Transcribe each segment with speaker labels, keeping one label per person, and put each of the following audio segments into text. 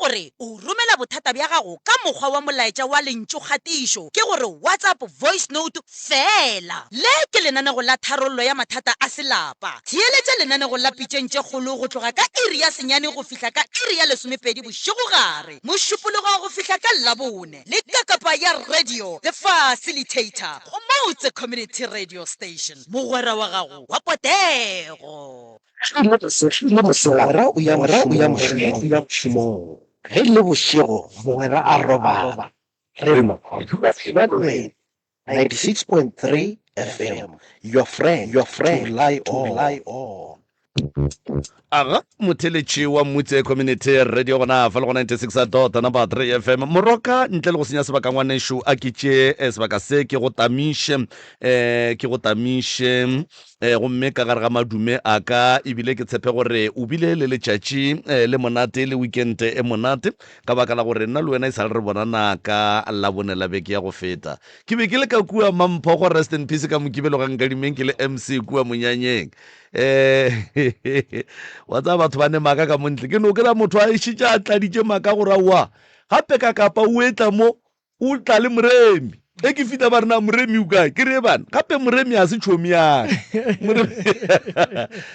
Speaker 1: gore o romela bothata bja gago ka mokgwa wa molaetša wa lentšukgatišo, ke gore WhatsApp voice note feela. Le ke lenanego la tharollo ya mathata a selapa. Theeletša lenanego la Pitšeng tše Kgolo go tloga ka iri ya senyane go fihla ka iri ya lesomepedi bošegogare, Mošupologo go fihla ka Labone, le kakapa ya radio The Facilitator go Motse Community Radio Station, mogwera wa gago wa potego.
Speaker 2: Mogwera o ya mošomong. Ge e le bošego mogwera a robala. Re mo 96.3 FM, your friend, your friend, to rely on. To rely on.
Speaker 3: Aga motheletši wa Mmutse Community Radio gona fa le go 96 dot number 3 FM moroka ntle le go senya sebaka ngwanešu a ke tšee eh, sebaka se ke go tamiše um ke go tamiše um gomme ka gare ga madume a ka ebile ke tshepe gore o bile le letšatši eh, le monate le weekend e monate Ka baka la gore nna le wena e sa le re bonana ka Labone la beke ya go feta. Ke be ke le ka kua Mampho go Rest in Peace ka Mokibelo ga Nkadimeng ke le MC kua monyanyeng. Eh, wa tseba batho ba ne maaka ka mo ntle. Ke no kry-a motho a šetše a tladitše maaka gore aowa gape ka kapa o etla mo O tla le Moremi. Ge ke fihla ba re na Moremi o kae? Ke re bana, gape Moremi a se tšhomi ya ka.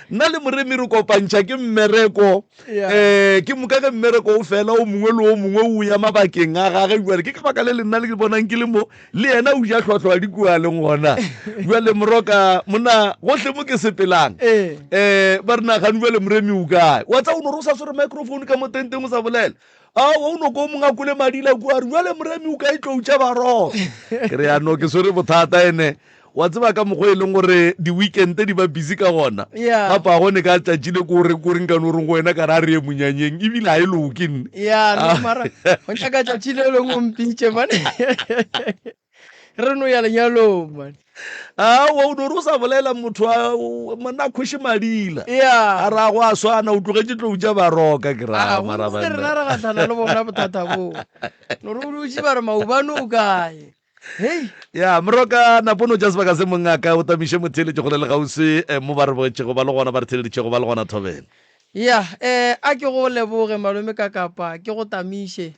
Speaker 3: Nna le Moremi re kopantšha ke mmereko. Eh, ke moka ge mmereko o fela o mongwe le o mongwe o ya mabakeng a gage jwale ke ka baka le le nna le bonang ke le mo le yena o ja hlwahlwa di kua leng gona. Jwale moroka monna gohle mo ke sepelang. Eh, ba re na gane jwale Moremi o kae? Wa tsa o no re o sa swere microphone ka mo tenteng o sa bolela. Aowa, o no ko mongwe a kwele madila kua, a re, Bjale Moremi o ka e tloutša baroro. Ke re, ya no, ke swere bothata ene. Wa tseba ka mokgwa e leng gore di-weekend di ba busy ka gona.
Speaker 4: Yeah.
Speaker 3: Gape a gone ka tšatši le ko re ko re nka no reng go wena ka re a re ye monyanyeng ebile ga e loke nne.
Speaker 4: Ya, no mara go nyaka tšatši le lengwe o mpitše man. Re no ya lenyalong man.
Speaker 3: Aowa, o no re o sa bolela motho a monna a kgoši madila.
Speaker 4: Yeah.
Speaker 3: A ra go a swana o tlogetše tlou tša baroka ke ra
Speaker 4: Ah,
Speaker 3: mara
Speaker 4: gomme rena
Speaker 3: banna.
Speaker 4: re gahlana le bona bothata boo. No re o dutše ba re maobane o kae? Hei.
Speaker 3: Ya, moroka napono tša sebaka se mongaka o tamiše motheeletši kgole le kgauswi eh, mo ba re bogetšego ba le gona ba re theeleditšego ba le gona thobela.
Speaker 4: Ya, eh, a ke go leboge malome ka kapa ke go tamiše.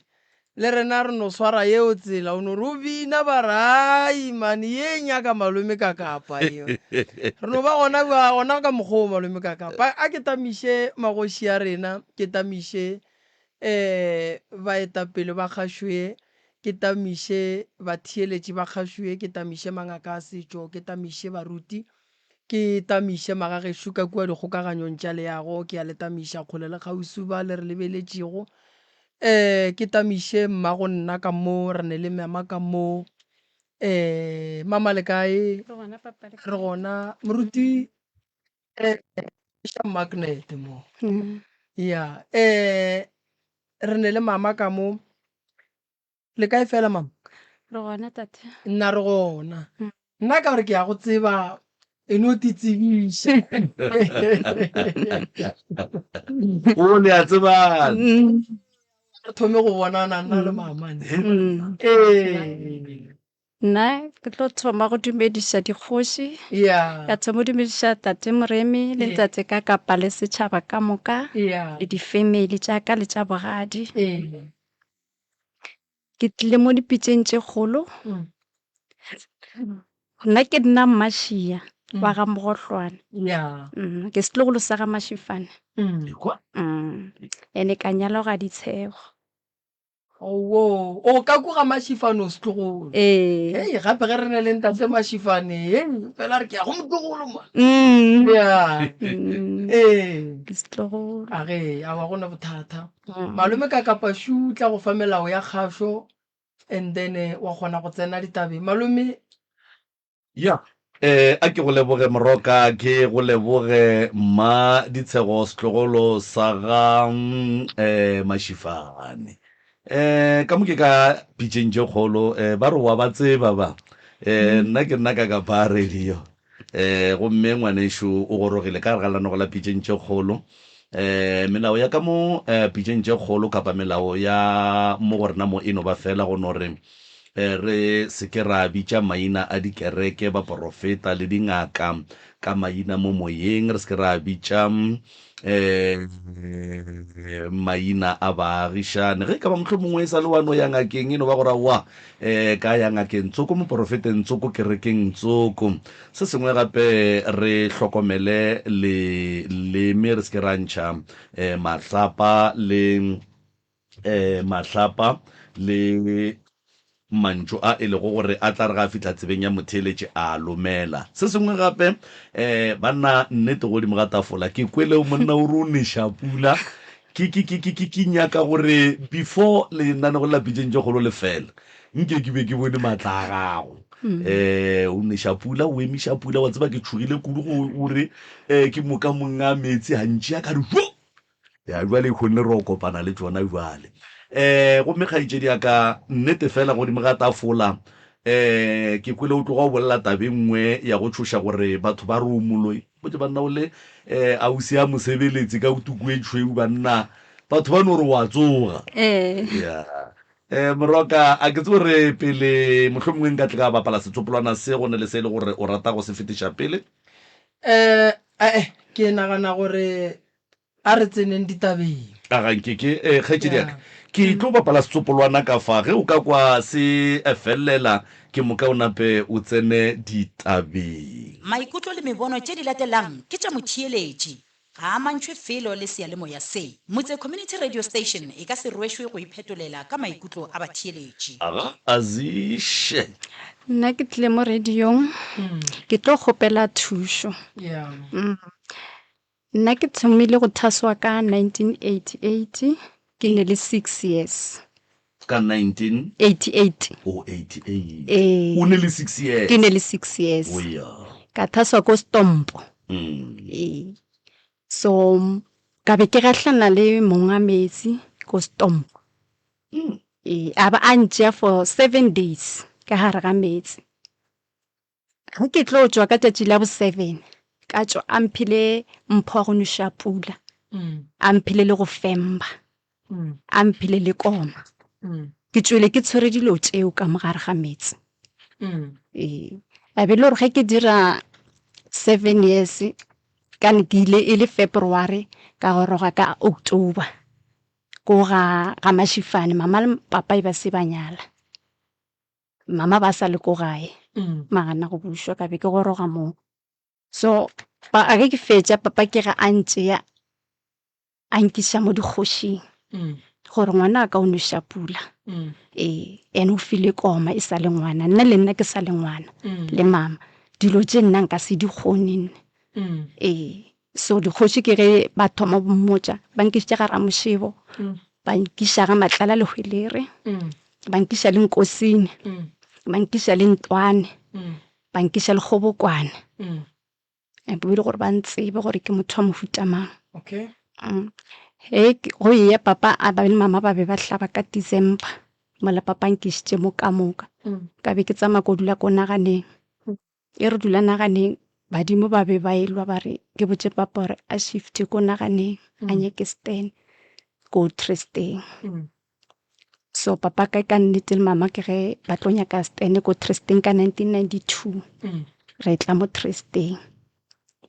Speaker 4: Le rena re no swara yeo tsela, o no re o bina ba re ai mane ye e nyaka malome ka kapa yeo. Re no ba gona bja gona ka mokgwa o malome ka kapa. A ke tamiše magoši a rena, ke tamiše um baetapele ba kgašo ye, ke tamiše batheeletši ba kgašo ye, ke tamiše mangaka a setšo, ke tamiše baruti, ke tamiše magagešo ka kua dikgokaganyong tša leago, ke a le tamiša kgole le kgauswi ba le re lebeletšego. Eh, ke tamiše mmago nna ka mo, re ne le mama ka mo. Eh, mama le kae?
Speaker 5: Re gona papa le
Speaker 4: Re
Speaker 5: kae?
Speaker 4: gona. Moruti, eh, tliša magnet mo. Ya, eh, re ne le mama ka mo. Le kae fela mama?
Speaker 5: Re gona tate.
Speaker 4: Nna re gona. Nna ka gore ke ya go tseba e no ti tsebiša.
Speaker 3: O le a tsebana.
Speaker 4: Re thome go bonana nna le mama. Ee.
Speaker 5: Nna ke tlo thoma go dumediša dikgoši.
Speaker 4: Yeah.
Speaker 5: Ka thoma go dumediša tate Moremi le ntate ka kapa le setšhaba ka moka.
Speaker 4: Yeah.
Speaker 5: Le di-family tša ka le tša bogadi.
Speaker 4: Ee.
Speaker 5: Ke tlile mo dipitšeng tše kgolo. Nna ke nna Mmašia wa ga Mogohlwane. Ke setlogolo sa ga Mašifane. Ene ka nyalwa ga Ditshego.
Speaker 4: Owoo, o ka ko ga Mašifane o setlogolo?
Speaker 5: Ee.
Speaker 4: Hei, gape ge re ne le ntate Mašifane, hei, fela re ke ya go motlogolo ma. Ya. Ee.
Speaker 5: Ke setlogolo.
Speaker 4: A ge, aowa go na bothata. Malome ka kapa šu tla go fa melao ya kgašo and then wa kgona go tsena ditabeng. Malome.
Speaker 3: Ya, eh, a ke go leboge Moroka, ke go leboge Mma Ditshego setlogolo sa ga eh, Mashifane. Eh, ka mo ke ka pitšeng tše kgolo, eh, ba re wa ba tseba ba. Eh, nna ke nna ka kapa radio. Eh, gomme ngwanešu o gorogile ka gare ga lenanego la Pitšeng tše Kgolo. Eh, melao ya ka mo eh, Pitšeng tše Kgolo kapa melao ya mo go rena mo e no ba fela go no re Re se ke ra bitša maina a dikereke, baporofeta le dingaka ka maina mo moyeng. Re se ke ra bitša maina a baagišane. Ge e ka ba mohlomongwe e sa le wa no ya ngakeng, e no ba gore aowa, ka ya ngakeng tsoko, moporofeteng tsoko, kerekeng tsoko. Se sengwe gape, re hlokomele leleme, re se ke ra ntšha mahlapa le mahlapa le mantšu a e lego gore a tla re ga a fihla tsebeng ya motheeletši a lomela. Se sengwe gape, banna, nnete godimo ga tafola ke kwele monna o re o neša pula. Ke, ke, ke, ke, ke, ke nyaka gore before lenanego la Pitšeng tše Kgolo le fela, nke ke be ke bone maatla a gago. O neša pula, o emiša pula, wa tseba ke tšhogile kudu go o re ke moka monga meetse a ntšea ka re, jo! Ya, bjale kgonne re o kopana le tšona bjale. Um gomme kgaetšedi ya ka, nnete fela godimo ga tafola, um ke kwele o tloga o bolela taba e nngwe ya go tšhoša gore batho ba re o moloi. Botše banna o le um ausi ya mosebeletsi ka tuku e tšhweu banna, batho ba no re wa tsoga.
Speaker 5: Ee.
Speaker 3: Ya. Um Moroka, a ke tsebe gore pele mohlomongwe nka tle ka bapala setsopolwana se go ne le se e le gore o rata go se fetiša pele?
Speaker 4: Um eh, ke nagana gore A re tseneng ditabeng.
Speaker 3: A ga nke ke, eh, kgaetšedi ya ka, ke tlo bapala setsopolwana ka fa. Ge o ka kwa se felela, ke moka o nape o tsene ditabeng.
Speaker 1: Maikutlo le mebono tše di latelang ke tša motheeletši. Ga a amantšhwe felo le seyalemoya se. Motse Community Radio Station e ka se rwešwe go iphetolela ka maikutlo a batheeletši.
Speaker 3: Aga Aziše.
Speaker 5: Nna ke tlile mo radiong ke tlo kgopela thušo.
Speaker 4: Yeah.
Speaker 5: Nna ke thomile go thaswa ka 1988 ke ne le six years.
Speaker 3: Ka 19?
Speaker 5: 88.
Speaker 3: Oh, 88.
Speaker 5: Ee.
Speaker 3: O ne le six years?
Speaker 5: Ke ne le six years.
Speaker 3: Oh, ya.
Speaker 5: Ka thaswa ko Stompo. Ee. So, ka be ke gahlana le monga metsi ko Stompo. Ee, a ba a ntšea for seven days ka gare ga meetse. Ge ke tlo tšwa ka tšatši la bo seven, ka tšwa a mphile mpho ya go noša pula, a mphile le go femba, a mphile le koma. Ke tšwele ke tshwere dilo tšeo ka mo gare ga meetse. Ee, a be le gore ge ke dira seven years, ka ne ke ile e le February ka goroga ka October ko ga ga Mashifane, mama le papa e ba se ba nyala. Mama ba sa le ko gae magana go bušwa ka be ke goroga moo so ba a ge ke fetša papa ke ge a ntšea a nkiša mo dikgošing gore ngwana a ka o noša pula ee ene o file koma e sa le ngwana nna le nna ke sa le ngwana le mama dilo tše nna nka se di kgone nne ee So dikgoši ke ge ba thoma go mmotša, ba nkišitše ga Ramošebo, ba nkiša ga Matlala Lehwelere, ba nkiša le Nkosini, ba nkiša le Ntwane, ba nkiša le Kgobokwane. E be le gore ba ntsebe gore ke motho wa mohuta mang.
Speaker 4: Okay.
Speaker 5: He go eya papa a ba le mama ba be ba hlaba ka December, mola papa a nkišitše mo ka moka. Ka be ke tsamaya ko dula ko naganeng. E re dula naganeng, badimo ba be ba elwa ba re ke botše papa gore a shifte ko naganeng a nyake stand ko Tristeng. So papa ka ka nnete le mama ke ge ba tlo nyaka stand ko Tristeng ka 1992 re tla mo Tristeng.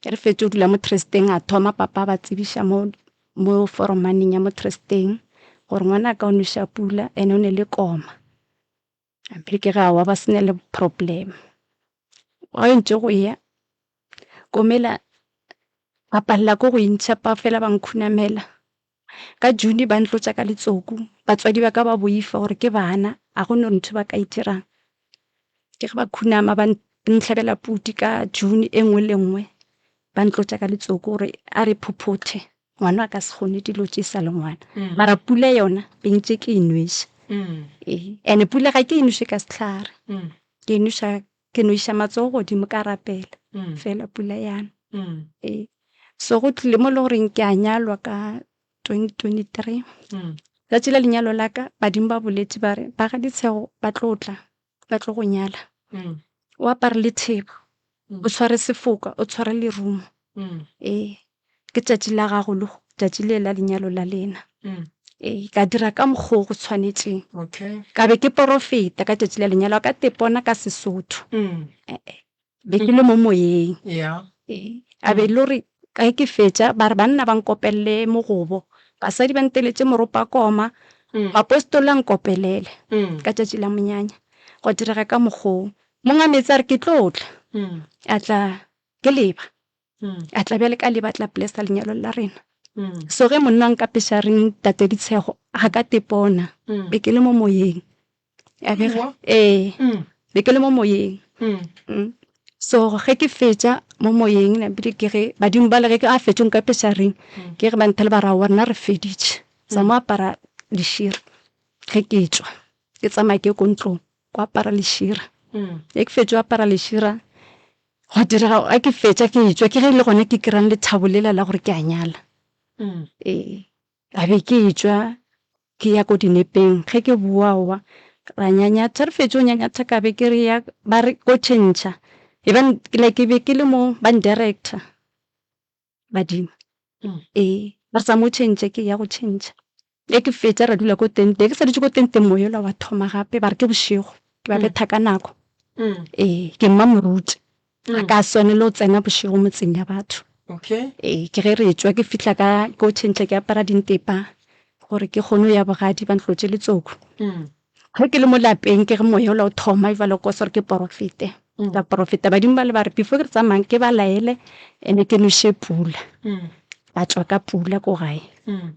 Speaker 5: Ge re fetše go dula mo Tristeng a thoma papa ba tsebiša mo mo foromaneng ya mo Tristeng gore ngwana ka o noša pula ene o ne le koma. Pele ke re aowa ba se na le problem. Ga e ntše go ya komela ba palela ke go e ntšha ba fela ba nkhunamela. Ka June ba ntlotša ka letsoku, batswadi ba ka ba boifa gore ke bana ga go na ntho ba ka e dirang. Ke ge ba khunama ba ntlhabela pudi ka June e nngwe le nngwe ba ntlotša ka letsoku gore a re phophothe. Ngwana a ka se kgone dilo tše sa le ngwana. Mara pula yona be ntše ke e nweša. Ee, ene pula ga ke e nweše ka sehlare. Ke e nweša ke no iša matsogo godimo ka rapela fela pula yana. Ee. So go tlile mo le goreng ke a nyalwa ka 2023. Tšatši la lenyalo la ka badimo ba boletše ba re ba ga Ditshego ba tlo tla ba tlo go nyala. O apare letheba, o tshware sefoka, o tshware lerumo. Ee. Ke tšatši la gago le tšatši le la lenyalo la lena. Ee, ka dira ka mokgwa o go tshwanetšeng.
Speaker 4: Okay.
Speaker 5: Ka be ke porofeta ka tšatši la lenyalo ka tepona ka Sesotho. Eh-eh. Be ke le mo moyeng.
Speaker 4: Yeah.
Speaker 5: Ee, a be e le gore ge ke fetša ba re banna ba nkopelele mogobo, basadi ba nteletše moropakoma, bapostoli a nkopelele ka tšatši la monyanya. Gwa direga ka mokgwa oo. Monga meetse a re ke tlo tla. A tla ke leba. A tla bjale ka leba a tla blessa lenyalo la rena. So ge monna a nkapeša reng tate Ditshego ga ka tepona be ke le mo moyeng. A be ee be ke le mo moyeng. So ge ke fetša mo moyeng napile ke ge badimo bale ge a fetša o nkapeša reng ke ge ba nthele ba re aowa rena re feditše. Sa mo apara lešira ge ke tšwa ke tsamaya ke ye ko ntlong ko apara lešira. Ge ke fetša go apara lešira Gwa direga ga ke fetša ke etšwa ke ge e le gona ke kry-ang lethabo lela la gore ke a nyala. Ee, a be ke etšwa ke ya ko dinepeng ge ke boa aowa ra nyanyatha re fetša go nyanyatha ka be ke re ya ba re ko tšhentšha e ba like ke be ke le mo ba ndirector. Badimo. Ee, ba re tsamaya o tšhentšhe, ke ya go tšhentšha. Ge ke fetša ra dula ko tenteng, ke sa dutše ko tenteng moya wola wa thoma gape, ba re ke bošego, ke ba betha ka nako. Ee, ke mma moruti, ga ka swanela go tsena bošego motseng ya batho.
Speaker 4: Okay.
Speaker 5: Ee, ke ge re tšwa ke fihla ka ko tšhentšha ke apara dintepa gore ke kgone go ya bogadi ba ntlotše letsoku. Ge ke le mo lapeng ke ge moya ola o thoma jwale ko gore ke porofete. Ka porofeta badimo ba le ba re before ke re tsamayang ke ba laele ene ke noše pula. Ba tšwa ka pula ko gae.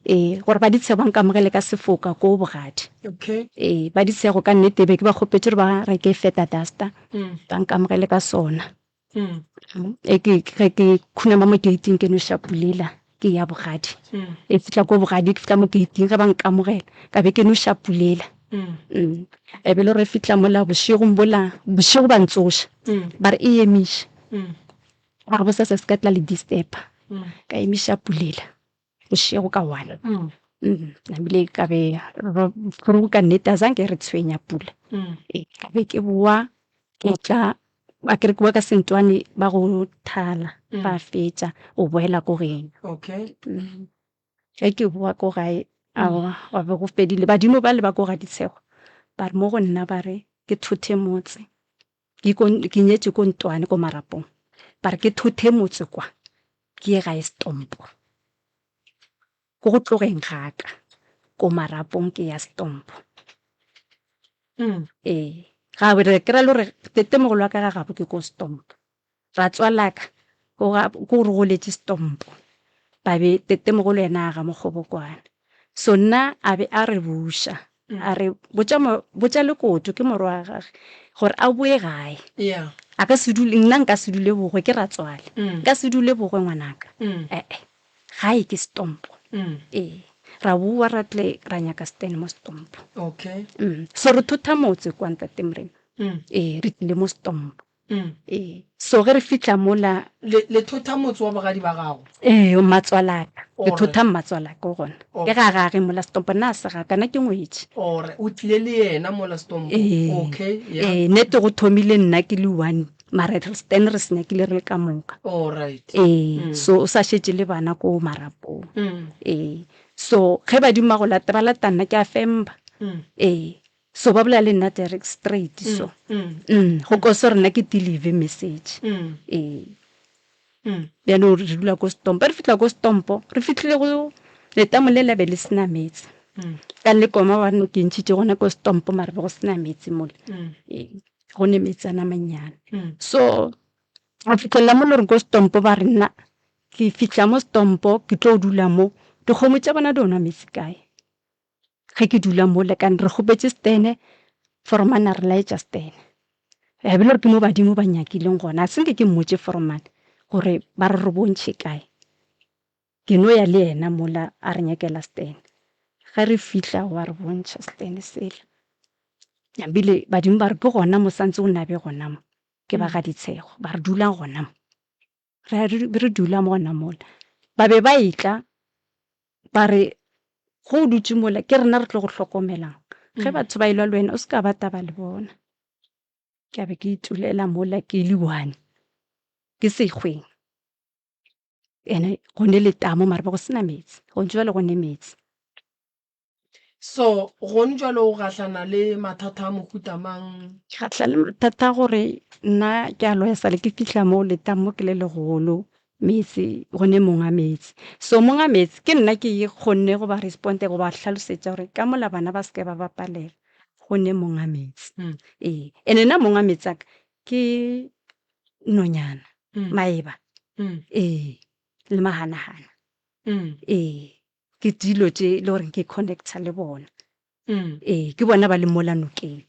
Speaker 5: Ee, gore ba ditshego ba nkamogele ka sefoka ko bogadi.
Speaker 4: Okay.
Speaker 5: Ee, ba ditshego ka nnete be ke ba kgopetše gore ba reke feta duster ba nkamogele ka sona. E ke ge ke khunama mo gate-ing ke noša pulela ke ya bogadi. E fihla ko bogadi ke fihla mo gate-ing ge ba nkamogela ka be ke noša pulela. E be le gore fihla mola bošegong bola bošego ba ntsoša ba re e emiše. Ba re bosasa se ka tla le disturb-a. Ka emiša pulela. bošego ka one ebile ka be go ka nnete a zange re tshwenya pula ee ka be ke boa ke tla a ke re ke boa ka sentwane ba go thala ba fetša o boela ko geno
Speaker 4: okay
Speaker 5: ge ke boa ko gae aowa gwa be go fedile badimo ba le ba ko ga Ditshego ba re mo go nna ba re ke thothe motse ke nyetše ko Ntwane ko Marapong ba re ke thothe motse kwa ke ye gae Stompo. Ko go tlogeng ga ka ko Marapong ke ya Stompo. Ee, ga re ke ra le gore tatemogolo wa ka ga gabo ke ko Stompo. Ratswalaka ko ga ko re goletše Stompo. Ba be tatemogolo yena a ga Mokgobokwane. So nna a be a re buša a re botša botša Lekoto ke morwa wa gage gore a boe gae.
Speaker 4: Yeah.
Speaker 5: A ka se dule nna nka se dule bogwe ke ratswale. Nka se dule bogwe ngwanaka. Eh-eh. Gae ke Stompo. Ee. Ra boa ra tle ra nyaka stand mo Stompo.
Speaker 4: Okay.
Speaker 5: So re thotha motse kwa Ntate Morena. Ee, re tlile mo Stompo. Ee. So ge re fihla mola.
Speaker 4: Le, le thotha motse wa bogadi ba gago?
Speaker 5: Ee, mmatswalaka. Le thotha mmatswalaka o gona. Ke ga gage mola Stompo, nna a se gaka, nna ke ngwetši.
Speaker 4: Ore, o tlile le yena mola Stompo?
Speaker 5: Ee.
Speaker 4: Okay, yeah.
Speaker 5: Ee, nete go thomile nna ke le one, mara re stand re se nyakile re le ka moka.
Speaker 4: Alright.
Speaker 5: Ee, so o sa šetše le bana ko marapong. Ee, so ge badimo ba go lata, ba lata nna, ke a femba. Ee. So ba bolela le nna direct straight so. Mm, go ko se rena ke deliver message. Ee. Bjalo re dula ko Stompo, re fihla ko Stompo, re fihlile go letamo le la be le sena meetse. Ka le koma ba no ke ntšhitše gona ko Stompo mara be go sena meetse mola. Ee, go ne meetse ana mannyane. So go fihlelela mo le re ko Stompo ba re nna ke fihla mo Stompo ke tlo dula mo, dikgomo tša bona di o nwa meetse kae? Ge ke dula mo lekane re kgopetše stene, foromane a re laetša stene. Ya be le gore ke mo badimo ba nyakileng gona, a se nke ke mmotše foromane gore ba re re bontšhe kae. Ke no ya le yena mola a re nyakela stene. Ge re fihla wa re bontšha stene sela. Ebile badimo ba re ke gona mo santse o nabe gona mo, ke ba ga Ditshego, ba re dulang gona mo. Re re dula mo gona mola. Ba be ba etla ba re ge o dutše mola ke rena re tlo go hlokomelang. Ge batho ba elwa le wena o se ka ba taba le bona. Ke a be ke itulela mola ke le one ke sekgweng. Ene go ne letamo mara be go sena metsi, gone jwale go ne metsi.
Speaker 4: So gone jwale o gahlana le mathata a mohuta mang?
Speaker 5: Ke gahlana le mathata a gore nna ke a loya sale ke fihla mo letamo ke le legolo meetse go ne monga meetse. So monga meetse ke nna ke kgonne go ba responde go ba hlalosetša gore ka mola bana ba seke ba bapalela go ne monga meetse. Ee, ene nna monga meetse a ka ke nonyana maeba ee le mahanahana ee. Ke dilo tše e le gore ke connecta le bona. Ee, ke bona ba le mola nokeng.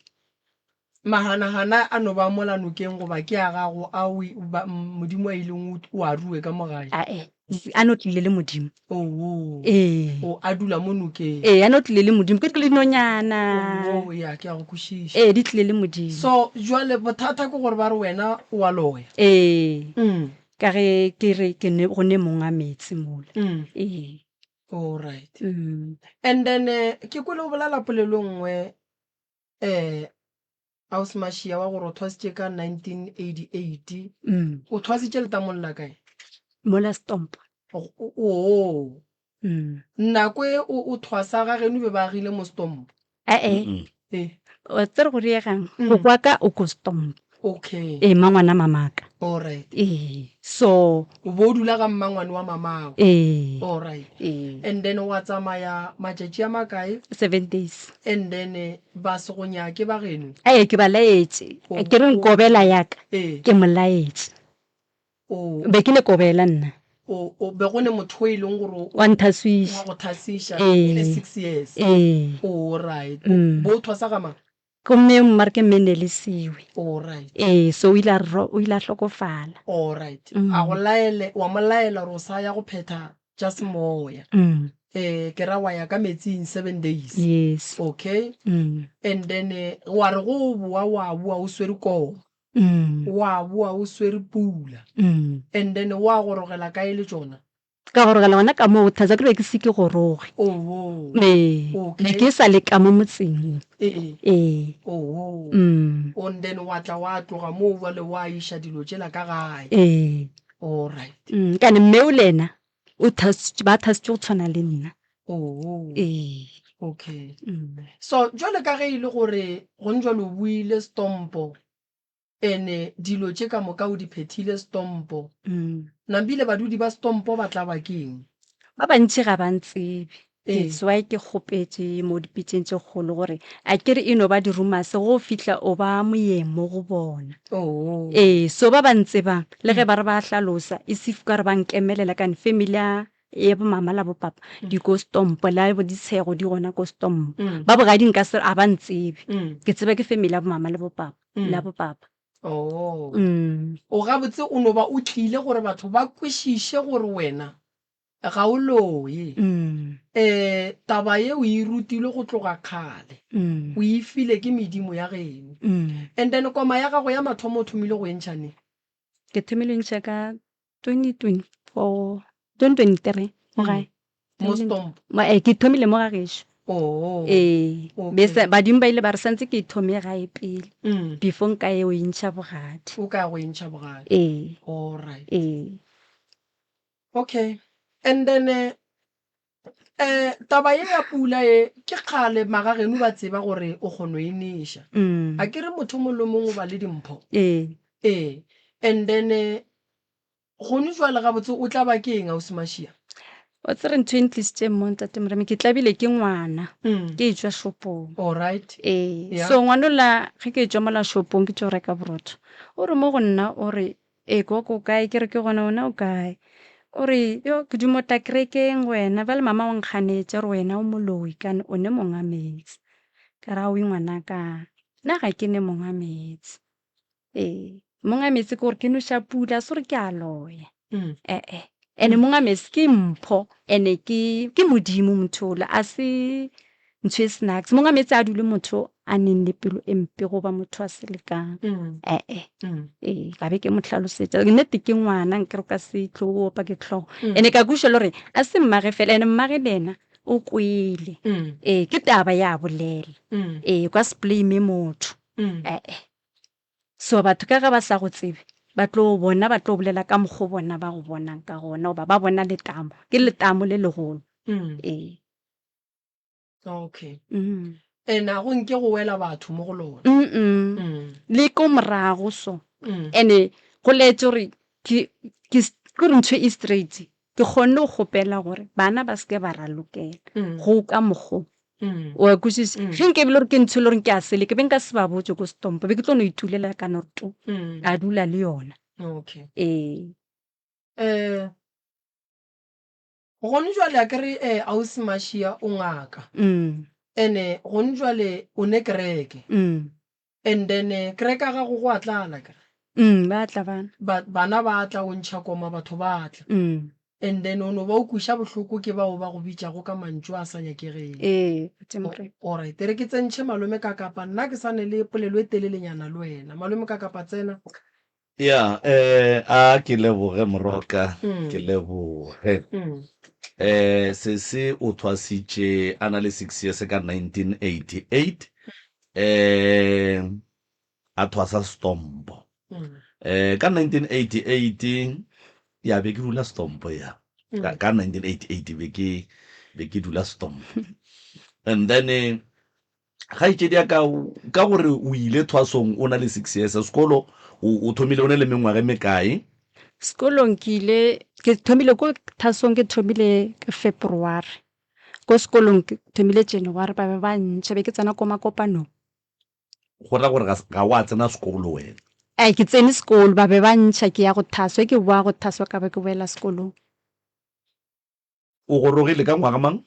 Speaker 4: Mahanahana a no ba mola nokeng goba ke a gago a o ba Modimo a ileng o a rue ka mo gae?
Speaker 5: Ae, a no tlile le Modimo.
Speaker 4: Oo.
Speaker 5: Ee.
Speaker 4: O a dula mo nokeng.
Speaker 5: Ee, a no tlile le Modimo. Ke le dinonyana.
Speaker 4: Oo, ya, ke a go kwešiša.
Speaker 5: Ee, di tlile le Modimo.
Speaker 4: So, jwale bothata ke gore ba re wena o a loya.
Speaker 5: Ee. Ka ge ke re ke ne go ne mong a meetse mola. Ee.
Speaker 4: All right. And then eh, ke kwele o bolela polelo nngwe eh Ausi Mashia wa gore o thwasitše ka 1988. O thwasitše letamong la kae?
Speaker 5: Mola Stomp.
Speaker 4: Oo. Nako e o o thwasa ga geno be ba agile mo Stomp.
Speaker 5: Ae.
Speaker 4: Eh.
Speaker 5: Wa tsere go diegang. Go kwa ka o ko Stomp.
Speaker 4: Okay.
Speaker 5: Ee, mmangwana mamaka.
Speaker 4: All right.
Speaker 5: Ee. So.
Speaker 4: O bo o dula ga mmangwane wa mamago.
Speaker 5: Ee.
Speaker 4: All right.
Speaker 5: Ee.
Speaker 4: And then wa tsamaya matšatši a makae?
Speaker 5: 7 days.
Speaker 4: And then ba se go nyake ba geno?
Speaker 5: Ee, ke ba laetše. Ke re nkobela ya ka.
Speaker 4: Ee.
Speaker 5: Ke mo laetše.
Speaker 4: O.
Speaker 5: Be ke le kobela nna.
Speaker 4: O, o be go ne motho o e leng gore o.
Speaker 5: Wa nthaswiša.
Speaker 4: Wa go thasiša.
Speaker 5: Ee.
Speaker 4: E le 6 years.
Speaker 5: Ee.
Speaker 4: All right. Bo o thwasa ga mang?
Speaker 5: Gomme mma re ke mme Nelisiwe.
Speaker 4: All right.
Speaker 5: Ee, so o ile a ro, o ile a hlokofala.
Speaker 4: All right. A go laele, wa mo laela gore o sa ya go phetha tša semoya. Eh, ke ra wa ya ka metsing 7 days.
Speaker 5: Yes.
Speaker 4: Okay. And then wa re go o boa wa boa o swere koma. Wa boa o swere pula. And then wa gorogela kae le tšona?
Speaker 5: Ka gorogela gona ka moo Thatsa ke be ke se ke goroge.
Speaker 4: Oho.
Speaker 5: Ee.
Speaker 4: Okay.
Speaker 5: Be ke sa le ka mo motseng.
Speaker 4: Ee.
Speaker 5: Ee.
Speaker 4: Oho. And then wa tla wa tloga moo jwale wa iša dilo tšela ka gae.
Speaker 5: Ee.
Speaker 4: All right.
Speaker 5: Kane mme o le yena o thasitše, ba thasitše go tshwana le nna.
Speaker 4: Oho.
Speaker 5: Ee.
Speaker 4: Okay. So jwale ka ge e le gore gone jwale o buile Stompo, Ene dilo tše ka moka o di phethile Stompo. Nambile badudi ba Stompo ba tla ba keng?
Speaker 5: Ba bantši ga ba ntsebe.
Speaker 4: Ee.
Speaker 5: That's why ke kgopetše mo dipitšeng tše kgolo gore a ke re e no ba di-rumours go fihla o ba moyeng mo go bona.
Speaker 4: Oh.
Speaker 5: Ee, so ba ba ntsebang le ge ba re ba hlalosa e se ka re ba nkemelela kane family ya ya bo mama la bo papa di ko Stompo la bo Ditshego di gona ko Stompo. Ba bogadi nka se re a ba ntsebe. Ke tseba ke family ya bo mama le bo papa. la bopapa.
Speaker 4: Oh. O gabotse o no ba o tlile gore batho ba kwešiše gore wena ga o loye. Eh, taba ye o e rutilwe go tloga kgale. O e file ke medimo ya geno. And then koma ya gago ya mathomo o thomile go e ntšha neng?
Speaker 5: Ke thomile go e ntšha ka 2024, 2023 mo gae.
Speaker 4: Mo Stomp?
Speaker 5: Ee, ke thomile mo ga gešo.
Speaker 4: Oh.
Speaker 5: Ee,
Speaker 4: Okay.
Speaker 5: bese badimo ba ile ba re santse ke thome gae pele before nka ye o e ntšha bogadi.
Speaker 4: O ka ya go e ntšha bogadi.
Speaker 5: Ee.
Speaker 4: All right.
Speaker 5: Ee.
Speaker 4: Okay. And then eh, eh taba ye ya pula ye ke kgale magageno ba tseba gore o kgono e neša. A ke re motho mongwe le mongwe o ba le dimpho.
Speaker 5: Ee.
Speaker 4: Ee. And then eh, Gone jwale gabotse o tla ba ke eng, Ausi Mashia?
Speaker 5: Wa tsere ntho e ntlisitseng mo Ntate Moremi, ke tlabile ke ngwana ke etšwa shopong.
Speaker 4: Alright.
Speaker 5: Ee.
Speaker 4: Yeah.
Speaker 5: So ngwanola ge ke etšwa mola shopong ke tšo reka borotho, o re mo go nna o re, E koko o kae? Ke re ke gona, wena o kae? O re, Yo ke dumo tla kerekeng wena, bjale mama o nkganetše o re wena o moloi kane o ne monga meetse. Ka re aowi ngwanaka, nna ga ke ne monga meetse. Ee, monga meetse ke gore ke noša pula, se gore ke a loya. E-e. Ene monga meetse ke mpho, ene ke ke Modimo motho ola, a se ntho e snacks. Monga meetse a dule motho a neng le pelo e mpe goba motho a selekang. E-e. Ee, ka be ke mo hlalosetša. Nnete ke ngwana, nkere o ka se tlo opa ke hlogo. Ene ka kwešiša le gore a se mmage fela, ene mmage le yena o kwele. Ee, ke taba ya bolela. Ee, o ka se blame motho. E-e. So batho ka ge ba sa go tsebe, ba tlo bona ba tlo bolela ka mokgo bona ba go bonang ka gona goba ba bona letamo. Ke letamo le legolo. Ee.
Speaker 4: Okay.
Speaker 5: Mm.
Speaker 4: And a go nke go wela batho mo go lona.
Speaker 5: Mm.
Speaker 4: Mm.
Speaker 5: Le ko morago so.
Speaker 4: Mm.
Speaker 5: Ene go laetše gore ke ke gore ntho e straight. Ke kgonne go kgopela gore bana ba seke ba ralokela
Speaker 4: Mm.
Speaker 5: go ka mokgo.
Speaker 4: Mm.
Speaker 5: Wa kwešiša?
Speaker 4: Mm.
Speaker 5: Ge nke bile gore ke ntho e le gore ke a sele ke be nka se ba botše ko stompo be ke tlo no itulela ka no re to
Speaker 4: Mm.
Speaker 5: ka dula le yona.
Speaker 4: Okay.
Speaker 5: Ee.
Speaker 4: Eh gone jwale a kere eh ausi Mashia o ngaka.
Speaker 5: Mm.
Speaker 4: Ene gone jwale o ne kereke.
Speaker 5: Mm.
Speaker 4: And then eh, kereke ya gago go a tlala kere.
Speaker 5: Mm, ba tla bana.
Speaker 4: Ba, bana ba tla o ntšha koma batho ba tla.
Speaker 5: Mm.
Speaker 4: And then o no ba o kweša bohloko ke bao ba go bitšago ka mantšu a sa nyakegeng.
Speaker 5: Ee, tse morena.
Speaker 4: Alright, e re ke tsentšhe malome ka kapa nna ke sa ne le polelo e telelenyana le wena. Malome ka kapa tsena.
Speaker 3: Ya, eh, a ke leboge Moroka,
Speaker 4: Mm.
Speaker 3: ke leboge.
Speaker 4: Mm.
Speaker 3: Eh, sese o thwasitše a na le six years ka 1988, eh, a thwasa Stompo.
Speaker 4: Mm.
Speaker 3: Eh, ka 1988, ya be ke dula Stompo ya. Ka,
Speaker 4: Mm.
Speaker 3: ka 1988 be ke be ke dula Stompo. And then eh, Kgaetšedi ya ka, ka gore o ile thwasong o na le six years, sekolo o, o thomile o ne le mengwaga e mekae?
Speaker 5: Sekolong ke ile, ke thomile ko thasong ke thomile ka February. Ko sekolong ke thomile January, ba be ba ntšha, be ke tsena ko makopanong.
Speaker 3: Go ra gore ga, ga wa tsena sekolo wena?
Speaker 5: Ee, ke tsene sekolo, ba be ba ntšha ke ya go thaswa, ge ke boa go thaswa ka be ke boela sekolong.
Speaker 3: O gorogile ka ngwaga mang?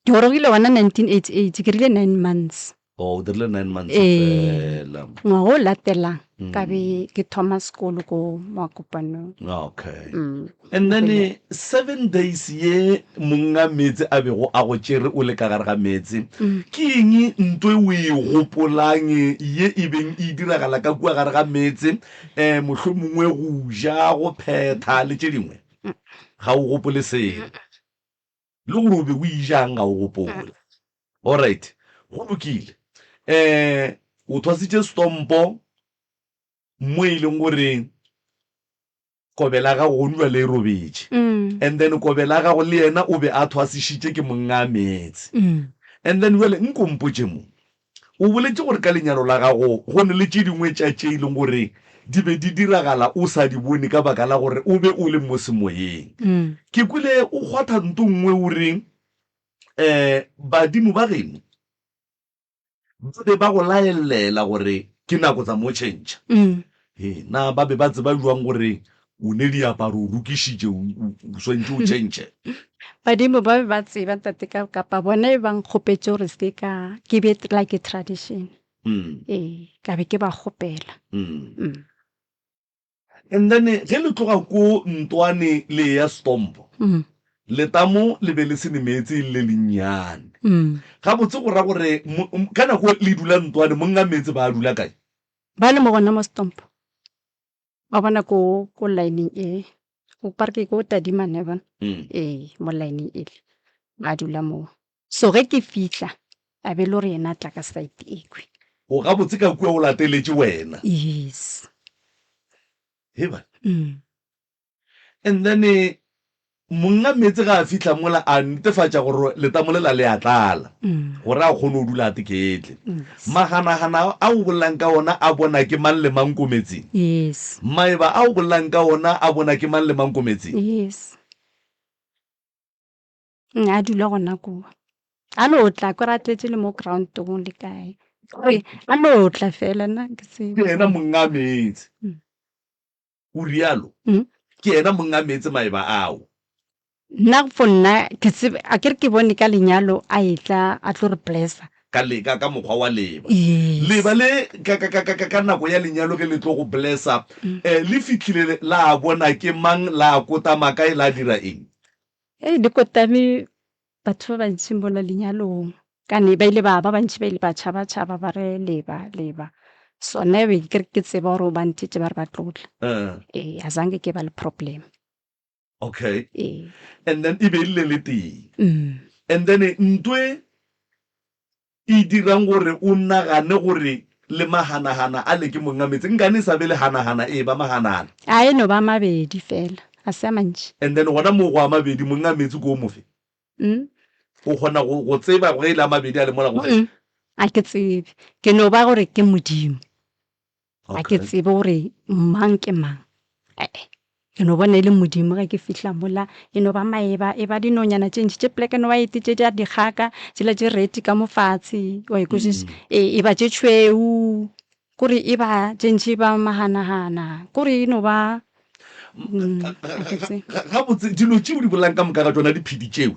Speaker 5: Ke gorogile gona 1988, ke rile nine months.
Speaker 3: Oh, o dirile nine months
Speaker 5: Ee,
Speaker 3: fela.
Speaker 5: ngwaga o latelang ka
Speaker 3: Mm.
Speaker 5: be ke thoma sekolo ko Makopanong.
Speaker 3: Okay.
Speaker 5: Mm.
Speaker 3: And then
Speaker 5: Go ile.
Speaker 3: seven days ye monga meetse a bego a go tšere o le ka gare ga meetse,
Speaker 5: Mm.
Speaker 3: ke eng nto e o e gopolang ye e beng e diragala ka kua gare ga meetse, um mohlomongwe go ja, go phetha le tše dingwe? Ga o gopole selo. Le gore o be o ejang ga o gopole. Alright, go lokile. Um o thwasitše stompo mo e leng gore kobela ya gago gone bjale e robetše. And then kobela ya gago le yena o be a thwasišitše ke monga meetse. And then bjale nko mpotše mo, O boletše gore ka lenyalo la gago go ne le tše dingwe tša tše e leng gore di be di diragala o sa di bone ka baka la gore o be o le mo semoyeng. Ke kwele o kgwatha nto nngwe o re, um badimo ba geno ba be ba go laelela gore ke nako tsa mo tšhentšha. He, na ba be ba tseba bjang gore o ne diaparo o rokišitše o, o, o swantše o tšhentšhe?
Speaker 5: Badimo ba be ba tseba ntate ka kapa bona e ba nkgopetše gore se ka ke be like a tradition.
Speaker 3: Mm.
Speaker 5: Ee, ka be ke ba kgopela.
Speaker 3: Mm.
Speaker 5: Mm.
Speaker 3: And then ge le tloga ko ntwane le eya Stompo,
Speaker 5: Mm.
Speaker 3: letamo le be le se ne meetse e le le lennyane.
Speaker 5: Mm.
Speaker 3: Gabotse go ra gore mo, ka nako le dula ntwane monga meetse ba a dula kae?
Speaker 5: Ba le mo gona mo Stompo. Wa bona ko ko line e o parke ko tadimane bona.
Speaker 3: Mm.
Speaker 5: Ee, mo line ele. Ba dula moo. So ge ke fihla a be le gore yena a tla ka side ekwe.
Speaker 3: O gabotse ka kua o lateletše wena.
Speaker 5: Yes.
Speaker 3: He bana.
Speaker 5: Mm.
Speaker 3: And then monga meetse ga a fihla mola a netefatša gore letamo lela le a tlala
Speaker 5: Mm.
Speaker 3: gore a kgone go dula a teketle.
Speaker 5: Yes.
Speaker 3: Maganagana a o bolelang ka ona a bona ke mang le mang ko metseng?
Speaker 5: Yes.
Speaker 3: Maeba a o bolelang ka ona a bona ke mang le mang ko metseng?
Speaker 5: Yes. Mm, a dula gona kua. A no tla kore a tletše le mo groundong le kae. Gore a no tla fela nna ke se.
Speaker 3: Ke yena monga meetse.
Speaker 5: Mm.
Speaker 3: O realo?
Speaker 5: Mm.
Speaker 3: Ke yena monga meetse maeba ao.
Speaker 5: Nna for nna ke tsebe a ke re ke bone ka lenyalo a etla a tlo re blessa.
Speaker 3: Ka le, ka, ka mokgwa wa leba.
Speaker 5: Yes.
Speaker 3: Leba le ka, ka, ka, ka, ka, ka nako ya lenyalo ge le tlo go blessa,
Speaker 5: Mm.
Speaker 3: eh, le fihlile la bona ke mang, la kotama kae, la dira eng?
Speaker 5: Hei, le kotame batho ba bantši mola lenyalong. Ka ne ba ile ba, ba bantši ba ile ba tšhaba tšhaba ba re leba, leba. So nna be ke re ke tseba gore ba nthetše ba re ba tlo tla.
Speaker 3: Eh.
Speaker 5: Ee, azange ke ba le problem.
Speaker 3: Okay.
Speaker 5: Ee.
Speaker 3: And then e be e le le letee.
Speaker 5: Mm.
Speaker 3: And then ntwe e dirang gore o nagane gore le mahanahana a le ke monga meetse, nkane e sa be le hanahana e ba mahanana.
Speaker 5: A e no ba mabedi fela, a se a mantši.
Speaker 3: And then gona moo go a mabedi, monga meetse ke o mofe?
Speaker 5: Mm.
Speaker 3: O kgona go, go tseba ge e le a mabedi a le mola go
Speaker 5: Mm, a ke tsebe. Ke no ba gore ke Modimo. A ke tsebe gore mang ke mang. Ee. Ke no bona e le Modimo ge ke fihla mola. E no ba maeba, e ba dinonyana tše ntši tše black and white tše di a dikgaka, tšela tše red ka mo fatshe, wa e kwešiša? E, e ba tše tšhweu. Kore e ba tše ntši ba mahanahana, kore e no ba mm, a ke tsebe.
Speaker 3: Gabotse dilo tšeo di bolelang ka moka ga tšona diphedi tšeo,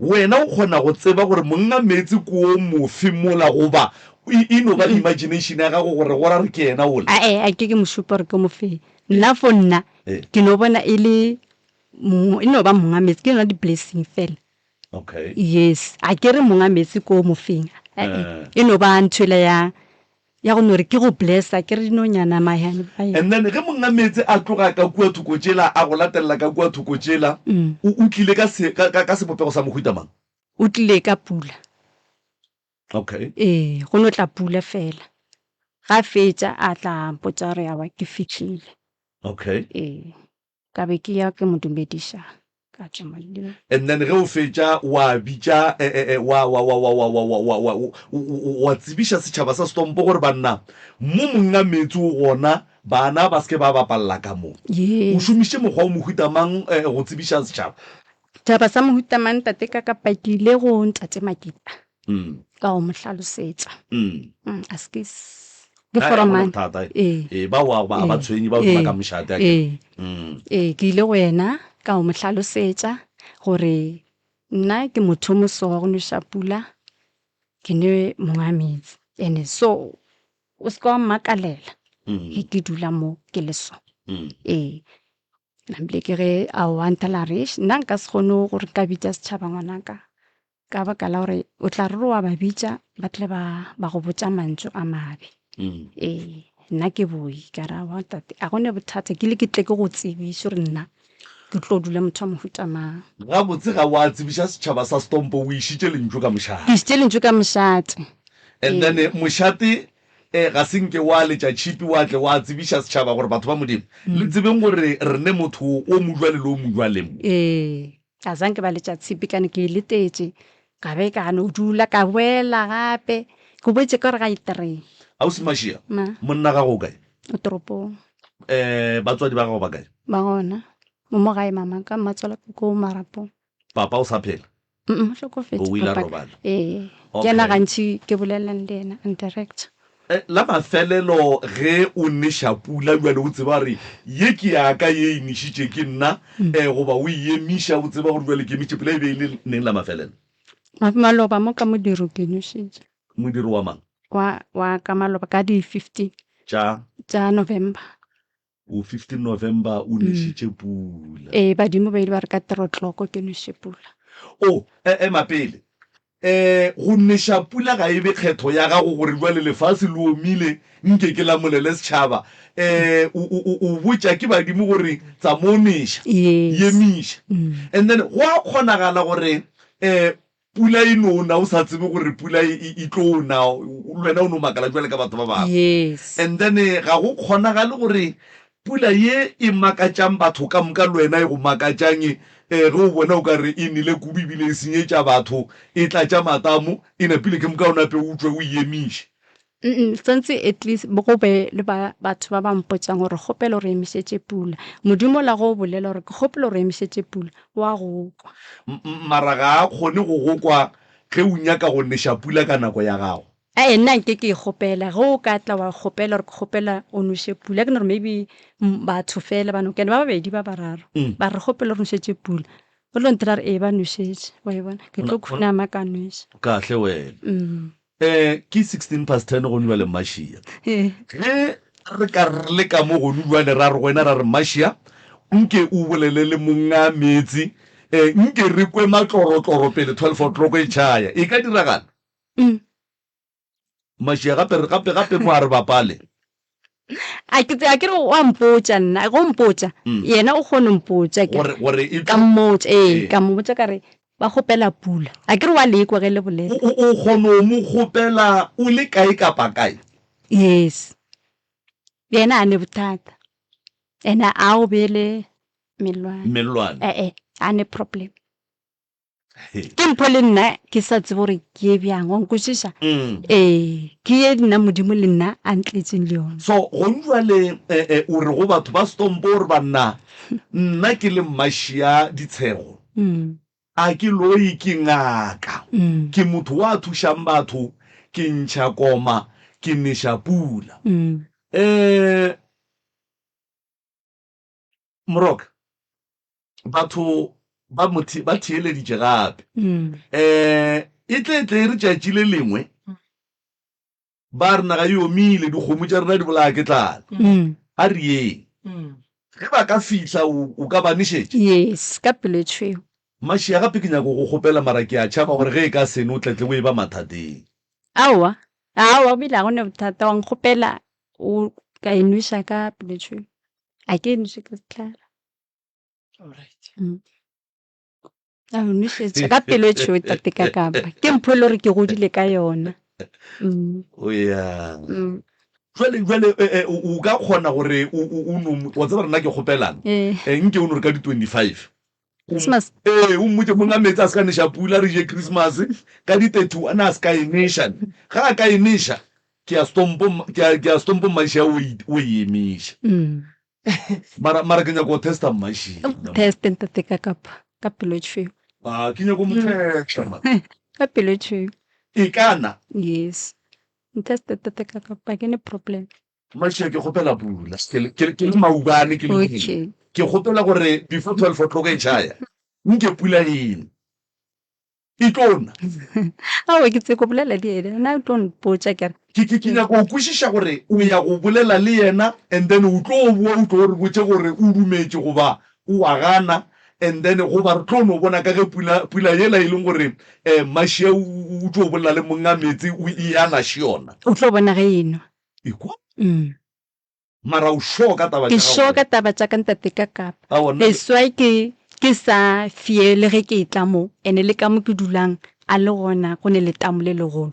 Speaker 3: wena o kgona go tseba gore monna meetse ke o mofe mola goba e e no ba imagination ya gago gore go ra re ke yena ola?
Speaker 5: Ae, a ke ke mo šupa gore ke mofe. Nna for nna
Speaker 3: Eh.
Speaker 5: ke no bona e le mong, e no ba monga meetse, ke yona di-blessing fela.
Speaker 3: Okay.
Speaker 5: Yes, a ke re monga meetse ke o mofeng, ae,
Speaker 3: Eh.
Speaker 5: e no ba ntho ela ya Ya go no re ke go blessa ke re dinonyana mahane ba
Speaker 3: And then ge monga meetse a tloga ka kua thoko tšela a go latelela ka kua thoko tšela, o, o tlile ka se, ka, ka, ka sebopego sa mohuta mang?
Speaker 5: O tlile ka pula.
Speaker 3: Okay.
Speaker 5: Ee, go no tla pula fela. Ga fetša a tla a mpotša gore aowa ke fihlile.
Speaker 3: Okay.
Speaker 5: Ee. Ka be ke ya ke mo dumediša ka tšwa malibeng.
Speaker 3: And then ge o fetša wa bitša eh, eh, eh, wa, wa, wa, wa, wa, wa, wa, wa, wa, wa, wa tsebiša setšhaba sa Stompo gore banna mo monga meetse o gona bana ba se ke ba bapalla ka mo. O
Speaker 5: Yes.
Speaker 3: šomišitše mokgwa o mohuta mang eh, go tsebiša setšhaba?
Speaker 5: Setšhaba sa mohuta mang ntate ka kapa ke ile go ntate Makita
Speaker 3: Mm.
Speaker 5: ka go mo hlalosetša.
Speaker 3: Mm.
Speaker 5: Mm, a se ke ke
Speaker 3: Ai, ga gona
Speaker 5: foromane.
Speaker 3: bothata.
Speaker 5: Ee.
Speaker 3: Ee, bao a ba
Speaker 5: Ee.
Speaker 3: tshwenye bao ke ba
Speaker 5: Ee.
Speaker 3: ka mošate akere.
Speaker 5: Ee.
Speaker 3: Mm.
Speaker 5: Ee, ke ile go yena ka go mo hlalosetša gore nna ke motho o moso wa go nweša pula, ke ne monga meetse. Ene so o se ke wa mmakalela
Speaker 3: Mm.
Speaker 5: ge ke dula mo ke le so.
Speaker 3: Mm.
Speaker 5: Ee. Namile ke ge aowa nthela re eish nna nka se kgone gore nka bitša setšhaba ngwanaka. Ka baka la gore o tla re wa ba bitša ba tle ba ba go botša mantšu a mabe. Ee, nna ke boi ka re aowa tate a gone bothata ke ile ke tle ke go tsebiše gore nna ke tlo dula motho wa mohuta mang.
Speaker 3: Gabotse ga wa tsebiša setšhaba sa Stompo o išitše lentšu ka mošate.
Speaker 5: Ke išitše lentšu ka mošate.
Speaker 3: And then
Speaker 5: Ee.
Speaker 3: mošate eh, ga se nke wa letša tšhipi wa tle wa tsebiša setšhaba gore batho ba Modimo le tsebeng gore re ne motho o mojwale le o mojwale mo.
Speaker 5: Ee. A zanke ba letša tshipi ka ne ke e letetše, ka be ka no dula ka boela gape. Ke boetše ka gore ga e tree.
Speaker 3: Ausi Mašia,
Speaker 5: Ma.
Speaker 3: monna gago o kae?
Speaker 5: O toropong.
Speaker 3: Eh, batswadi ba gago ba kae?
Speaker 5: Ba gona. O mo gae mama ka mmatswala ke ko Marapong.
Speaker 3: Papa o sa phela?
Speaker 5: Mm, o hlokofetše
Speaker 3: O ile a
Speaker 5: papa.
Speaker 3: robala.
Speaker 5: Ee. Ke yena
Speaker 3: Okay.
Speaker 5: gantši ke bolelang le yena, a ndirector.
Speaker 3: Eh, la mafelelo ge o neša pula bjale o tseba gore ye ke ya ka ye e nešitše ke nna eh, goba o e emiša o tseba gore bjale ke emitše pula e be e le neng la mafelelo?
Speaker 5: Ma- Maloba mo ka modiro ke nošitše.
Speaker 3: Modiro wa mang?
Speaker 5: Wa, wa ka maloba ka di 15
Speaker 3: Tša?
Speaker 5: tša November.
Speaker 3: O 15 November o nešitše pula.
Speaker 5: Ee, badimo ba ile ba re ka three o'clock ke noše pula.
Speaker 3: O, e, ema pele. E, go neša pula ga e be kgetho ya gago gore bjale lefase le omile nke ke lamolele setšhaba. E, o, o, o, o botša ke badimo gore tsamo neša,
Speaker 5: Yes.
Speaker 3: yemiša. And then go a kgonagala gore e, Pula e no na o sa tsebe gore pula e, e, e tlo na, le wena o no makala bjale ka batho ba bangwe.
Speaker 5: Yes.
Speaker 3: And then eh, ga go kgonagale gore pula ye e makatšang batho ka moka le wena e go makatšang eh, ge o bona o ka re e nele kudu ebile e senyetša batho, e tlatša matamo, e napile ke moka o nape o tšwe o e emiše.
Speaker 5: Mm, swantse at least go be le ba batho ba ba mpotsang gore kgopela o re emišetše pula. Modimo la go bolela gore ke kgopela o re emišetše pula, wa go kwa.
Speaker 3: Mara ga a kgone go go kwa ge o nyaka go neša pula ka nako ya gago.
Speaker 5: Ae, nna nke ke e kgopela. Ge o ka tla wa kgopela gore ke kgopela o noše pula, ke no gore maybe batho fela ba no kena ba babedi ba bararo, ba re kgopela o re nošetše pula. O tlo ntira re ee ba nošetše, wa e bona. Ke tlo khunama ka nweša.
Speaker 3: Kahle wena. Eh, ke 16 past 10 gone bjale Mmašia.
Speaker 5: Ee.
Speaker 3: Ge re ka re le ka mo gone bjale ra re go wena ra re Mmašia, nke o bolele le monga meetse, eh, nke re kwe matlorotloro pele 12 o'clock e tšhaya. E ka diragala?
Speaker 5: Mm.
Speaker 3: Mmašia, gape re, gape, gape mo a re bapale.
Speaker 5: A ke, a ke re o a mpotša nna, go mpotša,
Speaker 3: Mm.
Speaker 5: yena o kgone mpotša ke,
Speaker 3: Gore, gore e
Speaker 5: ka
Speaker 3: tlo,
Speaker 5: mmotša, ee,
Speaker 3: ee.
Speaker 5: ka mmotša ka re, Ba kgopela pula. A ke re wa lekwa ge le bolela.
Speaker 3: O, o, o kgona go mo kgopela o le kae kapa kae.
Speaker 5: Yes. Yena a ne bothata. Ena a o beele mellwane.
Speaker 3: Mellwane.
Speaker 5: Eh eh, a ne problem. Ke mpho le nna ke sa tsebe gore ke ye bjang, wa nkwešiša? Ee, ke ye nna Modimo le nna a ntletšeng le yona.
Speaker 3: So gong jwale eh, eh, o re go batho ba Stompo o re banna, nna ke le Mmašia Ditshego, a ke loi ke ngaka, ke motho wa thušang batho, ke ntšha koma, ke neša pula. Eh, Moroka, batho ba mo ba theeleditše gape. Um e tle tle e re tšatši le lengwe ba re naga e omile, dikgomo tša rena di bolaya ke tlala. A re yeng. Ge ba ka fihla o, o ka ba nešetša?
Speaker 5: Yes, ka pelo e tšhweu.
Speaker 3: Mašia, gape ke nyaka go go kgopela mara ke a tšhaba gore ge e ka sene o tle tle o eba mathateng.
Speaker 5: Aowa, aowa, o bile ga go ne bothata, wa nkgopela o ka e nweša ka pelo e tšhweu. A ke e nweše ka sehlare.
Speaker 4: Alright.
Speaker 5: Mm. A o nwešetša ka pelo e tšhweu tate ka kapa. Ke mpho e le gore ke godile ka yona. Mm.
Speaker 3: O ya.
Speaker 5: Mm.
Speaker 3: Jwale, jwale eh, eh, o o ka kgona gore o, o, o no, wa tseba rena ke kgopelang
Speaker 5: Eh.
Speaker 3: eh, nke o no re ka di-25
Speaker 5: Christmas.
Speaker 3: Ee, o mmotše monga meetse a se ka neša pula re je Christmas ka di-31 a se ka e neša. Ga a ka e neša, ke ya stompo, ke ya, ke ya stompo mmašia o e, o e emiša.
Speaker 5: Mm.
Speaker 3: Mara, mara ke nyaka go testa mmašia.
Speaker 5: Test ntate ka kapa ka pelo e tšhweu.
Speaker 3: Ah, ke nyaka go mo testa man.
Speaker 5: Ka pelo e tšhweu.
Speaker 3: E kana.
Speaker 5: Yes. Nteste ntate ka kapa ke ne problem.
Speaker 3: Mmašia ke kgopela pula. Ke le, ke, ke le maubane ke le
Speaker 5: Okay.
Speaker 3: Ke kgopela gore before 12 o'clock e tšhaya, nke pula ene. E tlo na.
Speaker 5: Aowa, ke tseko bolela le yena, yena o tlo mpotša ke re.
Speaker 3: Ke, ke, ke nyaka go kwešiša gore o ya go bolela le yena and then o tlo boa o tlo re botše gore o dumetše goba o a gana and then goba re tlo no bona ka ge pula, pula yela e leng gore um Mašia o, o tlo bolela le monga meetse o e ya na še yona.
Speaker 5: O tlo bona ge e nwa.
Speaker 3: Ekwa?
Speaker 5: Mm.
Speaker 3: Mara o sure ka taba
Speaker 5: Ke
Speaker 3: tša gago
Speaker 5: sure
Speaker 3: gore.
Speaker 5: ka taba tša ka ntate ka kapa.
Speaker 3: Aowa nna ke.
Speaker 5: That's why ke ke sa fear le ge ke etla mo and le ka mo ke dulang a le gona go ne letamo le legolo.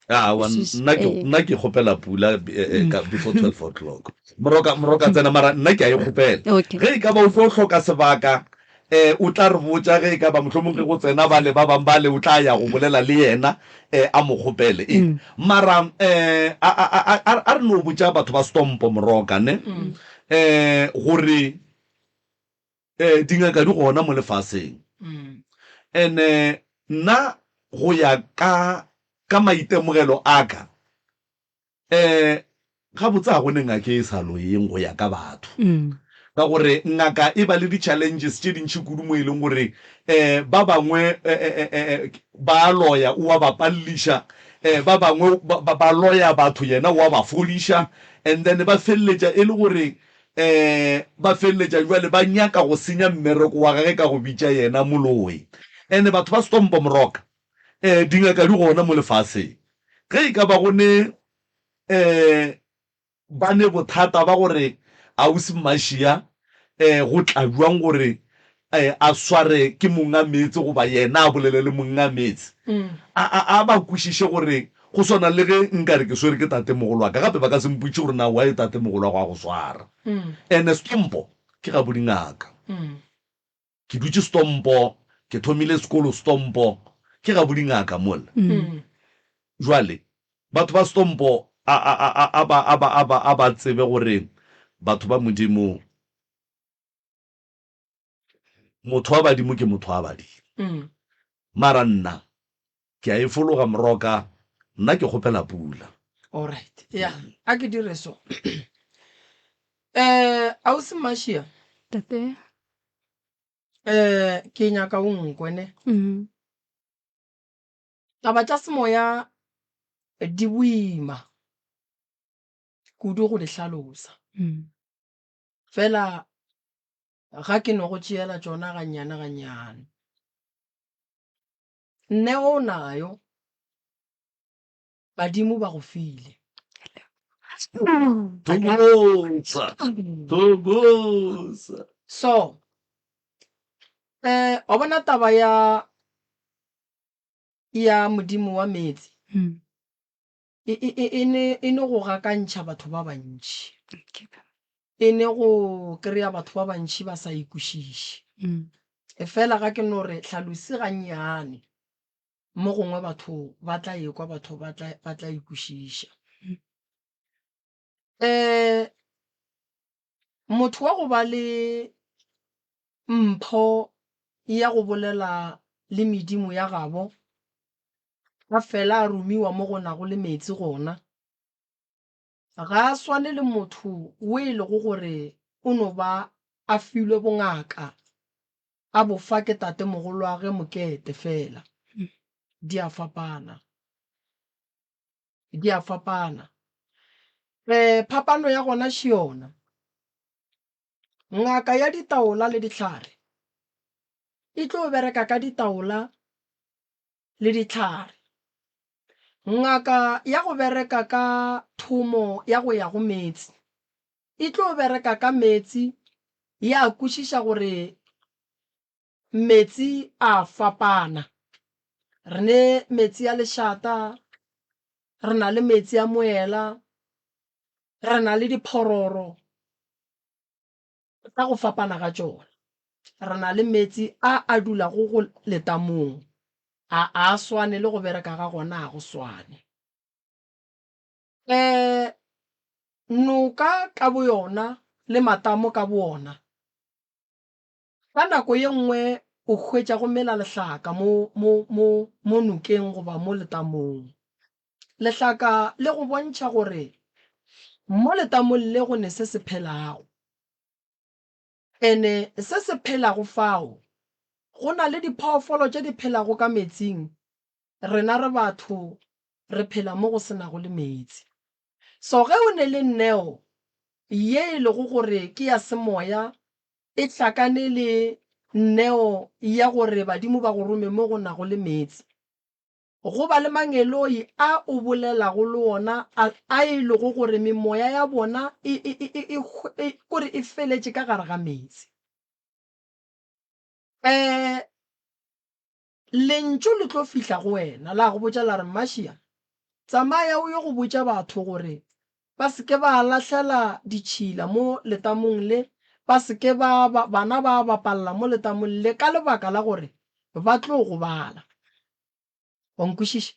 Speaker 3: Aowa
Speaker 5: Kwešiša
Speaker 3: nna ke
Speaker 5: ee.
Speaker 3: nna ke kgopela pula eh, eh, ka before 12 o'clock. Moroka moroka tsena mara nna ke a e kgopela.
Speaker 5: Okay.
Speaker 3: Ge e ka ba o tlo hloka sebaka eh o tla re botša ge e ka ba mohlomong ge go tsena bale ba bang bale o tla ya go bolela le yena eh a mo kgopele e mara eh a a a a a re no botša batho ba stompo moroka ne eh gore eh dingaka di gona mo lefaseng ene nna go ya ka ka maitemogelo a ka Um gabotse ga go ne ngaka e sa loyeng go ya ka batho. Ka gore ngaka e ba le di-challenges tše dintši kudu mo e leng gore um ba bangwe ba a loya o a ba palliša, um ba bangwe ba loya batho yena o a ba fodiša and then ba feleletša e le gore um ba feleletša jwale ba nyaka go senya mmereko wa gage ka go bitša yena moloi. And batho ba Stompo Moroka um dingaka di gona mo lefaseng. Ge e ka ba go ne um ba ne bothata ba gore ausi Mmašia um go tla bjang gore um a sware ke monga meetse goba yena a bolele le monga meetse, a, a, a ba kwešiše gore go swana le ge nka re ke swere ke tatemogolo wa ka, gape ba ka se mpotše gore na why tatemogolo wa go a go swara. Ene Stompo ke gabo dingaka. Ke dutše Stompo, ke thomile sekolo Stompo, ke gabo dingaka mola. Jwale, batho ba Stompo a, a, a, a, a ba, a ba, a ba, a ba tsebe gore batho ba Modimo, motho wa badimo ke motho wa badimo. Mara nna, ke a e fologa moroka, nna ke kgopela pula.
Speaker 4: Alright, ya, a ke dire so. Eh, ausi Mashia.
Speaker 5: Tate.
Speaker 4: Eh, ke nyaka o nkwe ne.
Speaker 5: Mm.
Speaker 4: Taba tša semoya di boima kudu go di hlalosa.
Speaker 5: Mm.
Speaker 4: Fela ga ke no go tšeela tšona gannyane gannyane. Neo o nayo, badimo ba go file.
Speaker 3: Thokoza, thokoza.
Speaker 4: So, eh, wa bona taba ya ya modimo wa meetse
Speaker 5: Mm.
Speaker 4: e, e, e, e ne e ne go gakantšha batho ba bantši
Speaker 5: Okay.
Speaker 4: e ne go kry-a batho ba bantši ba sa ikwešiše
Speaker 5: Mm.
Speaker 4: Efela ga ke no re hlalosi gannyane, mo gongwe batho ba tla ekwa, batho ba tla, ba tla e kwešiša. Um motho wa go ba le mpho ya go bolela le medimo ya gabo, a fela a romiwa mo go nago le meetse gona, Ga a swane le motho wo e lego gore o no ba a filwe bongaka a bo fa ke tatemogolwagwe Mokete fela. Di a fapana. Di a fapana. Phapano ya gona še yona. Ngaka ya ditaola le dihlare e tlo bereka ka ditaola le dihlare. Ngaka ya go bereka ka thomo ya go ya go meetse e tlo bereka ka meetse ya kwešiša gore meetse a fapana. Re ne meetse a lešata, re na le meetse a moela, re na le diphororo. Ka go fapana ga tšona, re na le meetse a a dulago go letamong, a a swane le go bereka ga gona ga go swane. Noka ka boyona le matamo ka boona, ka nako ye nngwe o hwetša go mela lehlaka mo, mo, mo, mo nokeng goba mo letamong. Lehlaka le go bontšha gore mo letamong le go ne se se phelago. Ene se se phelago fao, go na le diphoofolo tše di phelago ka meetsing, rena re batho re phela mo go se nago le meetse. So ge o ne le neo ye e lego gore ke ya semoya e hlakane le neo ya gore badimo ba go rome mo go nago le meetse, Go ba le mangeloi a o bolelago le ona a, a e lego gore memoya ya bona e, e, e, e, e, e, kore e feletše ka gare ga meetse. Um Lentšu le tlo fihla go wena la go botša la re, Mmašia, tsamaya o yo go botša batho gore ba se ke ba lahlela ditšhila mo letamong le, ba se ke ba, ba, bana ba bapalla mo letamong le ka lebaka la gore ba tlo gobala. Wa nkwešiša?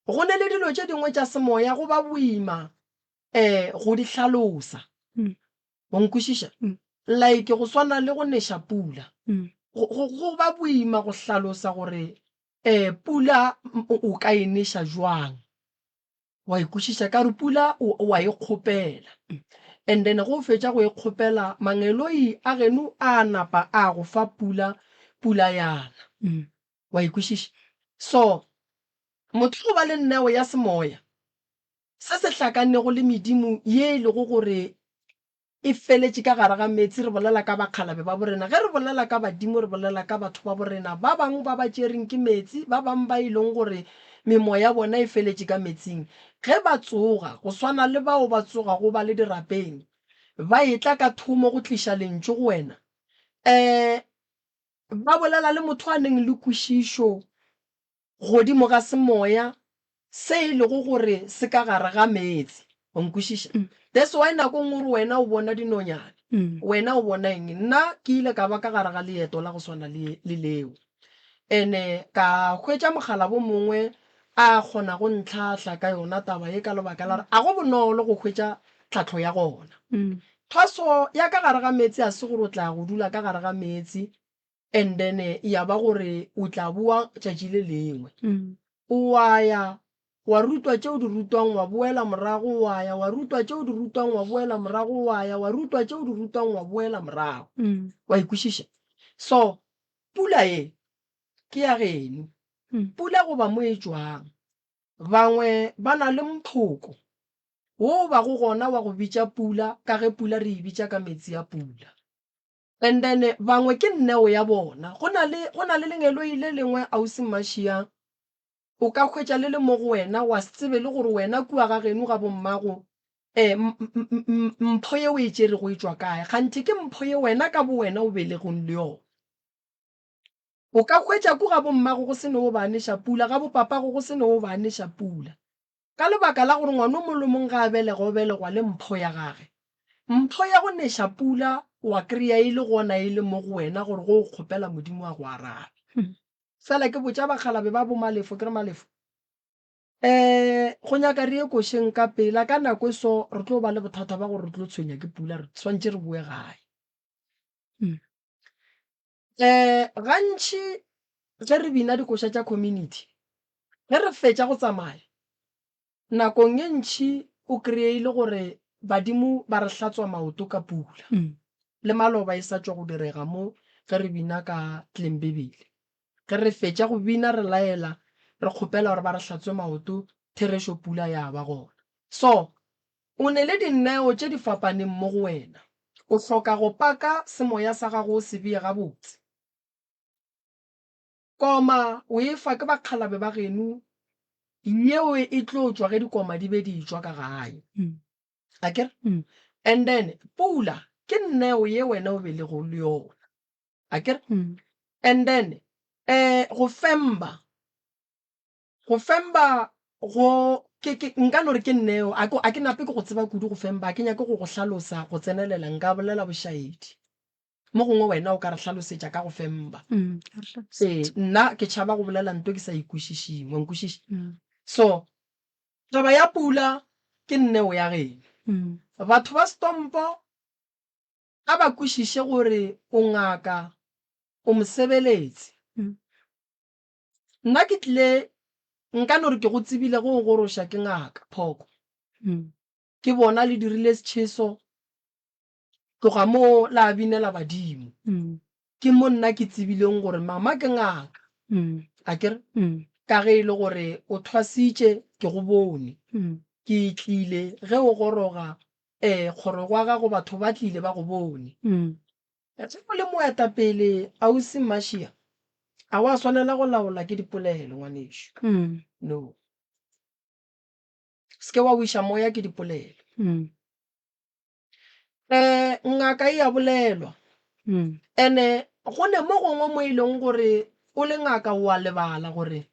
Speaker 4: Go ne le dilo tše dingwe tša semoya go ba boima um go di hlalosa. Wa nkwešiša? Like go swana le go neša pula. Go, go, go ba boima go hlalosa gore um pula o ka e neša jwang. Wa e kwešiša? Ka re pula o, o a e kgopela. And then ge o fetša go e kgopela, mangeloi a geno a napa a go fa pula, pula ya na. Wa e kwešiša? So, motho go ba le neo ya semoya, se se hlakanego le medimo ye e lego gore e feletše ka gare ga meetse, re bolela ka bakgalabe ba borena. Ge re bolela ka badimo, re bolela ka batho ba borena, ba bangwe ba ba tšereng ke meetse, ba bangwe ba e leng gore memoya ya bona e feletše ka meetsing. Ge ba tsoga, go swana le bao ba tsogago ba le dirapeng, ba etla ka thomo go tliša lentšu go wena, um ba bolela le motho a neng le kwešišo godimo ga semoya se e lego gore se ka gare ga meetse. Wa nkwešiša? That's why nako nngwe o re wena o bona dinonyane, wena o bona eng. Nna ke ile ka ba ka gare ga leeto la go swana le, le leo. Ene ka hwetša mokgalabo mongwe a kgona go ntlhahla ka yona taba ye ka lebaka la gore a go bonolo go hwetša tlhahlo ya gona. Thwaso ya ka gare ga meetse a se gore o tla go dula ka gare ga meetse and then ya ba gore o tla boa tšatši le lengwe. O a ya wa rutwa tše o di rutwang wa boela morago, wa ya wa rutwa tše o di rutwang wa boela morago, wa ya wa rutwa tše o di rutwang wa boela morago. Wa e kwešiša? So pula ye ke ya geno. Pula goba mo e tšwang. Bangwe ba na le mphoko wo o bago gona wa go bitša pula ka ge pula re e bitša ka meetse a pula. And then bangwe ke neo ya bona. Go na le, go na le lengeloi le lengwe, Ausi Mmašia, o ka hwetša le le mo go wena, wa se tsebe le gore wena kua ga geno ga bommago, um mpho ye o e tšerego e tšwa kae. Kganthe ke mpho ye wena ka bowena o belegweng le yona. O ka hwetša ku ga bommago go se ne o ba neša pula, ga bopapago go se ne o ba neša pula. Ka lebaka la gore ngwana o mong le mong ge a belegwa o belegwa le mpho ya gage. Mpho ya go neša pula Wa kry-a e le gona e le mo go wena gore go o kgopela Modimo a go arabe. Fela ke botša bakgalabe ba bo Malefo ke re Malefo, um go nyaka re ye košeng ka pela, ka nako e so re tlo ba le bothata ba gore re tlo tshwenya ke pula, re swantše re boe gae. Um gantši ge re bina dikoša tša community, ge re fetša go tsamaya, Nakong ye ntši o kreye e le gore badimo ba re hlatswa maoto ka pula. Le maloba e sa tšwa go direga mo ge re bina ka Tlembebele. Ge re fetša go bina re laela re kgopela gore ba re hlatswe maoto, therešo pula ya ba gona. So, o ne le dineo tše di fapaneng mo go wena. O hloka go paka semoya sa gago o se bee gabotse. Koma o e fa ke bakgalabe ba geno, yeo e tlo tšwa ge dikoma di be di etšwa ka gae. Akere? And then pula ke neo ye wena o belego le yona. Akere? And then eh go femba, go femba go ke ke nka no re ke neo, a ke a ke nape ke go tseba kudu go femba, a ke nyake go go hlalosa go tsenelela, nka bolela bošaedi. Mo gongwe wena o ka re hlalosetša ka go femba. Ee, nna ke tšhaba go bolela nto ke sa e kwešišeng, wa nkwešiša? So, taba ya pula ke nneo ya geno. Batho ba Stompo a ba kwešiše gore o ngaka, o mosebeletsi. Nna ke tlile, nka no re ke go tsebile ge o goroša ke ngaka, Phoko. Ke bona le dirile setšheso, Tloga moo la binela badimo. Ke mo nna ke tsebileng gore mama ke ngaka. Akere? Ka ge e le gore o thwasitše ke go bone. Ke tlile ge o goroga kgoro gwa gago batho ba tlile ba go bone. Ge o le moetapele ausi Mmašia, a wa swanela go laola ke dipolelo ngwanešu. No. Se ke wa wiša moya ke dipolelo. Um ngaka e a bolelwa ene go ne mo gongwe mo e leng gore o le ngaka o a lebala gore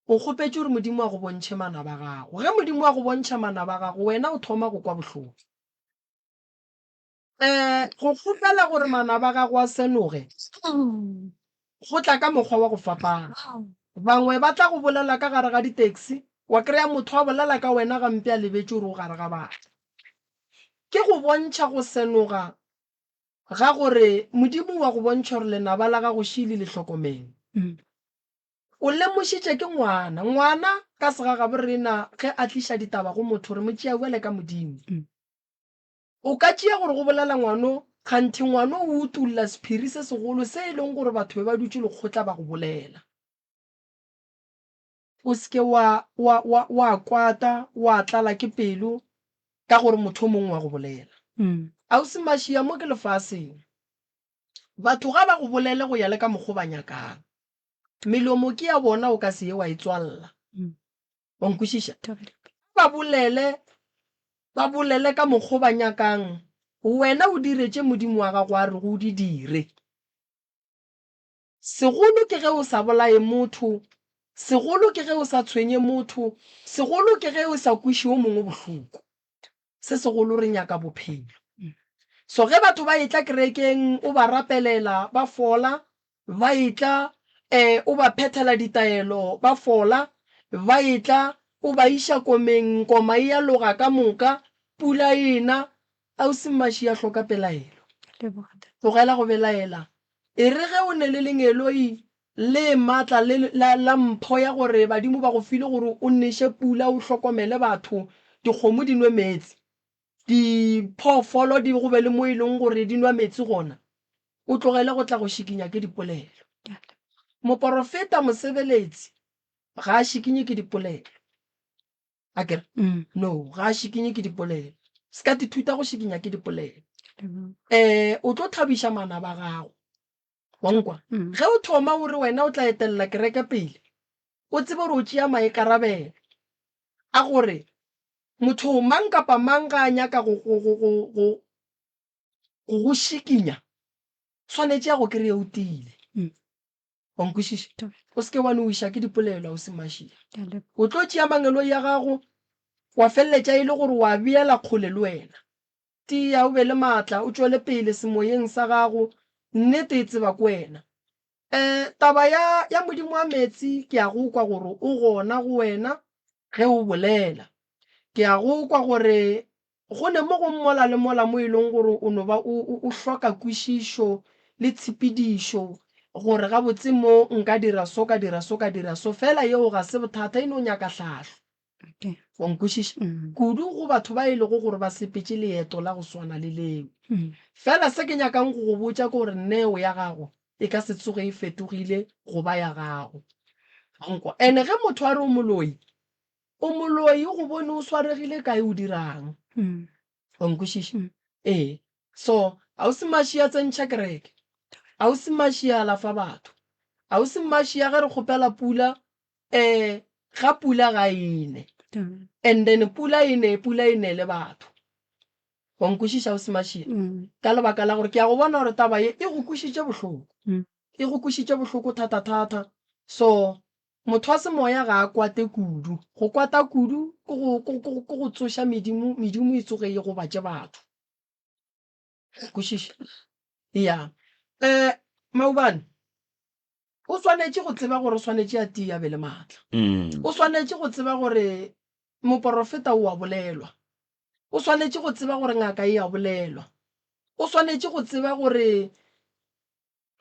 Speaker 4: o kgopetše gore Modimo a go bontšhe manaba a gago. Ge Modimo a go bontšha manaba a gago wena o thoma go kwa bohloko. Um go kgopela gore manaba a gago a senoge go tla ka mokgwa wa go fapana. Bangwe ba tla go bolela ka gare ga di-taxi, wa kry-a motho a bolela ka wena gampe a lebetše gore o gare ga batho. Ke go bontšha go senoga ga gore Modimo wa go bontšha gore lenaba la gago šele le hlokomele. O lemošitše ke ngwana. Ngwana ka segagabo rena ge a tliša ditaba go motho re mo tšea bjale ka Modimo. O ka tšea gore go bolela ngwano kganthe ngwano o utolla sephiri se segolo se e leng gore batho be ba dutše lekgotla ba go bolela. O se ke wa, wa, wa, wa kwata, wa tlala ke pelo ka gore motho o mongwe wa go bolela. Ausi Mašia, mo ke lefaseng. Batho ga ba go bolele go ya le ka mokgo ba nyakang. Melomo ke ya bona o ka se ye wa e tswalla. Wa nkwešiša? Ba bolele, ba bolele ka mokgo ba nyakang. Wena o dire tše Modimo wa gago a rego o di dire. Segolo ke ge o sa bolaye motho, segolo ke ge o sa tshwenye motho, segolo ke ge o sa kweše o mongwe bohloko. Se segolo re nyaka bophelo. So ge batho ba etla kerekeng o ba rapelela ba fola, ba etla um o ba phethela ditaelo ba fola, ba etla o ba iša komeng koma e a loga ka moka, pula e na, ausi Mmaši a hloka pelaelo. Tlogela go belaela E re ge o ne le lengeloi le matla le la, la mpho ya gore badimo ba go file gore o neše pula, o hlokomele batho, dikgomo di nwe meetse, diphoofolo di go be le mo e leng gore di nwa meetse gona, o tlogele go tla go šikinya ke dipolelo. Moporofeta mosebeletsi ga a šikinye ke dipolelo. Akere? No, ga a šikinye ke dipolelo. Se ka tithuta go šikinya ke dipolelo. Eh, o tlo thabiša manaba a gago. Wa nkwa? Ge o thoma o re wena o tla etelela kereke pele, o tsebe gore o tšea maikarabelo a gore motho mang kapa mang ga a nyaka go, go, go, go, go, go go šikinya, swanetše a go kry-e o tiile. Wa nkwešiša? O se ke wa no wiša ke dipolelo, ausi Mašia. O tlo tšea mangeloi a gago, wa feleletša e le gore wa beela kgole le wena. Tia o be le maatla, o tšwele pele semoyeng sa gago, nnete e tseba ke wena. Um taba ya, ya Modimo wa meetse ke a go kwa gore o gona go wena ge o bolela. Ke a go kwa gore go ne mo go mola le mola mo e leng gore o no ba o, o, o hloka kwešišo le tshepedišo gore gabotse mo nka dira so, ka dira so, ka dira so, fela yeo ga se bothata, e no nyaka hlahlo.
Speaker 5: Okay.
Speaker 4: Wa nkwešiša?
Speaker 5: Mm.
Speaker 4: Kudu go batho ba e lego gore ba sepetše leeto la go swana le leo.
Speaker 5: Mm.
Speaker 4: Fela se ke nyakang go go botša ke gore neo ya gago e ka se tsoge e fetogile go ba ya gago. Wa nkwa? Ene ge motho a re o moloi, o moloi o go bone o swaregile kae o dirang.
Speaker 5: Mm.
Speaker 4: Wa nkwešiša?
Speaker 5: Mm.
Speaker 4: Ee. So, ausi Mashi a tsentšha kereke. Ausi Mashi a alafa batho. Ausi Mashi a ge re kgopela pula, um ga pula ga e ne. And then pula e ne, pula e nele batho. Wa nkwešiša ausi Mashi?
Speaker 5: Mm.
Speaker 4: Ka lebaka la gore ke a go bona gore taba ye e go kwešitše bohloko.
Speaker 5: Mm.
Speaker 4: E go kwešitše bohloko thata-thata. So, motho wa semoya ga a kwate kudu. Go kwata kudu ke go, ke, ke, ke go tsoša medimo, medimo e tsoge e gobatše batho. Kwešiša? Ya. Um Maubane, o swanetše go tseba gore o swanetše a tie a be le maatla.
Speaker 3: Mm.
Speaker 4: O swanetše go tseba gore moporofeta o a bolelwa. O swanetše go tseba gore ngaka e a bolelwa. O swanetše go tseba gore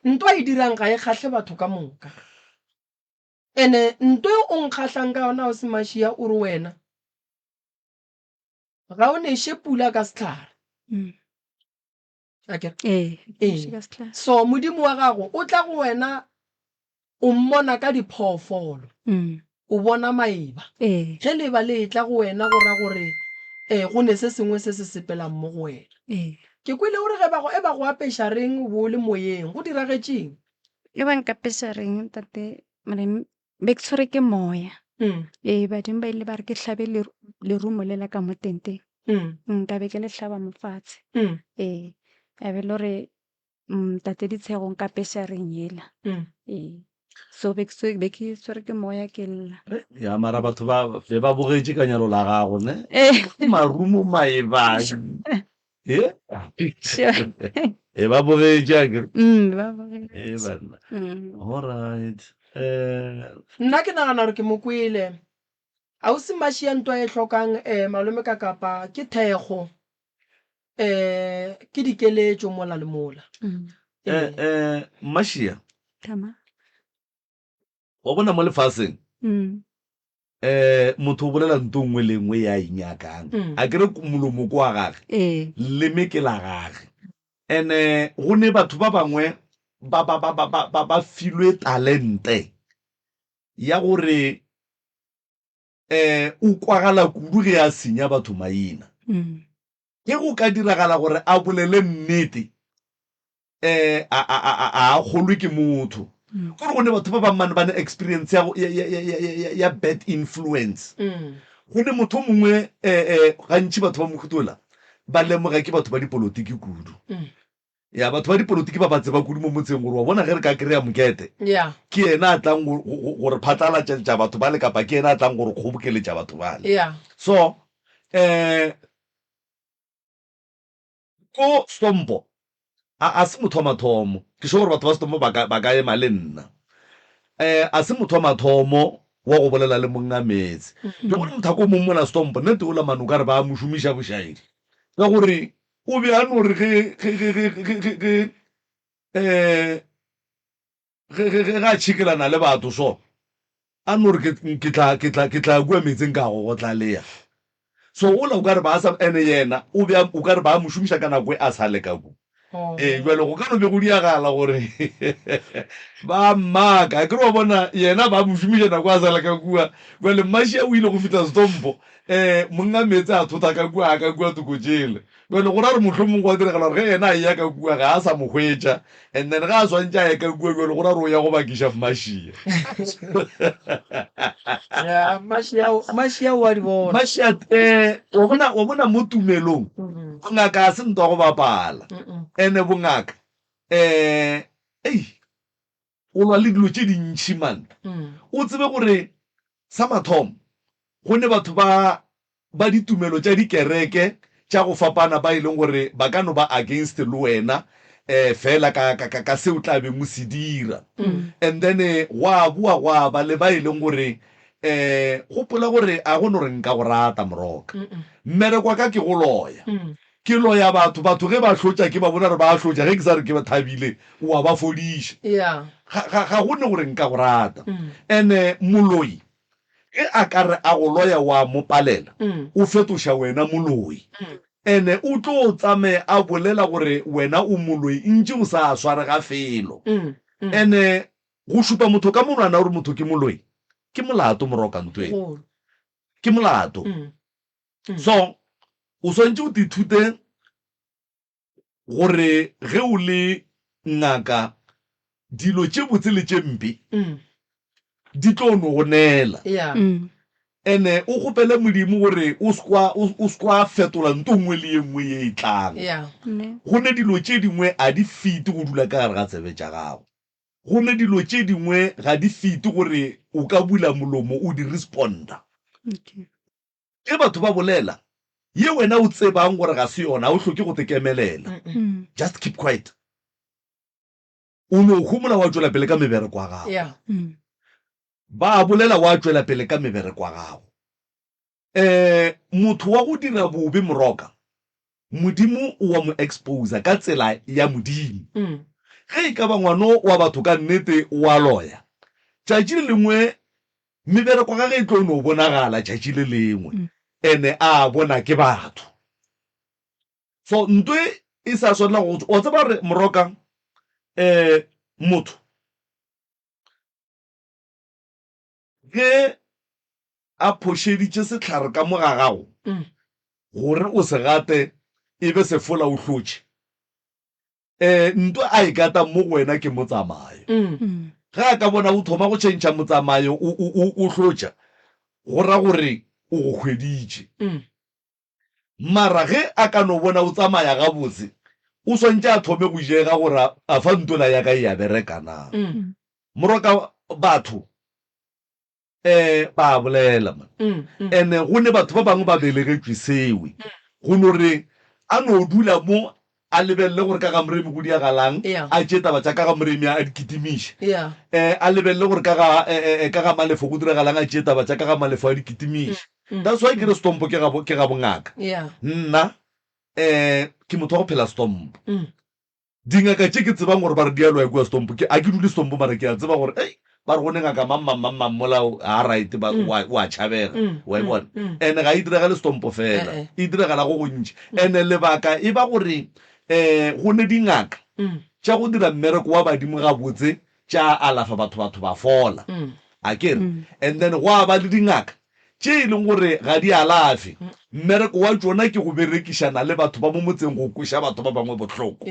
Speaker 4: ntwa e dirang ga e kgahle batho ka moka. Ene nto e o nkgahlang ka yona o se Mašia o re wena ga o neše pula ka sehlare.
Speaker 5: Mm.
Speaker 4: Akere?
Speaker 5: Ee,
Speaker 4: Ee.
Speaker 5: neše ka sehlare.
Speaker 4: So Modimo wa gago o tla go wena o mmona ka diphoofolo.
Speaker 5: Mm.
Speaker 4: O bona maeba.
Speaker 5: Ee.
Speaker 4: Ge leeba le etla go wena go ra gore eh, go ne se sengwe se se sepelang mo go wena.
Speaker 5: Ee.
Speaker 4: Ke kwele o re ge ba go, e ba go apeša reng o bo o le moyeng, go diragetšeng?
Speaker 5: E ba nkapeša reng ntate Moremi, be ke tshwere ke moya.
Speaker 4: Mm.
Speaker 5: Ee, badimo ba ile ba re ke hlabe lerumo le la ka mo tenteng.
Speaker 4: Mm.
Speaker 5: Nka be ke le hlaba mo fatshe.
Speaker 4: Mm.
Speaker 5: Ee, ya be le gore ntate Ditshego nkapeša reng yela.
Speaker 4: Mm.
Speaker 5: Ee. So be ke be ke tshwere ke moya ke lla.
Speaker 3: Ya mara batho ba be ba bogetše ka nyalo la gago ne?
Speaker 5: Ee.
Speaker 3: Marumo maeba. E?
Speaker 5: Sure.
Speaker 3: E ba bogetše akere?
Speaker 5: Ba bogetše.
Speaker 3: E banna.
Speaker 5: Mm.
Speaker 3: All right. Eh
Speaker 4: Nna ke nagana gore ke mo kwele. Ausi Mašia ntwa e hlokang eh malome ka kapa ke thekgo eh ke dikeletšo mola le mola.
Speaker 5: Mm.
Speaker 3: eh eh Mašia.
Speaker 5: Thama.
Speaker 3: Wa bona mo lefaseng
Speaker 5: Mm.
Speaker 3: eh motho o bolela nto nngwe le nngwe ya e nyakang.
Speaker 4: Mm.
Speaker 3: A kere molomo ko wa gage.
Speaker 5: Ee.
Speaker 3: Leme ke la gage. Ene go ne batho ba bangwe ba ba ba ba ba ba ba filwe talente ya gore eh o kwagala kudu ge a senya batho maina.
Speaker 5: Mm.
Speaker 3: Ge go ka diragala gore a bolele nnete, eh a a a a a kgolwe ke motho.
Speaker 5: Mm.
Speaker 3: Gore go ne batho ba bang mane ba ne experience ya ya ya ya ya ya bad influence.
Speaker 4: Mm.
Speaker 3: Go ne motho o mongwe eh eh gantši batho ba mohuta ola ba lemoga ke batho ba dipolotiki kudu.
Speaker 4: Mm.
Speaker 3: Ya batho ba dipolotiki ba ba tseba kudu mo motseng gore wa bona ge re ka kry-a mokete
Speaker 4: Yeah.
Speaker 3: ke yena a tlang go go- go re phatlalatšetša batho bale kapa ke yena a tlang go re kgobokeletša batho bale.
Speaker 4: Yeah.
Speaker 3: So eh ko Stompo a a se motho wa mathomo ke sure gore batho ba Stompo ba ka ba ka ema le nna eh a se motho wa mathomo wa go bolela le monga meetse ke gore motho a ko mong mola Stompo nnete ola mane o ka re ba mo šomiša bošaedi ka gore o be a no re ge ge ge ge ge ge ge eh Ge, ge, ge, ge a tšhikelana le batho so, a no re, Ke, ke tla, ke tla, ke tla kua meetseng ka go go tlalea. So ola o ka re ba sa, ene yena o be a, o ka re ba mo šomiša ka nako e a sa le ka ku. Ee, bjale go ka no be go diagala gore ba mmaka. Akere wa bona, yena ba mo šomiša nako a sa le ka kua. Bjale Mmašia o ile go fihla Setompo, um monga meetse a thota ka kua, a ka kua toko tšele. Bjale go ra gore mohlomong gwa diragala gore ge yena a eya ka kua ga a sa mo hwetša, and then ge a swantše a ye ka kua bjale go ra gore o ya go bakiša Mmašia.
Speaker 4: Ya, Mmašia, Mmašia o a di bona.
Speaker 3: Mmašia, eh, wa bona, wa bona mo tumelong, bongaka ga se ntwa go bapala. Ene bongaka, eh, ei, o lwa le dilo tše dintši man. O tsebe gore sa mathomo, go ne batho ba, ba ditumelo tša dikereke. tša go fapana ba e leng gore ba ka no ba against le wena um fela ka, ka, ka, ka se o tla beng o se dira. And then gwa boa gwa ba le ba e leng gore um gopola gore a go no re nka go rata moroka. Mmereko wa ka ke go loya. Ke loya batho, batho ge ba hlotša ke ba bona gore ba a hlotša, ge ke sa re ke ba thabile o a ba fodiša. Ga, ga, ga go ne gore nka go rata. And-e moloi Ge a ka re a go loya wa mo palela, o fetoša wena moloi. Ene o tlo tsamaye a bolela gore wena o moloi ntše o sa swarega felo. Ene go šupa motho ka monwana gore motho ke moloi ke molato moroka ntweng. Ke molato. So o swantše o tithute gore ge o le ngaka dilo tše botse le tše mpe di tlo no go neela. Ene o kgopele Modimo gore o se kwa fetola nto nngwe le ye nngwe ye e tlang. Go ne dilo tše dingwe a di fete go dula ka gare ga tsebe tša gago. Go ne dilo tše dingwe ga di fete gore o ka bula molomo o di responda. Ge batho ba bolela, ye wena o tsebang gore ga se yona, ga o hloke go te kemelela. Just keep quiet. O no homola wa tšwela pele ka mebereko ya gago.
Speaker 4: Yeah.
Speaker 3: Ba bolela wa tšwela pele ka mebereko ya gago. Eh, motho wa go dira bobe moroka, Modimo o wa mo exposer ka tsela ya Modimo. Ge e ka ba ngwano wa batho ka nnete o a loya, tšatši le lengwe Mebereko ga ge e tlo no bonagala tšatši le lengwe ene a bona ke batho. So nto e e sa swanela go wa tseba gore moroka um motho ge a phošeditše sehlare ka mo ga gago gore o se gate e be sefola o hlotše. Um nto a e katang mo go wena ke motsamayo. Ge a ka bona o thoma go tšhentšha motsamayo o, o, o, o hlotša, go ra gore o go hweditše. Mara ge a ka no bona o tsamaya gabotse, o swantše a thome go jega gore a fa ntola ya ka e a bereka na. Moroka batho um ba a bolela man ene go ne batho ba bangwe ba belegetšwe sewe go no re a no dula mo a lebelele gore ka ga moremi go diagalang a tšee taba tša ka ga moremi a di kitimiše um a lebelele gore ka ga eh, eh, ka ga malefo go diragalang a tšee taba tša ka ga malefo a di kitimiše that's why ke re stompo ke ga ke ga bongaka nna um ke motho wa go phela stompo Dingaka tše ke tsebang gore ba re di a loya kua Stompo, ke, a ke dule Stompo mara ke a tseba gore, ei, ba re go ne ngaka mang, mang, mang, mang mola ga a right, ba, o a, o a tšhabega, wa e bona. And ga e diragale Stompo fela, e diragala go gontši. And lebaka e ba gore um go ne dingaka tša go dira mmereko wa badimo gabotse, tša alafa batho, batho ba fola, a ke re? And then gwa ba le dingaka tše e leng gore ga di alafe, mmereko wa tšona ke go berekišana le batho ba mo motseng go kweša batho ba bangwe bohloko.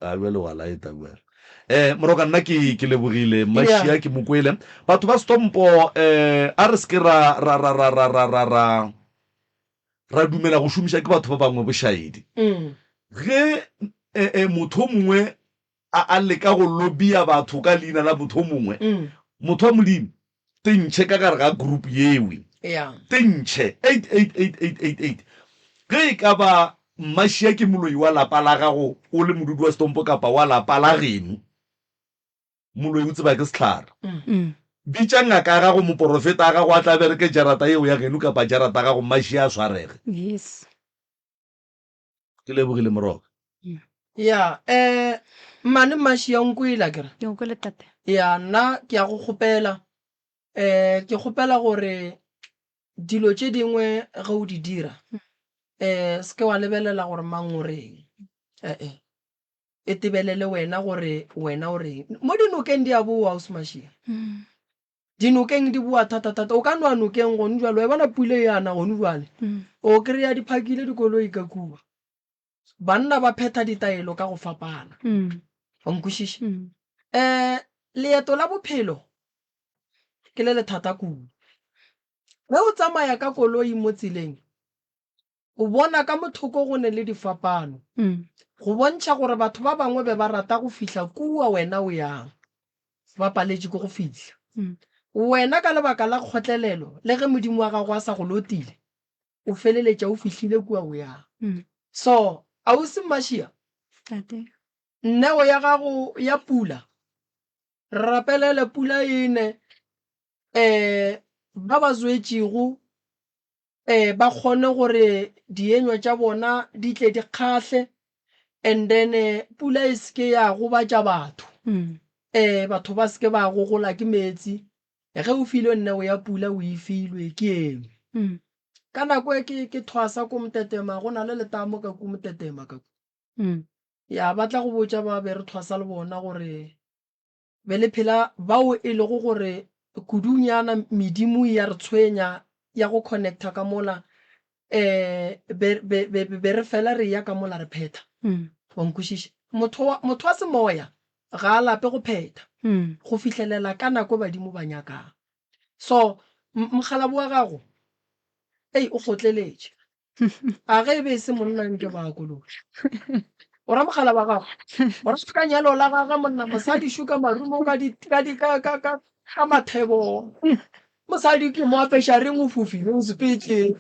Speaker 3: A bjale wa laeta bjale. Eh, Moroka nna ke ke lebogile Mmašia ke mo kwele. Batho ba Stompo eh a re se ke ra ra ra ra ra ra ra ra ra dumela go šomiša ke batho ba bangwe bošaedi. Ge eh, eh, motho o mongwe a a leka go lobia batho ka leina la motho o mongwe, motho wa Modimo, te ntšhe ka gare ga group yewe. Te ntšhe. 888888. Ge e ka ba Mmašia ke moloi wa lapa la gago o le modudi wa Setompo kapa wa lapa la geno, moloi o tseba ke sehlare. Bitša ngaka ya gago, moporofeta ya gago a tla bereke jarata yeo ya geno kapa jarata ya gago, Mmašia a swarege.
Speaker 5: Yes.
Speaker 3: Ke lebogile Moroka.
Speaker 4: Ya, eh, mmane Mmaši ya nkwele akere?
Speaker 5: Ke go kwele tate.
Speaker 4: Ya, nna ke ya go kgopela, eh, ke kgopela gore dilo tše dingwe ge o di dira, eh, se ke wa lebelela gore mang o reng, eh-eh, e tebelele wena gore wena o reng. Mo dinokeng di a boa, Ausi Mašia. Dinokeng di boa thata-thata. O ka nwa nokeng gone jwale, wa e bona pula e ana gone jwale, o kry-a di phakile dikoloi ka kua. Banna ba phetha ditaelo ka go fapana. Wa nkwešiša? Um leeto la bophelo ke le le thata kudu. Ge o tsamaya ka koloi mo tseleng, O bona ka mothoko go ne le difapano, go bontšha gore batho ba bangwe be ba rata go fihla kua wena o yang, ba paletše ke go fihla. Wena ka lebaka la kgotlelelo le ge Modimo wa gago a sa go lotile, O feleletša o fihlile kua o yang. So, ausi Mmašia,
Speaker 5: Tate.
Speaker 4: neo ya gago ya pula, re rapelele pula e ne, um ba ba zwetšego um ba kgone gore dienywa tša bona di tle di kgahle and then pula e se ke ya gobatša batho, um batho ba se ke ba gogola ke meetse. Ge o filwe neo ya pula o e filwe ke eng? Ka nako e ke ke thwasa ko Motetema go na le letamo ka ko Motetema ka ko. Ya ba tla go botša ba be re thwasa le bona gore be le phela bao e lego gore kudunyana medimo ya re tshwenya ya go connecta ka mola um be, be, be, be re fela re ya ka mola re phetha. Wa nkwešiša? Motho wa, motho wa semoya ga a lape go phetha go fihlelela ka nako badimo ba nyakang. So mokgalabo wa gago ei o kgotleletše. A ge e be e se monna nke ba kolotše. O ra mogala wa gago. O ra ka nyalo la gagwe monna mosadi shuka marumo ka di ka di ka ka ka ka mathebo. Mosadi ke mo apeša reng o fofile o sepetše.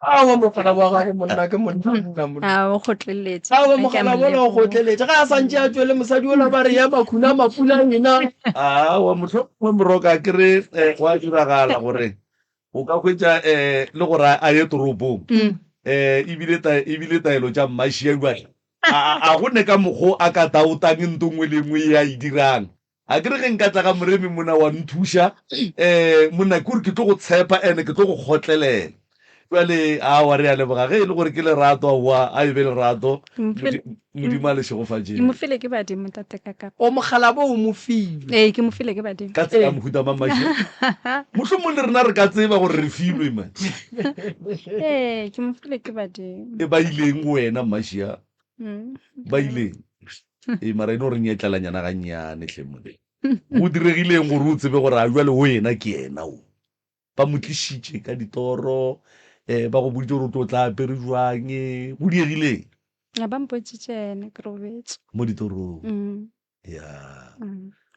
Speaker 4: Aowa mogala wa gago monna ke monna monna monna.
Speaker 5: A o kgotleletše.
Speaker 4: Aowa mogala wola o kgotleletše. Ge a sa ntše a tšwele mosadi wola ba re ya makhuna mafula ena.
Speaker 3: Aowa mohlomongwe moroka ke re eh, go a diragala gore o ka hwetša um le gore a ye toropong um ebile ebile taelo tša mmašia jale a go ne ka mokgo a ka taotang nto nngwe le nngwe e a e dirang a ke re ge nka tla ga moremi mona wa nthuša um monna ke gore ke tlo go tshepa ene ke tlo go kgotlelela jale awa re a leboga ge e le gore ke lerato aowa a e be lerato Modimo a le šegofatšeng.
Speaker 5: Ke mo file ke badimo tate ka kapa.
Speaker 4: O mokgalabo o mo filwe.
Speaker 5: Ee, ke mo file ke badimo.
Speaker 3: Ka tsela ya mohuta mang Mašia? Mohlomong le rena re ka tseba gore re filwe man.
Speaker 5: Ee, ke mo file ke badimo.
Speaker 3: E ba ileng go wena Mašia? Ba ileng? Ee, mara e no re nyetlelanyana gannyane hle mone. Go diregileng gore o tsebe gore a jwale o yena ke yena o? Ba mo tlišitše ka ditoro, um ba go boditše gore o tlo tla apere jwang, go diegileng?
Speaker 5: A ba mpontšitše yena ke robetše.
Speaker 3: Mo ditorong? Ya.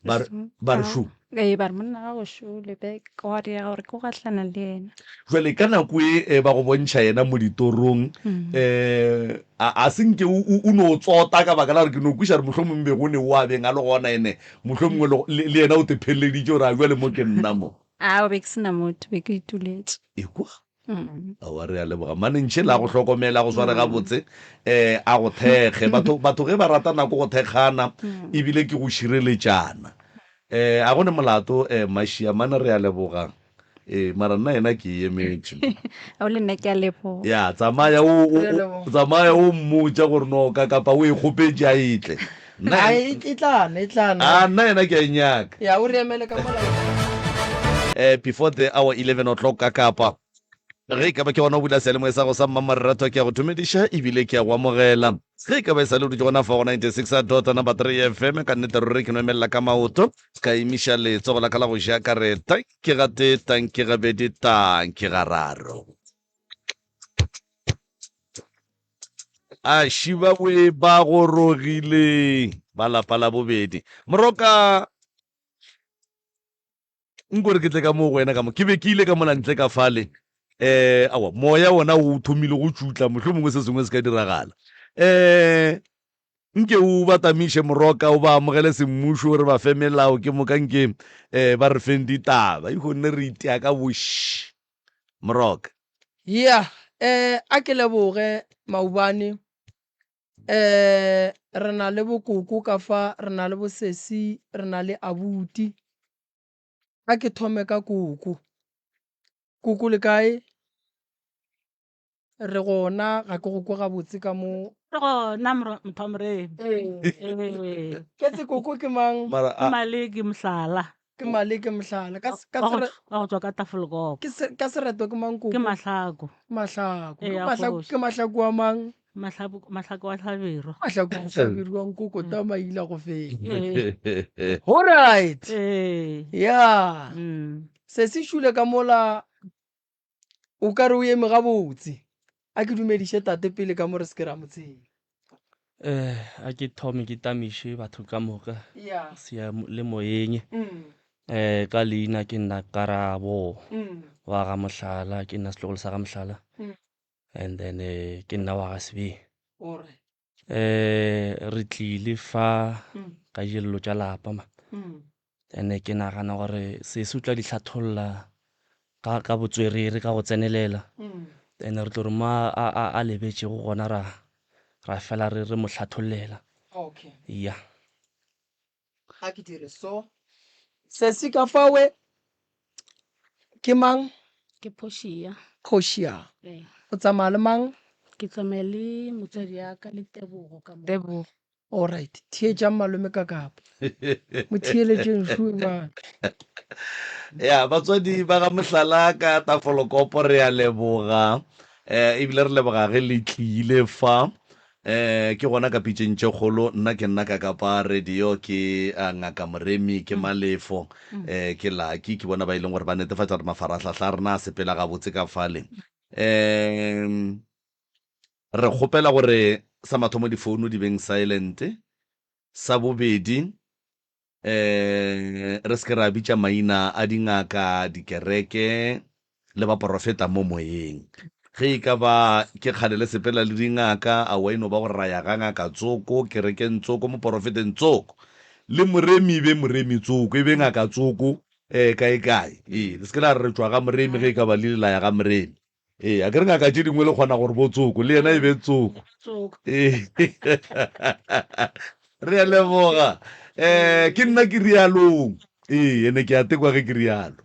Speaker 3: Ba re, ba re šo?
Speaker 5: Ee, ba re monna gago šo, le be gwa diega gore ke go gahlana le yena.
Speaker 3: Jwale ka nako e ba go bontšha yena mo ditorong, um a se nke o no tsota ka baka la gore ke no kweša gore mohlomongwe be go ne o a beng a le gona ene mohlomongwe le yena o te pheleleditše gore a jwale mo ke nna mo.
Speaker 5: Ao, be ke se na motho, be ke ituletše.
Speaker 3: Ekwa. Aowa, re a leboga. Mane ntšhe la go hlokomela, a go sware gabotse, um a go thekge. Batho, batho ge ba rata nako go thekgana, ebile ke go šireletšana. Um a go ne molato, um Mašia, mane re a leboga. Ee, mara nna yena ke e emetše.
Speaker 5: Ao, le nna ke a leboga.
Speaker 3: Ya, tsamaya o, o,
Speaker 4: Re a
Speaker 3: o,
Speaker 4: leboga.
Speaker 3: tsamaya o mmotša gore no ka kapa o e kgopetše a e tle. Nna
Speaker 4: A
Speaker 3: yena,
Speaker 4: e e tla na, e tla na.
Speaker 3: a nna yena ke a e nyaka.
Speaker 4: Ya, o re emele ka mola.
Speaker 3: Eh, before the hour 11 o'clock ka kapa. Ge e ka ba ke gona o bula seyalemoya sa go sa mmamoratwa ke a go dumediša ebile ke a go amogela. Ge e ka ba e sa le o dutše gona fa go 96 dot number 3 FM ka nnete ruri ke no emelela ka maoto ka emiša letsogo la ka la go ja ka re tanki gatee tanki gabedi tanki gararo. A šiba boe ba gorogile ba lapa la bobedi. Moroka nko re ke tle ka mo go wena ka mo ke be ke ile ka mola ntle ka fale um awa moya wona o thomile go tšutla mohlho mongwe se sengwe se ka diragala um nke o ba tamiše moroka o ba amogele semmušo re ba fe melao ke moka nke um ba re feng ditaba e kgonne re itea ka boši moroka
Speaker 4: Ya, eh, a ke leboge maubane. Eh, re na le bokoko ka fa, re na le bosesi, re na le abuti. A ke thome ka koko. Koko le kae? Re gona, ga ke go kwe gabotse ka mo.
Speaker 6: Re gona motho wa moremi. Ee.
Speaker 4: Ketse koko ke mang?
Speaker 3: Mara
Speaker 6: Ke
Speaker 3: a
Speaker 6: Maleke Mohlala.
Speaker 4: Ke Maleke Mohlala. Ka ka
Speaker 6: Wa go
Speaker 4: sere
Speaker 6: wa go tswa ka Tafelkop.
Speaker 4: ke se ka sereto ke mang
Speaker 6: Ke
Speaker 4: koko?
Speaker 6: Mahlako.
Speaker 4: Mahlako. Ke
Speaker 6: Ee, a
Speaker 4: Mahlako
Speaker 6: kgoši.
Speaker 4: ke Mahlako wa mang?
Speaker 6: Mahlako Mahlako wa Hlabirwa.
Speaker 4: Mahlako wa Hlabirwa nkoko tama ila go feta.
Speaker 6: Ee.
Speaker 4: Alright.
Speaker 6: Ee.
Speaker 4: Yeah.
Speaker 6: Mm.
Speaker 4: Se se šule ka mola O ka re o eme gabotse. A ke dumediše tate pele ka mo re se ke ra mo tseba.
Speaker 7: Eh, a ke thome ke tamiše batho ka moka
Speaker 4: Yeah.
Speaker 7: seyalemoyeng.
Speaker 4: Mm.
Speaker 7: Eh, ka leina ke nna Karabo
Speaker 4: Mm.
Speaker 7: Wa ga Mohlala, ke nna setlogolo sa ga Mohlala. And then eh, ke nna wa ga Sebeng.
Speaker 4: Alright.
Speaker 7: Eh, re tlile fa ka dillo tša lapa ma. Ene ke nagana gore sesi o tla di hlatholla ka ka botswerere ka go tsenelela. Ene re tlo re mo a a a lebetšego gona ra ra fela re re mo hlathollela.
Speaker 4: Okay.
Speaker 7: Ya.
Speaker 4: A ke dire so. Sesi ka fawe ke mang?
Speaker 6: Ke Portia.
Speaker 4: Portia.
Speaker 6: Ee.
Speaker 4: O tsamaya le mang?
Speaker 6: Ke tsamaya le motswadi ya ka le Tebogo ka mo.
Speaker 4: Tebogo. All right. Theetšang malome ka kapa. Mo theeletšeng šue man.
Speaker 3: Ya, batswadi ba ga Mohlala ka Tafolokopo re a leboga. Eh, ebile re leboga ge le tlile fa. Eh, ke gona ka pitšeng tše kgolo, nna ke nna ka kapa radio, ke uh, Ngaka Moremi, ke Malefo, eh, ke Lucky, ke bona ba e leng gore ba netefatša gore mafarahlahla a rena a sepela gabotse ka fale. Eh, re kgopela gore sa mathomo difouno di beng silent, sa bobedi um re se ke ra bitša maina a dingaka, dikereke le baporofeta mo moyeng. Ge e ka ba ke kgale le sepela le dingaka, aowa e no ba gore ra ya ga ngaka tsoko, kerekeng tsoko, moporofeteng tsoko. Le moremi e be moremi tsoko, e be ngaka tsoko, um kae kae. Ee, le se ke la re re tšwa ga moremi ge e ka ba le ile la ya ga moremi. Ee, a ke re ngaka tše dingwe le kgona gore bo tsoko, le yena e be tsoko. Ee. Re a leboga. Eh, ke nna ke rialong. Ee, ene ke a tekwa ge ke rialo.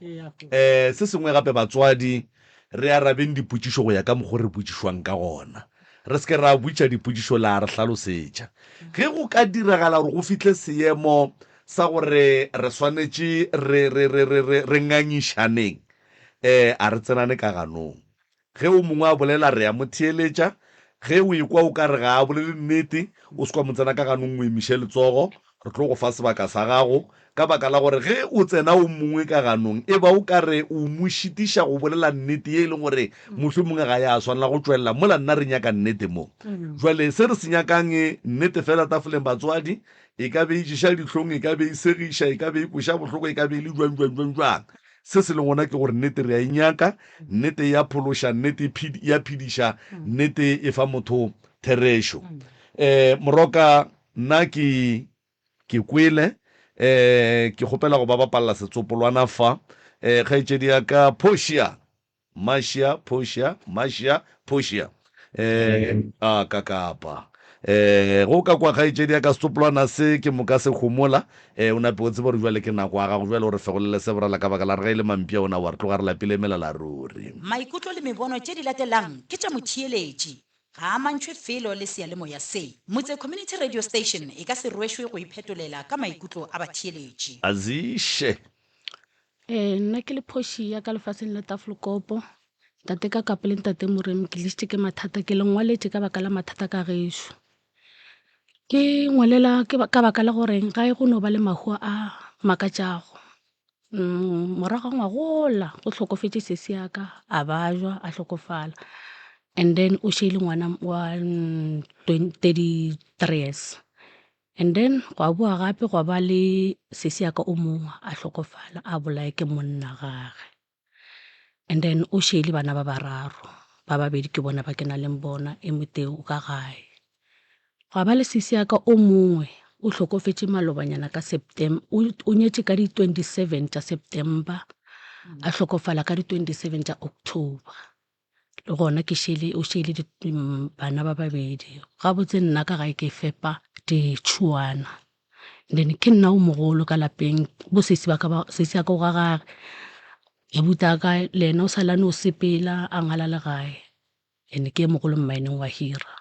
Speaker 3: Eh, se sengwe gape batswadi, re arabeng dipotšišo go ya ka mokgo re botšišwang ka gona. Re se ke ra botša dipotšišo la re hlalosetša. Ge go ka diragala gore go fihle seemo sa gore re swanetše re, re, re, re, re, re ngangišaneng, Ee, a re tsenane ka ganong. Ge o mongwe a bolela, re a mo theeletša. Ge o ekwa o ka re ga a bolele nnete, o se kwa mo tsena ka ganong o emiše letsogo, re tlo go fa sebaka sa gago. Ka baka la gore ge o tsena o mongwe ka ganong, e ba o ka re o mo šitiša go bolela nnete ye e leng gore mohlomongwe ga ya swanela go tšwelela mola nna re nyaka nnete mo. Jwale se re se nyakang, nnete fela tafoleng batswadi, e ka be e ješa dihlong, e ka be e segiša, e ka be e kweša bohloko, e ka be e le jwang jwang jwang jwang. Se se leng gona ke gore nnete re a e nyaka, nnete e a phološa, nnete e e a phediša, nnete e fa motho therešo. Um Moroka, nna ke, ke kwele, um ke kgopela go ba bapalela setsopolwana fa. Um kgaetšedi ya ka Portia, Marcia, Portia, Marcia, Portia, um a ka kapa. Um ge o ka kwa kgaetšedi ya ka setsopolwana se ke moka se homola, um o nape o tsebe gore bjale ke nako ya gago bjale o re fegolele se borala ka baka la re ge e le mampša ona wa re tloga re lapile melala ruri.
Speaker 1: Maikutlo le mebono tše di latelang ke tša motheeletši. Ga a amantšhwe felo le seyalemoya se. Motse Community Radio Station e ka se rwešwe go iphetolela ka maikutlo a batheeletši.
Speaker 3: Aziše.
Speaker 6: Ee, nna ke le phoši ya ka lefaseng la Tafelkopo. Ntate ka Kapo le ntate Moremi ke tlišitše ke mathata, ke le ngwaletše ka baka la mathata ka gešo. Ke ngwalela ka baka la gore gae go no ba le mahu a makatšago. Morago ga ngwagola go hlokofetše sesi ya ka a bajwa a hlokofala and then o šele ngwana wa 33 years. And then gwa bowa gape gwa ba le sesi ya ka o mongwe a hlokofala a bolawa ke monna gage. And then o šele bana ba bararo, ba babedi ke bona ba ke nang le bona, e motee o ka gae. Gwa ba le sesi ya ka o mongwe o hlokofetše malobanyana ka September, o nyetše ka di 27 tša September, a hlokofala ka di 27 tša October. Le gona ke šele, o šele bana ba babedi. Gabotse nna ka gae ke fepa ditšhuana. Then ke nna o mogolo ka lapeng, bo sesi ba ka ba, sesi wa ka o ga gage, abuti wa ka le yena o sa le a no sepela a ngala le gae. And ke e mogolo mmaeneng wa hira.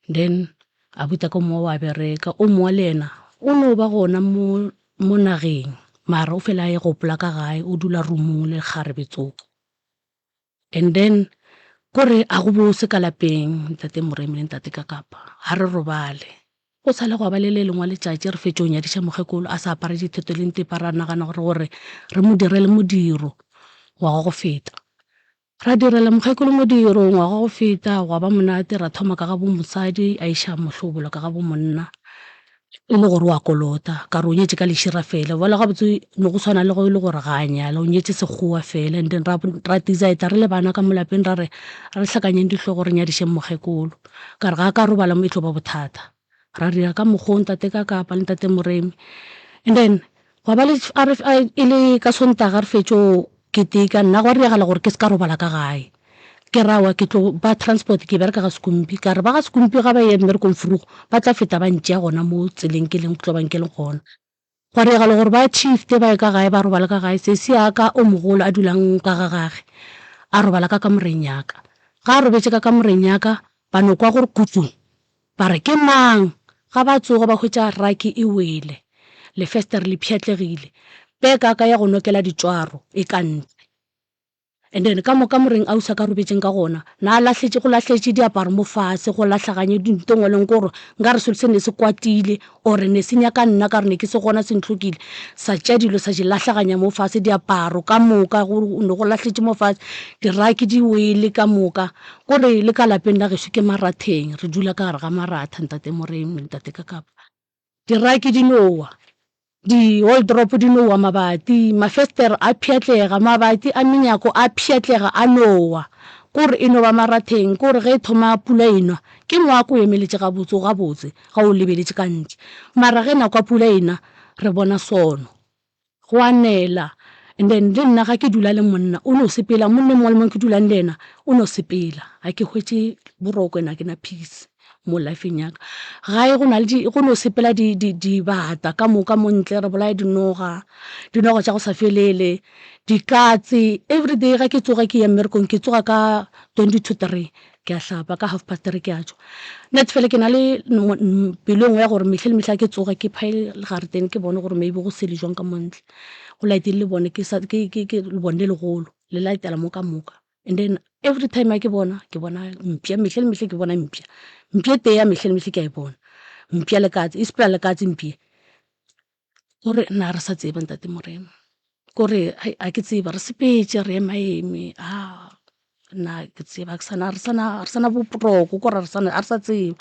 Speaker 6: Then abuti wa ka o mongwe wa bereka, o mongwe le yena o no ba gona mo mo nageng mara o fela a e gopola ka gae, o dula room-ong le kgarebe tsoko. And then kore a go bose ka lapeng ntate Moremi le ntate Kakapa ga re robale. Go sale gwa ba le le lengwe letšatši re fetše go nyadiša mokgekolo a sa apare dithetho le ntepa ra nagana gore gore re mo direle modiro ngwaga wa go feta. Ra direla mokgekolo modiro ngwaga wa go feta gwa ba monate ra thoma ka ga bo mosadi a iša mohlobolo ka ga bo monna. E le gore o a kolota, ka re o nyetše ka lešira fela. Bjale gabotse ne go swana le ge e le gore ga a nyala, o nyetše sekgowa fela. And then ra, ra decide-a re le bana ka mo lapeng ra re, a re hlakanyeng dihlogo re nyadišeng mokgekolo. Ka re ga a ka robala mo e tlo ba bothata. Ra dira ka mokgwa o ntate ka kapa le ntate Moremi. And then gwa ba le, a re, e le ka Sontaga re fetšo keteka, nna gwa diragala gore ke se ka robala ka gae. Ke ra aowa ke tlo ba transport ke bereka ga Sekumpi, ka re ba ga Sekumpi ga ba eya mmerekong vroeg ba tla feta ba ntšea gona mo tseleng ke leng tlo bang ke le gona. Gwa diragala gore ba shifte ba ye ka gae ba robale ka gae, sesi ya ka o mogolo a dulang ka ga gage a robala ka kamoreng ya ka. Ga a robetše ka kamoreng ya ka ba no kwa gore kutu, ba re ke mang? Ga ba tsoga ba hwetša raki e wele, lefestere le pšhatlegile, peka ya ka ya go nokela ditšwaro e ka ntle. And then ka mo kamoreng ausi a ka robetšeng ka gona, na lahletše, go lahletše diaparo mo fase, go lahlaganye dinto nngwe le nngwe, kore nkare selo se ne se kwatile or ne se nyaka nna ka gore ne ke se gona se ntlhokile, sa tšea dilo sa di lahlaganya mo fase, diaparo ka moka go ne go lahletše mo fase, diraki di wele ka moka, kore le ka lapeng la gešo ke maratheng, re dula ka gare ga maratha ntate Moremi, ntate Kakapa. Diraki di no wa, di-wardrobe di no wa mabati, mafestere a pšhatlega, mabati a menyako a pšhatlega a no wa. Kore e no ba maratheng, kore ge e thoma pula e nwa, ke ngwako o emeletše gabotse, o gabotse ga o lebeletše ka ntle. Mara ge nako ya pula e na, re bona sono. Go a nela. And then le nna ga ke dula le monna o no sepela, monna e mongwe le mongwe ke dulang le yena o no sepela. Ga ke hwetše boroko and ga ke na peace mo life-eng ya ka. Gae go na le di, go no sepela di, di, dibata ka moka mo ntle, re bolaya dinoga, dinoga tša go sa felele, dikatse. Everyday ga ke tsoga ke ya mmerekong ke tsoga ka 20 to 3. Ke a hlapa ka half past 3 ke a tšwa. Nna fela ke na le pelo e nngwe ya gore mehla le mehla ke tsoga ke phaye garetene ke bone gore maybe go sele jwang ka mo ntle. Go laetile lebone ke sa ke ke ke lebone le legolo le laetela mo ka moka. And then every time ha ke bona ke bona mpša mehla le mehla ke bona mpša. Mpša e tee ya mehla le mehla ke a e bona. Mpša le katse e sepela le katse mpša. Kore nna re sa tseba ntate Morena. Kore hai a ke tseba re sepetše re ema eme a nna ke tseba ke sana re sana re sana boproko kore re sana a re sa tseba.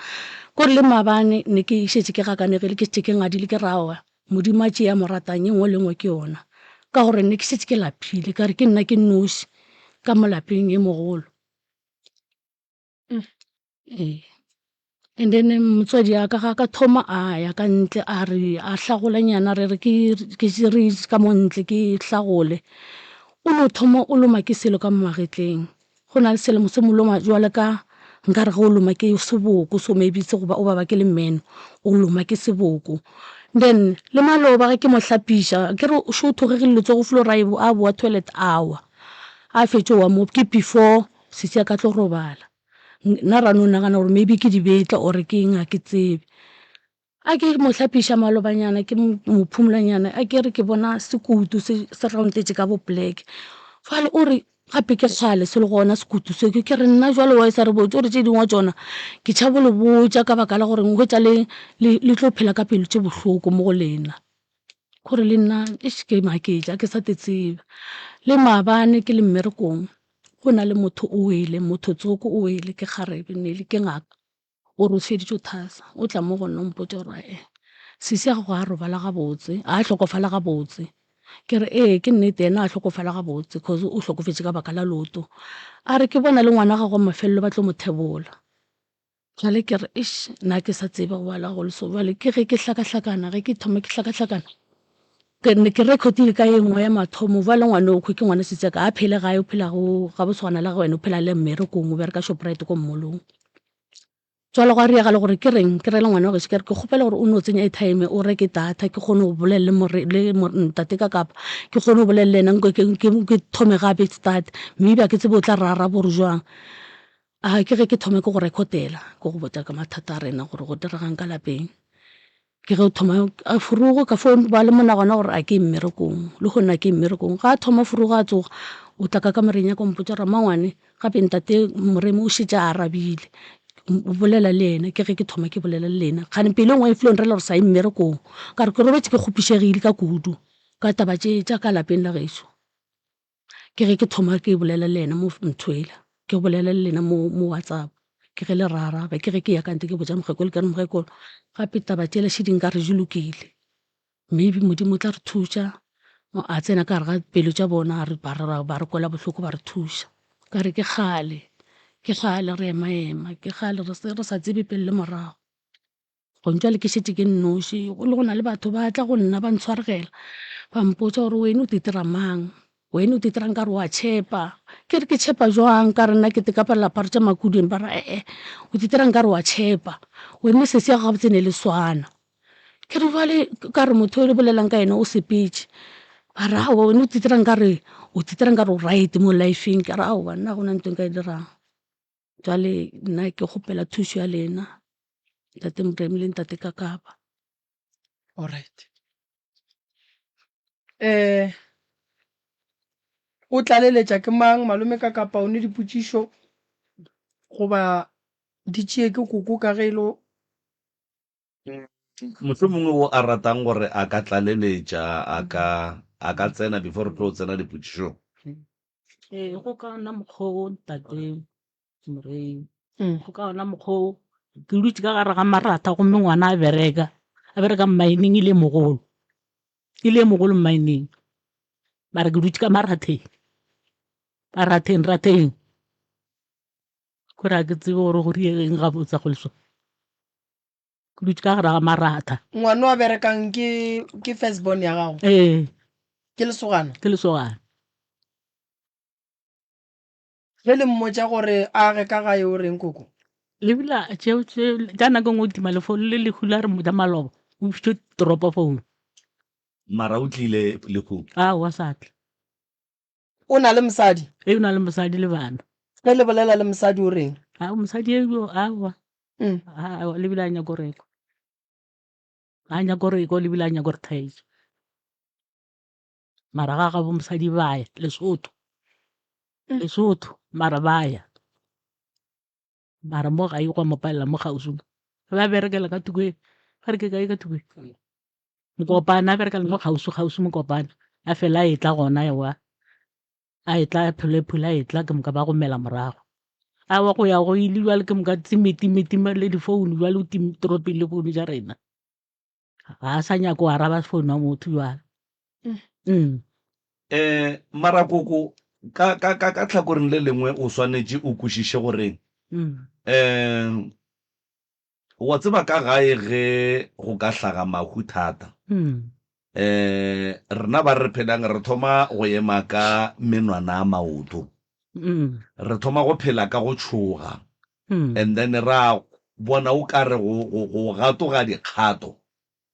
Speaker 6: Kore le maabane ne ke šetše ke gakanegile ke šetše ke ngadile ke re aowa Modimo a tšee a mo ratang e nngwe le nngwe ke yona. Ka gore ne ke šetše ke lapile ka re ke nna ke nnoši ka mo lapeng e mogolo. Ee. And then motswadi ya ka ga ka thoma a ya ka ntle a re a hlagolanyana re re ke ke re ka mo ntle ke hlagole. O no thoma o loma ke selo ka mo magetleng. Go na le selo se mo loma jwalo ka nkare ge o loma ke seboko so maybe se goba o baba ke le meno o loma ke seboko. Then le maloba ge ke mo hlapiša ke re šo o thogegile letsogo felo ra a bowa toilet a wa. A fetše wa mo ke before sesi a ka tlo robala. Nna ra no nagana gore maybe ke dibetla or ke eng ga ke tsebe. A ke mo hlapiša malobanyana ke mo phumolanyana a ke re ke bona sekutu se se roundetše ka bo black. Jwale o re gape ke kgale se le gona sekutu se ke re nna jwale wa e sa re botse o re tše dingwe tšona ke tšhabo le botša ka baka la gore hwetša le le tlo phela ka pelo tše bohloko mo go lena. Gore le nna eish ke maketše ga ke sa te tseba. Le maabane ke le mmerekong go na le motho o wele, motho tsoko o wele ke kgarebe ne le ke ngaka o re o feditše go thasa o tla mo go nna o mpotša gore ae sesi ya gago ga a robala gabotse, ga a hlokofala gabotse. Ke re ee ke nnete yena ga a hlokofala gabotse cause o hlokofetše ka baka la leoto. A re ke bona le ngwana gagwe wa mafelelo ba tlo mo thebola. Bjale ke re, Eish, nna ke sa tsebe go bala go le so. Bjale ke ge ke hlakahlakana, ge ke thoma ke hlakahlakana, ke ne ke recordile ka e nngwe ya mathomo. Bjale ngwana okhwi ke ngwana setseka, ga phele gae, o phela go ga bosogana la ge wena o phela le mmerekong, o bereka Shoprite ko mmolong. Jwale gwa riagala gore ke reng, ke rele ngwana wa gešo ke re ke kgopela gore o no tsenya airtime o reke data ke kgone go bolela le more le ntate ka kapa ke kgone go bolela le yena ke thome gape start maybe a ke tsebe o tla re araba gore jwang. A ke ge ke thoma ke go recordela ke go botša ka mathata a rena gore go diregang ka lapeng. Ke ge o thoma a furugo ka fo ba le monagano wa gore a ke ye mmerekong lehono a ke ye mmerekong. Ga a thoma furugo a tsoga o tla ka kamoreng ya ka o mpotša gore mmangwane gape ntate Moremi o šetše a arabile o bolela le yena. Ke ge ke thoma ke bolela le lena kgane pelo e nngwe e filo nrela gore sa ye mmerekong ka re ke robetše ke kgopišegile ka kudu ka taba tše tša ka lapeng la gešo. Ke ge ke thoma ke bolela le yena mo ntho ela, ke bolela le lena mo mo WhatsApp. Ke ge le ra araba, ke ge ke ya ka ntle ke botša mokgekolo ke re mokgekolo gape taba tšela še di nkare di lokile. Maybe Modimo o tla re thuša, a tsena ka gare ga pelo tša bona a re ba re ba re kwela bohloko ba re thuša. Ka re ke kgale, ke kgale re ema-ema, ke kgale re se re sa tsebe pele le morago. Gone jwale ke šetše ke nnoši, go le go na le batho ba tla go nna ba ntshwaregela, ba mpotša gore wena o titira mang, wena o titira nkare wa tšhepa. Ke re ke tšhepa jwang ka re nna ke te ka aparo tša makuding, ba re ee o titira nkare wa tšhepa, wena sesi ya gago gabotse ne le swana. Ke re jwale ka re motho yo le bolelang ka yena o sepetše, ba re aowa wena o titira nkare o titira nkare o right mo life-eng, ka re aowa nna ga gona ntho e nka e dirang. Jwale nna ke kgopela thušo ya lena ntate Moremi le ntate Kakaba.
Speaker 4: Alright. Eh o tlaleletša ke mang malome Kakapa o ne dipotšišo goba di tšee ke koko ka ge e le
Speaker 3: Mohlomongwe wo a ratang gore a ka tlaleletša a ka a ka tsena before re tlo tsena dipotšišong.
Speaker 6: Ee, go ka ona mokgwa o ntate Morei. Go ka ona mokgwa o ke dutše ka gare ga maratha gomme ngwana a bereka, a bereka mmaeneng e le mogolo, e le mogolo mmaeneng. Mara ke dutše ka maratheng, maratheng ratheng. Kore ga ke tsebe gore go diregeng gabotse go le so. Ke dutše ka gare ga maratha.
Speaker 4: Ngwana o a berekang ke ke first born ya gago?
Speaker 6: Ee.
Speaker 4: Ke lesogana?
Speaker 6: Ke lesogana.
Speaker 4: Ge le mmotša gore a age ka gae o reng koko?
Speaker 6: Lebila tšeo tše ka nako e nngwe o tima le phone le lehu la re mmotša maloba o fitše toropo phone.
Speaker 3: Mara o tlile lehung?
Speaker 6: Aowa sa tla.
Speaker 4: O na le mosadi?
Speaker 6: Ee, o na le mosadi le bana.
Speaker 4: Ge le bolela le mosadi o reng?
Speaker 6: A mosadi eo aowa. Mm. Aowa, le bile a nyako reko. A nyako reko le bile a nyako re thaetša. Mara ga gabo mosadi ba ya Lesotho. Mm. Lesotho mara ba ya. Mara mo gae gwa mo palela mo kgauswi. Ba berekela ka thoko e. Ba re ke kae ka thoko e? Mokopane a berekela mo kgauswi kgauswi Mokopane. A fela a etla gona ewa. A etla phelo phula a etla ke moka ba gomela morago. Aowa go ya go ile jwale ke moka time time time le difounu jwale o tim toropeng le founu tša rena. Ga a sa nyaka go araba founu ya motho jwale. Mm.
Speaker 3: Eh mara koko ka ka ka ka tlhakoreng le lengwe o swanetše o kwešiše gore
Speaker 6: Mm.
Speaker 3: eh wa tseba ka gae ge go ka hlaga mahu thata
Speaker 6: Mm.
Speaker 3: eh rena ba re phelang re thoma go ema ka menwana a maoto
Speaker 6: Mm.
Speaker 3: re thoma go phela ka go tšhoga
Speaker 6: Mm.
Speaker 3: and then ra bona o ka re go go go gatoga dikgato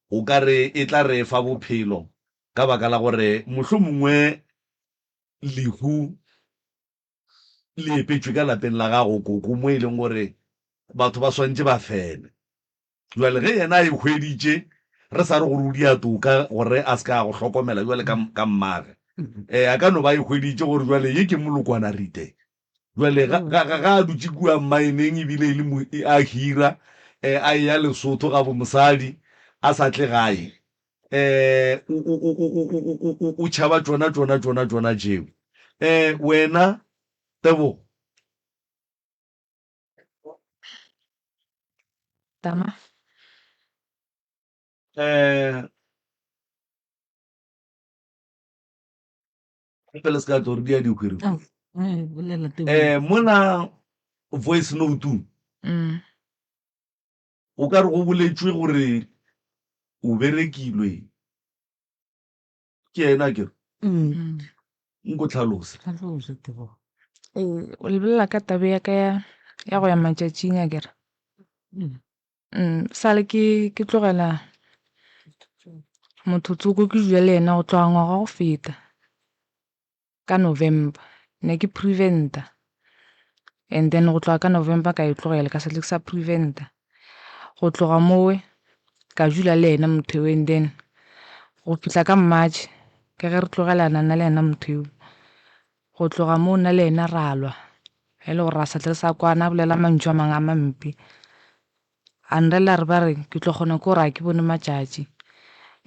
Speaker 3: o ka re e tla re fa bophelo ka baka la gore mohlomongwe lehu le epetšwe ka lapeng la gago koko mo e leng gore batho ba swantše ba fele. Jwale ge yena a e hweditše, re sa re gore o dia toka gore a se ka a go hlokomela jwale ka, ka mmage. Eh, a ka no ba e hweditše gore jwale ye ke molokwana rite. Jwale ga, ga, ga, ga a dutše kua mmaeneng ebile e le mo, a hira, eh, a eya Lesotho ga bo mosadi, a sa tle gae. Eh, o, o, o, o, o, o, o, o, o tšhaba tšona, tšona, tšona, tšona tšeo. Eh, wena, Tebogo.
Speaker 8: Tama.
Speaker 3: Eh, gape le se ka tlo re dia dihwiri.
Speaker 6: Oh, eh, bolela Tebogo.
Speaker 3: Eh, mona voice note
Speaker 8: Mm.
Speaker 3: o ka re go boletšwe gore o berekilwe ke yena akere?
Speaker 6: Mm.
Speaker 3: Nko tlhalose.
Speaker 6: Tlhalose Tebogo.
Speaker 8: Ee, o lebelela ka taba ya ka ya ya go ya matšatšing akere.
Speaker 6: Mm.
Speaker 8: Mm, sale ke ke tlogela motho tsoko ke dula le yena go tloga ngwaga go feta ka November ne ke prevent-a and then go tloga ka November ka e tlogela ka se tle ke sa prevent-a. Go tloga mowe ka dula le yena motho eo and then go fihla ka March ke ge re tlogelana nna le yena motho eo. Go tloga moo nna le yena ra lwa e le gore ra sa tle re sa kwana a bolela mantšu a mangwe a mampe. A nrela re ba re ke tlo kgona ke gore ga ke bone matšatši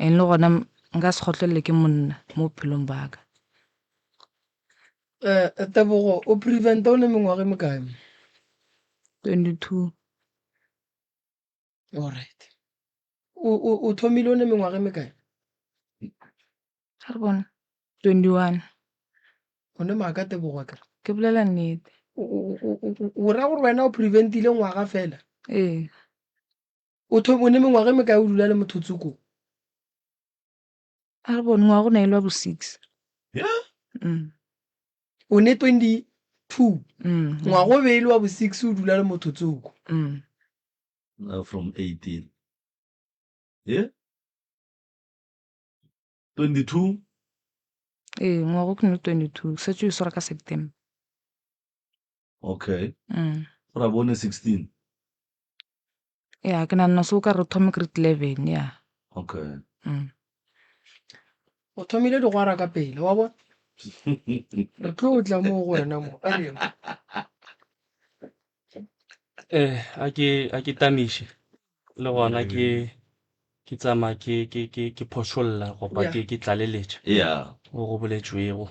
Speaker 8: and le gona nka se kgotlelele ke monna mo bophelong ba ka.
Speaker 4: Tebogo, o prevent-a o ne mengwaga e mekae?
Speaker 8: 22.
Speaker 4: Alright. O o o thomile o ne mengwaga e mekae?
Speaker 8: A re bone. 21.
Speaker 4: O ne maaka Tebogo akere?
Speaker 8: Ke bolela nnete.
Speaker 4: O o o o o ra gore wena o preventile ngwaga fela?
Speaker 8: Ee.
Speaker 4: O thom o ne mengwaga e mekae o dula le motho tsoko?
Speaker 8: A re bone ngwaga o ne e le wa bo 6.
Speaker 3: Yeah.
Speaker 4: O ne 22. Ngwaga o be e le wa bo 6 o dula le motho tsoko.
Speaker 3: From 18. Yeah. 22.
Speaker 8: Ee, ngwaga o ke ne 22, setse o swara ka September.
Speaker 3: Okay. Go ra bone 16.
Speaker 8: Ya, ke nagana so o ka re thome grade 11, ya.
Speaker 3: Okay.
Speaker 4: O thomile digwara ka pele, wa bona? Re tlo tla mo go wena mo. A re.
Speaker 7: Eh, a ke a ke tamiše le gona ke ke tsamaya ke ke ke ke phošolla goba ke ke tlaleletša
Speaker 3: Yeah.
Speaker 7: go go boletšwego.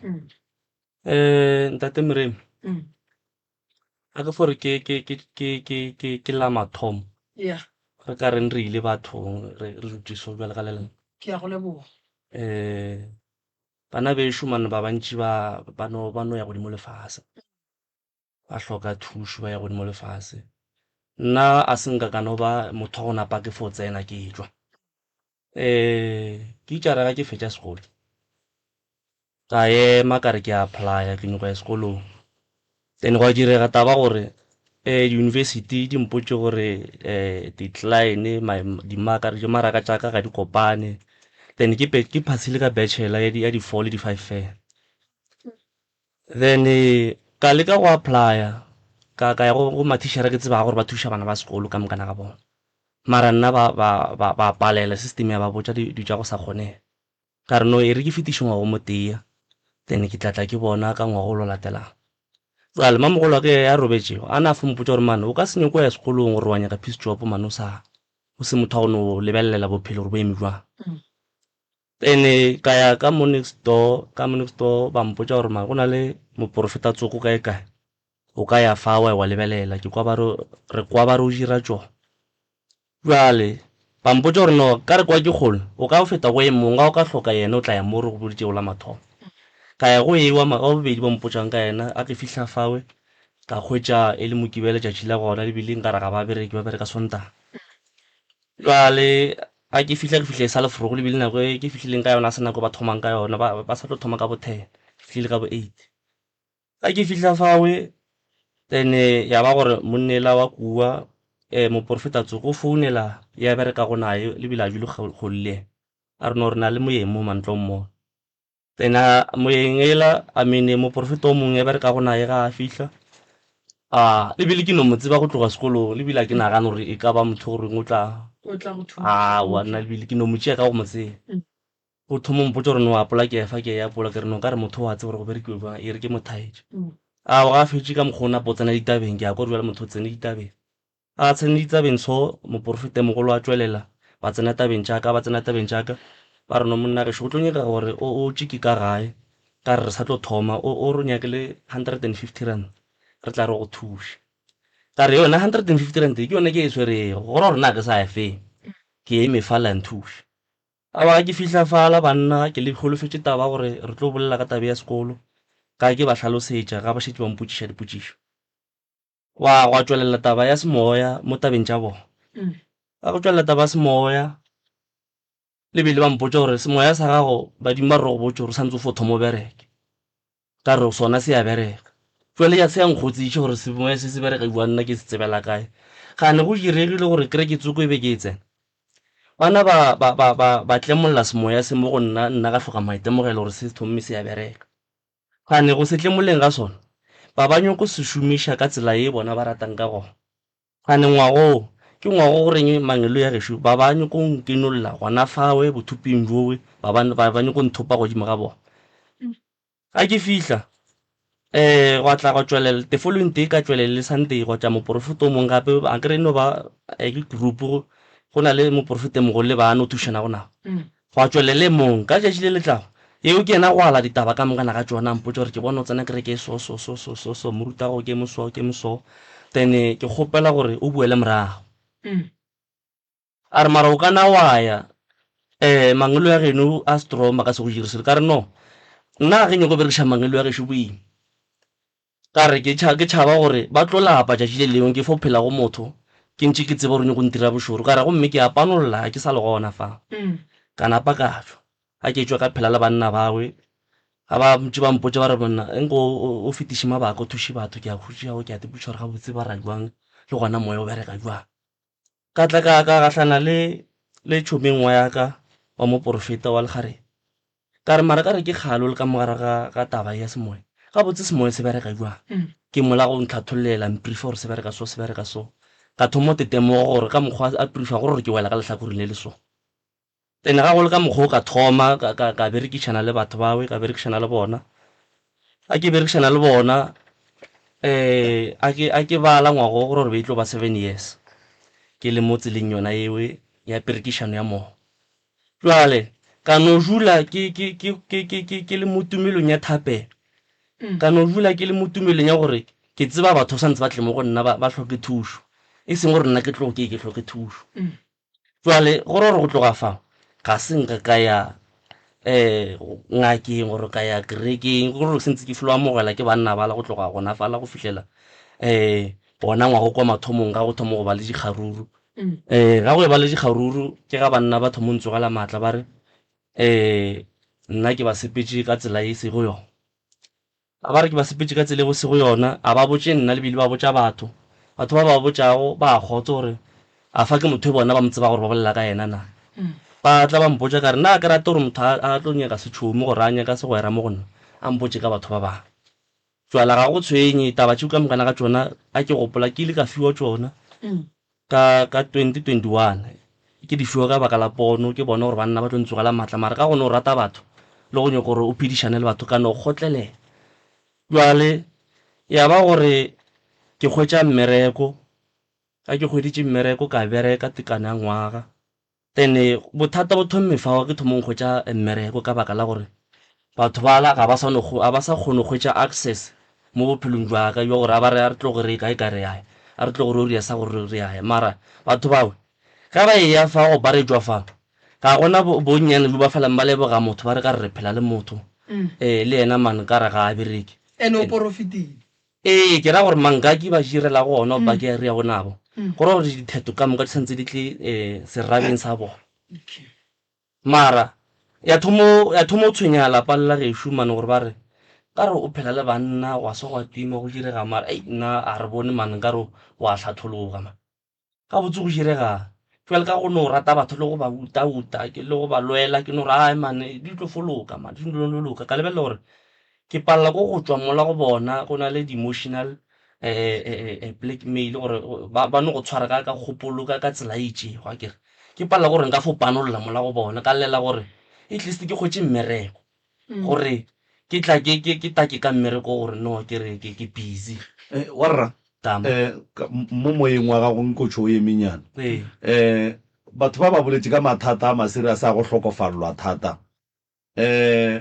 Speaker 7: Eh, ntate Moremi, a ke fore ke ke ke ke ke ke ke la mathomo
Speaker 4: Yeah.
Speaker 7: re ka reng re ile bathong re re dutše so bjale ka lelapa.
Speaker 4: Ke a go leboga.
Speaker 7: Eh, bana bešo mane ba bantši ba ba no ba no ya godimo le fase. Ba hloka thušo ba ya godimo le fase. Nna a se nka ka no ba motho wa go napa ke fo tsena ke tšwa. Eh, ke itše ga ke fetša sekolo ka ema ka re ke a apply-a ke nyoko ya sekolong. Then gwa direga taba gore um di-university di mpotše gore um decline dimaraka tša ka ga di kopane. Then ke ke phasile ka bachelor ya di-four le di-five fela. Then ka leka go apply-a ka ka ya go go mathišere ke tsebago gore ba thuša bana ba sekolo ka mokana ga bona. Mara nna ba ba ba ba palela system ya ba botša dilo tša go sa kgonege. Ka re no e re ke fetiše ngwaga o motee then ke tla tla ke bona ka ngwaga o lo latelang. Jwale mamogolo wa ka ya robetšego a na a fo mpotša gore mane o ka se nyake go ya sekolong gore wa nyaka piece job mane o sa o se motho wa go no lebelela bophelo gore bo eme jwang. Then ka ya ka mo next door, ka mo next door ba mpotša gore mara go na le moporofeta tsoko kae kae, o ka ya fa wa wa lebelela, ke kwa ba re re kwa ba re o dira tšona. Bjale ba mpotša gore no ka re kwa ke kgole, o ka feta go e mongwe, ga o ka hloka yena o tla ya mo re go boditšego la mathomo. Ka ya go e wa wa bobedi ba mpotšang ka yena, a ke fihla fawe ka hwetša e le Mokibelo tšatši la gona, ebile nkare ga ba bereke, ba bereka Sontaga. Bjale Ga ke fihla, ke fihle e sa le forogo, ebile nako e ke fihlileng ka yona ga se nako ba thomang ka yona, ba ba sa tlo thoma ka bo ten, ke fihlile ka bo eight. Ga ke fihla fawe, then ya ba gore monna ela wa kua moporofeta tsoko o founela ya berekago naye ebile a dule kgole le yena, a re no re na le moyeng mo man tlo mmona. Then moyeng ela, I mean moporofeta o mongwe e berekago naye ga a fihla, a ebile ke no mo tseba go tloga sekolong, ebile a ke nagane gore e ka ba motho goreng o tla
Speaker 4: O tla go thuša.
Speaker 7: Aowa, nna ebile ke no mo tšea ka go mo tseba. O thoma o mpotša gore no apola ke efa ke e apola, ke re no nkare motho o a tseba gore go berekiwa bjang, e re ke mo thaetše. Aowa ga a fetše ka mokgwa o napa o tsena ditabeng, ke a kwa gore bjale motho o tsene ditabeng. A tsene ditabeng so, moporofetemogolo a tšwelela, ba tsena tabeng tša ka, ba tsena tabeng tša ka, ba re no monna gešo go tlo nyakega gore o o tšeke ka gae, ka re re sa tlo thoma, o o re nyakele 150 rand, re tla re go thuše. Ka re yona 150 rand e ke yone ke e swerego, go ra gore na ke sa ya feng, ke eme fa la nthuša. A ba ke fihla fala banna ke le holofetše taba gore re tlo bolela ka taba ya sekolo, ka ke ba hlalosetša ga ba šetše ba mpotšiša dipotšišo. Gwa, gwa tšwelela taba ya semoya mo tabeng tša bona. Ga go tšwelela taba ya semoya, le bile ba mpotša gore semoya sa gago badimo ba re go botše gore o santse o fo thoma o bereke. Ka re sona se a bereka. Jwale ya se ya nkgotsiša gore semoya se se bereka jwang nna ke se tsebela kae. Gane go diregile gore kereke tsoko e be ke e tsena. Bana ba, ba, ba, ba, ba tlemolla semoya se mo go nna, nna ka hloka maitemogelo gore se thomme se a bereka. Gane go se tlemoleng ga sona, ba ba nyoko se šomiša ka tsela ye bona ba ratang ka gona. Gane ngwago wo, ke ngwago go reng mangeloi a gešo ba ba nyoko nkinolla gona fawe bothoping bjowe, ba ba, ba ba nyoko nthopa godimo ga bona. Ga ke fihla, um gwa tla gwa tšwelela, the following day ka tšwelela le Sunday gwa tla moporofeta o mongwe gape, akere e no ba ke group, go na le moporofetemogolo le ba no thušanago nabo. Gwa tšwelela e mongwe ka letšatši le le tlago. Yeo ke yena go ala ditaba ka mokana ga tšona, a mpotša gore ke bona o tsena kereke e so, so, so, so, so, so, morutago ke mo so, ke mo so. Then ke kgopela gore o boele morago. A re, Mara o ka na wa ya, um mangelo ya geno a strong ba ka se go dire selo. Ka re, No, nna ga ke nyako berekiša mangelo ya gešo boima. Ka re, Ke ke tšhaba gore ba tlo lapa tšatši le lengwe ke fo phela go motho ke ntše ke tseba gore o nyako ntira bošoro. Ka re, Gomme ke a panolla ga ke sa le gona fa. Ka napa ka tšwa. Ga ke tšwa ka phela le banna bawe, ga ba ntše ba mpotša ba re, Monna, nko o fetiše mabaka o thuše batho. Ke a khutša, ke a ipotšiša gore gabotse ba ra bjang le gona moya o bereka bjang. Ka tla ka ka gahlana le le tšhomi nngwe ya ka wa moporofeta wa lekgarebe. Ka re mara ka re ke kgale o le ka mo gare ga ga taba ya semoya. Gabotse semoya se bereka bjang? Ke mola go ntlhathollela mprifa gore se bereka so se bereka so. Ka thoma go tetemoga gore ka mokgwa a prifa go re ke wela ka lehlakoreng le le so. Then ga go le ka mokgwa o ka thoma ka, ka, ka berekišana le batho bawe, ka berekišana le bona. A ke berekišana le bona um a ke, a ke bala ngwaga o gore be e tlo ba seven years ke le mo tseleng yona ewe ya perekišano ya moya. Jwale ka no dula ke, ke, ke, ke, ke, ke, ke le mo tumelong ya thapelo. Ka no dula ke le mo tumelong ya gore ke tseba batho ba santse ba tle mo go nna ba, ba hloke thušo, e seng gore nna ke tlo ke ke hloke thušo. Jwale go ra gore go tloga fa ga se nka ka ya um ngakeng gore ka ya kerekeng, go re sentse ke filo amogela ke banna bala go tloga gona fala go fihlela um bona ngwaga kwa mathomong ga go thoma go ba le dikgaruru. Um ga go e ba le dikgaruru ke ga banna ba thoma go ntsogela maatla ba re um nna ke ba sepetše ka tsela e sego yona. A ba re ke ba sepetše ka tsela e go sego yona, a ba botše nna le bile ba botša batho. Batho ba ba botšago ba a kgotsa gore a fa ke motho e bona ba mo tsebago gore ba bolela ka yena na. Ba tla ba mpotša ka re, Na ke rate gore motho a a tlo nyaka setšhomi gore a nyaka segwera mo go nna, a mpotše ka batho ba bangwe. Jwale ga go tshwenye, taba tšeo ka mokana ga tšona a ke gopola ke ile ka fiwa tšona. Ka ka 2021 ke di fiwa ka baka la pono, ke bona gore banna ba tlo ntsogela maatla, mara ka go no rata batho le go nyaka gore o phedišane le batho ka no kgotlelela. Bjale ya ba gore ke hwetša mmereko, ga ke hweditše mmereko ka bereka tekano ya ngwaga. Then bothata bo thomme fao ke thomong hwetša mmereko ka baka la gore batho bala ga ba sa no ga ba sa kgone go hwetša access mo bophelong jwa ka jwa gore a ba re a re tloge re ye kae kae re ya a re tloge re yo sa gore re ya mara batho bao ge ba eya fa go baretšwa fa ga gona bonnyane bjo ba felang ba leboga motho ba re ka re re phela le motho um le yena man ka re ga a bereke.
Speaker 4: Ene o porofetile.
Speaker 7: Ee, ke ra gore mankaki ba direlago gona ba ke re yago nabo, go ra gore ditheto ka moka di santse di tle um serabeng sa bona. Mara ya thomo ya thomo go tshwenya lapa le la gešo mane gore ba re ka re o phela le banna gwa se gwa tima go direga mara ei nna a re bone mane nkare wa hlathologa man. Gabotse go diregang? Bjale ka go no rata batho le go ba uta-uta le go ba lwela, ke no re ai man di tlo fo loka man, di tlo no loka. Ka lebelela gore ke palela ko go tšwa mola go bona go na le di-emotional blackmail gore ba no go tshwara ka ka kgopolo ka ka tsela e itšego akere. Ke palela gore nka fo panolla mola go bona, ka llela gore at least ke hwetše mmereko. Gore ke tla ke ke ke take ka mmereko gore no ke re ke ke busy.
Speaker 3: Eh, warra
Speaker 7: Tama.
Speaker 3: eh, ka- mo moyeng wa gago nko tšho o emenyana
Speaker 7: Ee.
Speaker 3: eh, batho ba ba boletše ka mathata a maserious a go hlokofalelwa thata eh,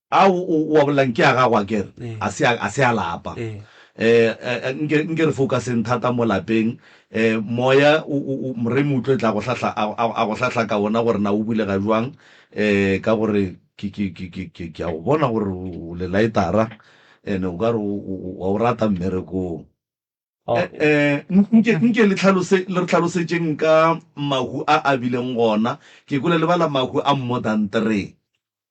Speaker 3: ao o o a bolelang ke a gago akere
Speaker 7: Ee.
Speaker 3: a se a a se a lapa
Speaker 7: Ee.
Speaker 3: eh, eh, nke nke re focuseng thata mo lapeng eh, moya o, o, o, moremi o tlo tla go hlahla a, a, a go hlahla ka wona gore na o bulega jwang eh, ka gore ke, ke, ke, ke, ke, ke a go bona gore o le lightera and o ka re o, o, o, wa o rata mmerekong.
Speaker 7: Oh.
Speaker 3: Eh, eh, nke, nke le tlhalose, le re tlhalosetšeng ka mahu a a bileng gona. Ke kwele le bala mahu a more than 3.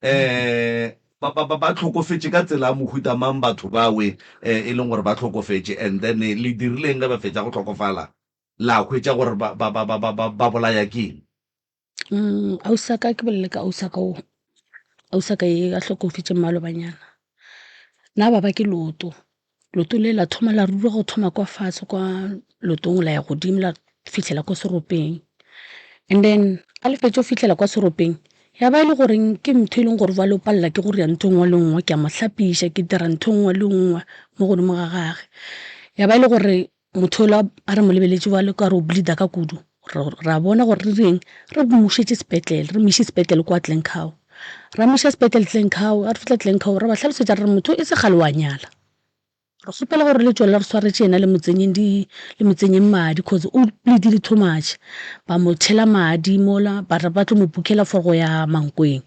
Speaker 3: Eh, ba, ba, ba, ba hlokofetše ka tsela ya mohuta mang batho bawe eh, e leng gore ba hlokofetše and then eh, le dirileng ge ba fetša go hlokofala la hwetša gore ba, ba, ba, ba, ba, ba, ba bolaya ke eng?
Speaker 6: Ausi wa ka ke bolele ka ausi wa ka o, ausi wa ka e a hlokofetše mmalobanyana. Nna ba ba ke leoto, leoto le la thoma la ruruga go thoma kwa fatshe kwa leotong la ya godimo la fihlela ko seropeng. And then ga le fetša go fihlela kwa seropeng ya ba e le goreng ke ntho e leng gore jwale o palela ke go dira ntho e nngwe le nngwe, ke a mo hlapiša, ke dira ntho e nngwe le nngwe mo godimo ga gage. Ya ba e le gore motho yola a re mo lebeletše bjale ka re o bleeder ka kudu, ra bona gore re direng, re mmušetše sepetlele, re mo iše sepetlele kwa Glencoe. Ra mo iša sepetlele Glencoe, ga re fihla Glencoe ra ba hlalosetša re re motho e se kgale wa nyala. Re kgopela gore le tšwele re swaretše yena le mo tsenyeng di, le mo tsenyeng madi cause o bleedile too much. Ba mo tšhela madi mola ba re ba tlo mo bookela for go ya Mankweng.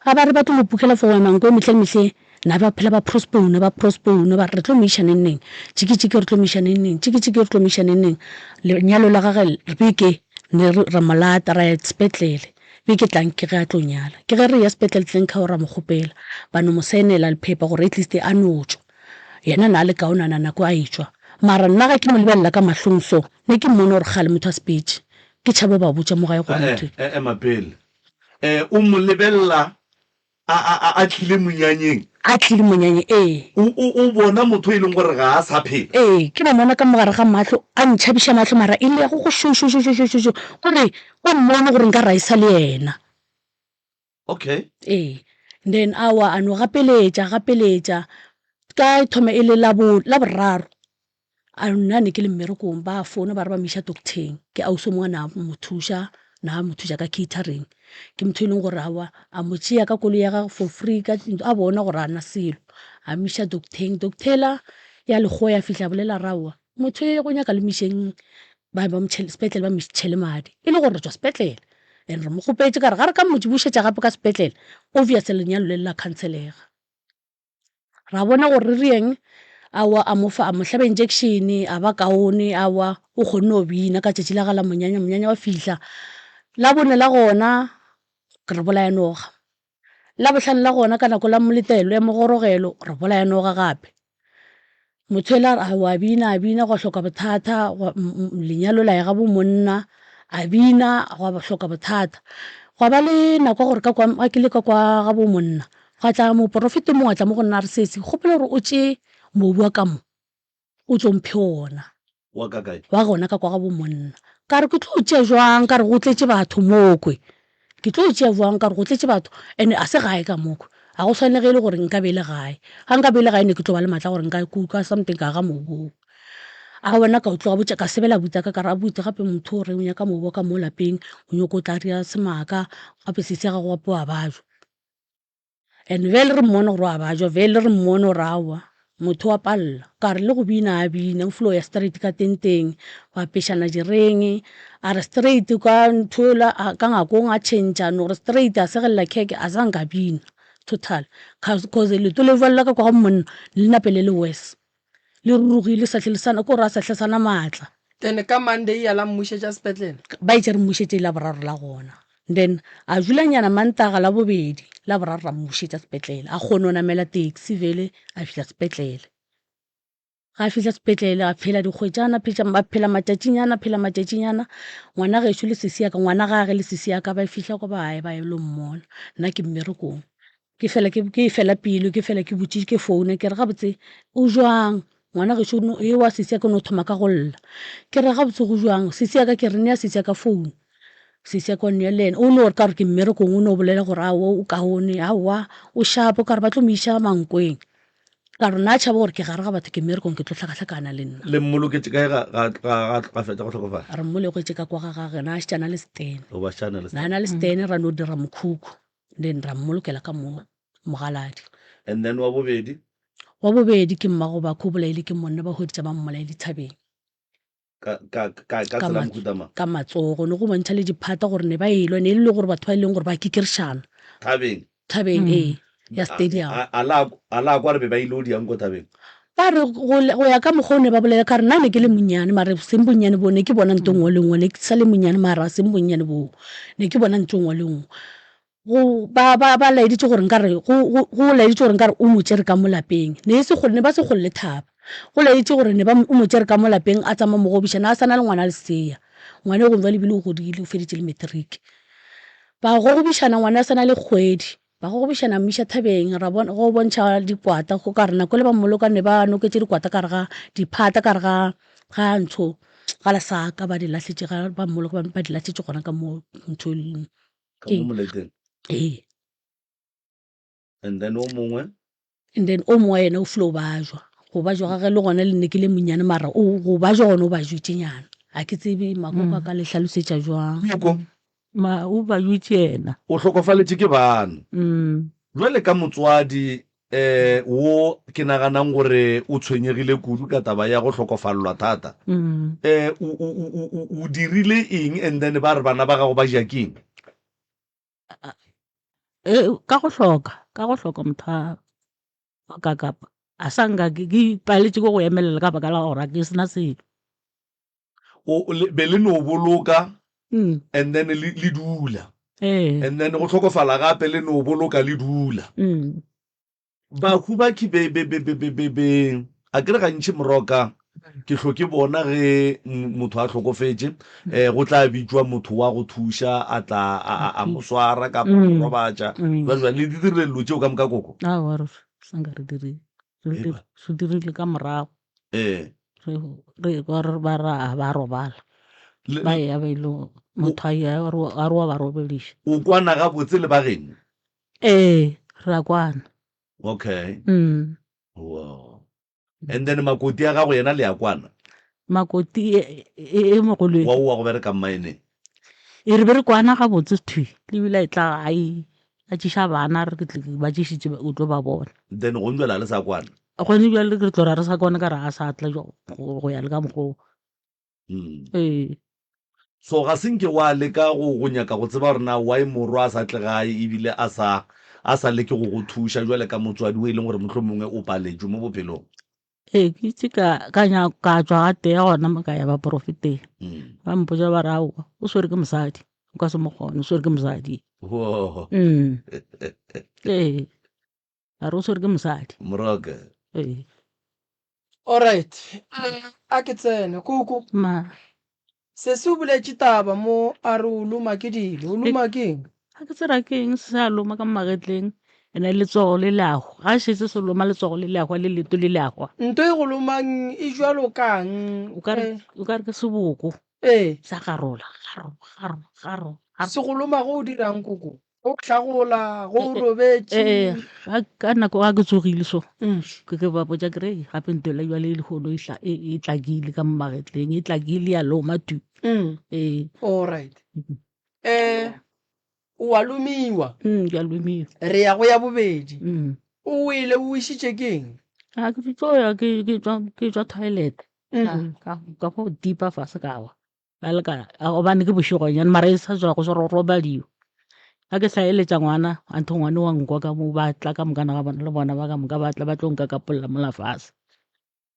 Speaker 6: Ga ba re ba tlo mo bookela for go ya Mankweng mehle le mehle na ba phela ba postpone ba postpone ba re re tlo mo iša neng neng, tšiki tšiki re tlo mo iša neng neng, tšiki tšiki re tlo mo iša neng neng. Lenyalo la gage beke ne re ra mo lata ra ya sepetlele. Beke tlang ke ge a tlo nyala. Ke ge re eya sepetlele Tlenkhao ra mo kgopela ba no mo saenela lephepha gore at least a no tšwa. Yena na a le kaonana nako a etšwa. Mara nna ga ke mo lebelela ka mahlong so, ne ke mmone gore kgale motho a sepetše. Ke tšhaba go ba botša mo gae gore motho.
Speaker 3: E-e, ema pele. O mo lebelela A, a, a, a tlile monyanyeng?
Speaker 6: A tlile monyanyeng, ee.
Speaker 3: O, o, o bona motho e leng gore ga a sa phela?
Speaker 6: Ee, ke mo bona ka mo gare ga mahlo, a ntšhabiša mahlo, mara e le ya go go šo, šo, šo, šo, šo, šo, šo, gore o mmone gore nka ra e sa le yena.
Speaker 3: Okay.
Speaker 6: Ee, then aowa, a no gapeletša, gapeletša, ka e thoma e le la bo, la boraro, A nna ne ke le mmerekong ba founa ba re ba mo iša doctor-eng, ke ausi o mongwe na mo thuša, na mo thuša ka catering. Ke motho e leng gore aowa a mo tšea ka koloi ya gagwe for free ka a bona gore ga na selo, a mo iša doctor-eng. Doctor yela ya lekgowa ya fihla ya bolela ya re aowa motho e go nyaka le mo išeng ba ba mo tšhele sepetlele ba mo tšhele madi, e le gore re tšwa sepetlele and re mo kgopetše ka re ga re ka mo bušetša gape ka sepetlele obvious lenyalo le le la khanselega. Ra bona gore re reng, aowa a mo fa a mo hlaba injection a ba kaone, aowa o kgonne go bina ka tšatši la ga la monyanya, monyanya wa fihla. Labone la gona re bolaya noga, labohlano la gona ka nako la moletelo ya mogorogelo re bolaya noga gape. Motho ela a re aowa a bina a bina gwa hloka bothata, lenyalo la ya ga bo monna, a bina gwa hloka bothata. Gwa ba le nako ya gore ka kwa ga ke le ka kwa ga bo monna, gwa tla moporofeta o mongwe a tla mo go nna a re sesi kgopela gore o tšee mobu wa ka mo o tlo mphe ona.
Speaker 3: Wa ka kae?
Speaker 6: Wa gona ka kwa ga bo monna. Ka re ke tlo o tšea jwang ka re go tletše batho mokwe. Ke tlo o tšea jwang ka re go tletše batho and a se gae ka mokwe. Ga go swane ge e le gore nka be e le gae. Ga nka be e le gae ne ke tlo ba le maatla a gore nka kuka something ka aga mobu oo. A bona ka o tloga botša ka sebela abuti wa ka ka re abuti gape motho o re o nyaka mobu wa ka mo lapeng o nyoko tla ria semaka gape sesi ya gago gape wa bajwa. And bjale re mmone gore wa bajwa, bjale re mmone gore aowa motho wa palela. Ka re le go bina a bina, o filo ya straight ka tenteng, ba apešana direng, a re straight ka ntho yola ka ngakong a tšhentšha, no re straight a segelela kheke a sa nka bina total. Cause leoto le jwalo la ka kwa ga monna le nape le le worse. Le rurugile le sa hle le sana, ke gore a sa hle sana maatla.
Speaker 4: Then ka Monday ya la mmušetša sepetlele?
Speaker 6: Ba itše re mmušetše Laboraro la gona. Then a dulanyana Mantaga, Labobedi, Laboraro ra mmušetša sepetlele. A kgone go namela taxi vele a fihla sepetlele. Ga a fihla sepetlele a phela dikgwetšana, a phela matšatšinyana, a phela matšatšinyana. Ngwana gešo le sesi ya ka, ngwana gage le sesi ya ka ba fihla kwa ba gae ba lo mmona. Nna ke mmerekong. Ke fela ke ke fela pelo ke fela ke botše ke founa ke re gabotse o jwang ngwana gešo no e wa sesi ya ka no thoma ka go lla ke re gabotse go jwang sesi ya ka ke re nea sesi ya ka founu sesi ya ka o nea le yena o no re ka gore ke mmerekong o no bolela gore aowa o kaone aowa o shapo ka re ba tlo mo iša Mankweng ka re nna tšhaba gore ke gare ga batho ke mmerekong ke tlo hlakahlakana le nna.
Speaker 3: Le mmoloketše kae ga ga ga ga fetša go hlokofala?
Speaker 6: Re mmoloketše ka kwa ga gage na a šetše a na le setene.
Speaker 3: O ba šetše a na le
Speaker 6: setene. Na a na le setene ra no dira mokhukhu. Then ra mmolokela ka mo mogaladi.
Speaker 3: And then wa bobedi?
Speaker 6: Wa bobedi ke mmago Bakhu o bolaile ke monna ba hweditša ba mmolaile thabeng.
Speaker 3: Ka ka ka ka tsela mohuta mang?
Speaker 6: Ka matsogo ne go bontšha le diphata gore ne ba elwa ne e le gore batho ba e leng gore ba kikirišana.
Speaker 3: Thabeng?
Speaker 6: Thabeng ee ya stadium.
Speaker 3: A la a la kwa re be ba ile go diang ko thabeng?
Speaker 6: Ba re go go ya ka mokgwa o ne ba bolela ka re nna ne ke le monnyane mare seng bonnyane boo ne ke bona ntho nngwe le nngwe ne ke sa le monnyane mara seng bonnyane boo ne ke bona ntho nngwe le nngwe. Go ba ba ba laeditše gore nkare go go go laeditše gore nkare o mo tšere ka mo lapeng ne e se kgole ne ba se kgole le thaba. Go laeditše gore ne ba o mo tšere ka mo lapeng a tsamaya mo gobiša ne a sa na le ngwana lesea. Ngwana e gong jwale ebile o godile o feditše le matric. Ba gogobišana ngwana a sa na le kgwedi. Ba gogobišana a mo iša thabeng ra bona go bontšha dikwata go ka re nako le ba mmoloka ne ba noketše dikwata ka re ga diphata ka re ga ga ntho ga lesaka ba di lahletše ga ba mmoloka ba di lahletše gona ka mo ntho
Speaker 3: Ka mo moleteng.
Speaker 6: Ee.
Speaker 3: And then o mongwe?
Speaker 6: And then o mongwe yena o file o bajwa. Go bajwa ga ge le gona le nne ke le monnyane mara o go bajwa gona o bajwitše nyana. A ke tsebe makoko a ka le hlalosetša jwang.
Speaker 3: Koko.
Speaker 9: Ma o bajwitše yena.
Speaker 3: O hlokofaletše ke bana. Jwale ka motswadi. Eh, wo ke naganang gore o tshwenyegile kudu ka taba ya go hlokofalelwa thata. Eh, o, o, o, o, o, o dirile eng and then ba re bana ba gago ba ja keng?
Speaker 6: Eh, ka go hloka, ka go hloka motho a wa ka kapa a sa nka ke ke paletše ke go emelela ka baka la gore a ke sena selo.
Speaker 3: O, le, be le no boloka and then le, le dula.
Speaker 6: Ee.
Speaker 3: And then go hlokofala gape le no boloka le dula.
Speaker 6: Mm.
Speaker 3: Bahu ba ke be be be be be be be a ke re gantši moroka ke hlo ke bona ge motho a hlokofetše eh go tla bitšwa motho wa go thuša a tla a a, a mo swara kapa mo
Speaker 6: Mm.
Speaker 3: robatša
Speaker 6: Mm.
Speaker 3: jwale jwale le di dirile dilo tšeo ka moka koko.
Speaker 6: Aowa re sa nka re dirile. Re
Speaker 3: Eba.
Speaker 6: dir- re dirile ka morago.
Speaker 3: Eh.
Speaker 6: Re re kwa re ba ra ba robala.
Speaker 3: Le,
Speaker 6: Ba ya ba ile
Speaker 3: o,
Speaker 6: motho a ya a re a re wa ba robediša.
Speaker 3: o kwana gabotse le ba geno?
Speaker 6: Ee, re a kwana.
Speaker 3: Okay.
Speaker 6: Mm.
Speaker 3: Wow. And then makoti ya gago yena le a kwana?
Speaker 6: Makoti e e e mogolo e.
Speaker 3: Wa o wa go bereka mmaeneng?
Speaker 6: E re be re kwana gabotse thwi, le bile e tla gae a tšiša bana re ke tle ke ba tšišitše o tlo ba bona.
Speaker 3: Then gone jwale ga le sa kwana?
Speaker 6: Gone bjale re tlo ra re sa kwana ka re a sa tla go ya le ka mokgwa o.
Speaker 3: Mm.
Speaker 6: Ee.
Speaker 3: So ga se nke wa leka go go nyaka go tseba gore na why morwa a sa tle gae ebile a sa a sa leke go go thuša jwale ka motswadi o e leng gore mohlomongwe o paletšwe mo bophelong?
Speaker 6: Ee, ke itse ka ka nya ka tšwa ga tee gona mo ka ya baporofeteng.
Speaker 3: Mm.
Speaker 6: Ba mpotša ba re aowa o swere ke mosadi, o ka se mo kgone, o swere ke mosadi.
Speaker 3: Whoa.
Speaker 6: Mm. Ee. A re o swere ke mosadi.
Speaker 3: Moroka.
Speaker 6: Ee.
Speaker 4: Alright, a ke tsene. Koko.
Speaker 6: Ma.
Speaker 4: Sesi o boletše taba mo a re o loma ke dilo. O loma ke eng?
Speaker 6: Ga ke tseba ke eng se a loma ka mo magetleng ene letsogo le le a hwa. Ga šetše se loma letsogo le le a hwa le leto le le a hwa.
Speaker 4: Nto e go lomang e jwalo kang?
Speaker 6: O ka re o ka re ke seboko.
Speaker 4: Ee.
Speaker 6: Sa garola, garo, garo, garo, garo.
Speaker 4: Se go loma go o dirang koko? Go hlagola, go robetše.
Speaker 6: Ee, ga ka nako ga ke tsogile so, ke ke ba botša ke re gape nto la jwale lehono e hla- e e tlakile ka mo magetleng, e tlakile ya loma tu. Ee.
Speaker 4: All right. Eh, o a lomiwa.
Speaker 6: Ke a lomiwa.
Speaker 4: Re ya go ya bobedi. O wele o wišitše ke eng?
Speaker 6: A ke tlo ya ke ke tšwa ke tšwa toilet. Ka ka ka go tipa fase ka wa. Ba le ka gobane ke bošegonyana mara e sa tšwa go se robadiwa. Ga ke sa eletša ngwana anthe ngwana wa nkwa ka mo ba tla ka mokana ga bona le bona ba ka moka ba tla ba tlo nkakapolla mola fase.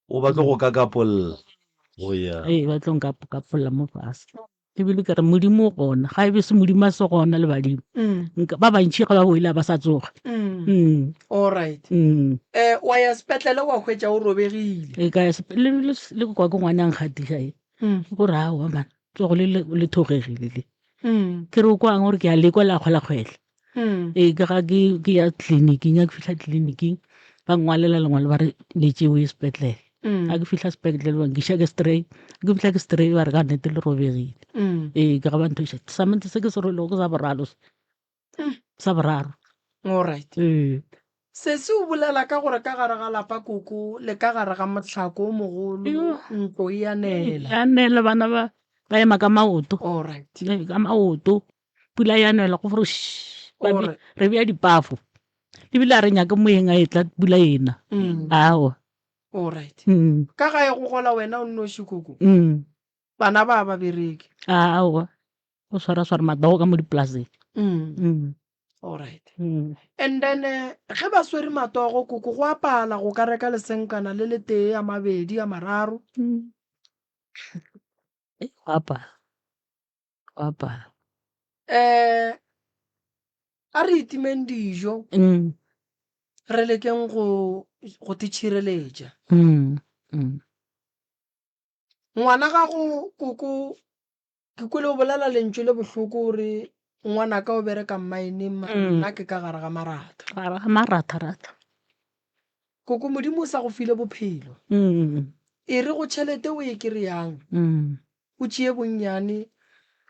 Speaker 3: O ba tlo go kakapolla. Go ya.
Speaker 6: Ee, ba tlo nkakapolla mo fase. Ebile ke re Modimo o gona, ga e be se Modimo a se gona le badimo. Nka ba bantši ga ba boile ba sa tsoga.
Speaker 4: All right. Eh, wa ya sepetlele wa hwetša o robegile.
Speaker 6: E ka ya le le kwa ke ngwana a nkgatiša e. Gore aowa man, tsogo le le thogegile le. Ke re o kwang gore ke a lekwa la kgwela kgwehla. Ee, ke ga ke ke ya tleliniking, ga ke fihla tleliniking ba nngwalela lengwalo ba re le tšewe sepetlele. Ga ke fihla sepetlele ba nkiša ke stray, ga ke fihla ke stray ba re ka nnete le robegile. Ee, ke ga ba nthuša. Samente se ke se rwelego ke sa boraro se. Sa boraro.
Speaker 4: All right.
Speaker 6: Ee.
Speaker 4: Sesi o bolela ka gore ka gare ga lapa koko le ka gare ga mohlako o mogolo
Speaker 6: Yo.
Speaker 4: ntlo e a nela.
Speaker 6: Ya nela bana ba ba ema ka maoto.
Speaker 4: All right.
Speaker 6: Ee, ka maoto. Pula ya nela go fore shh. Ba
Speaker 4: All right.
Speaker 6: re bea dipafo. Ebile a re nyake moeng a etla pula ena. Aowa.
Speaker 4: All right. Ka gae go gola wena o nnoši koko. Bana ba ba bereke.
Speaker 6: Aowa. Go swara swara matsogo ka mo dipolaseng.
Speaker 4: All right. And then eh, ge ba swere matogo koko go apala go ka reka lesenkana le letee a mabedi a mararo.
Speaker 6: Go apala. Go apala.
Speaker 4: Eh a re itimeng dijo. Re lekeng go go titšhireletša. Ngwana gago koko Ke kwele o bolela lentšu le bohloko o re ngwanaka o bereka mmaeneng mara nna ke ka gare ga maratha.
Speaker 6: Gare ga maratha-ratha.
Speaker 4: Koko Modimo o sa go file bophelo. E re go tšhelete o e kry-ang o tšee bonnyane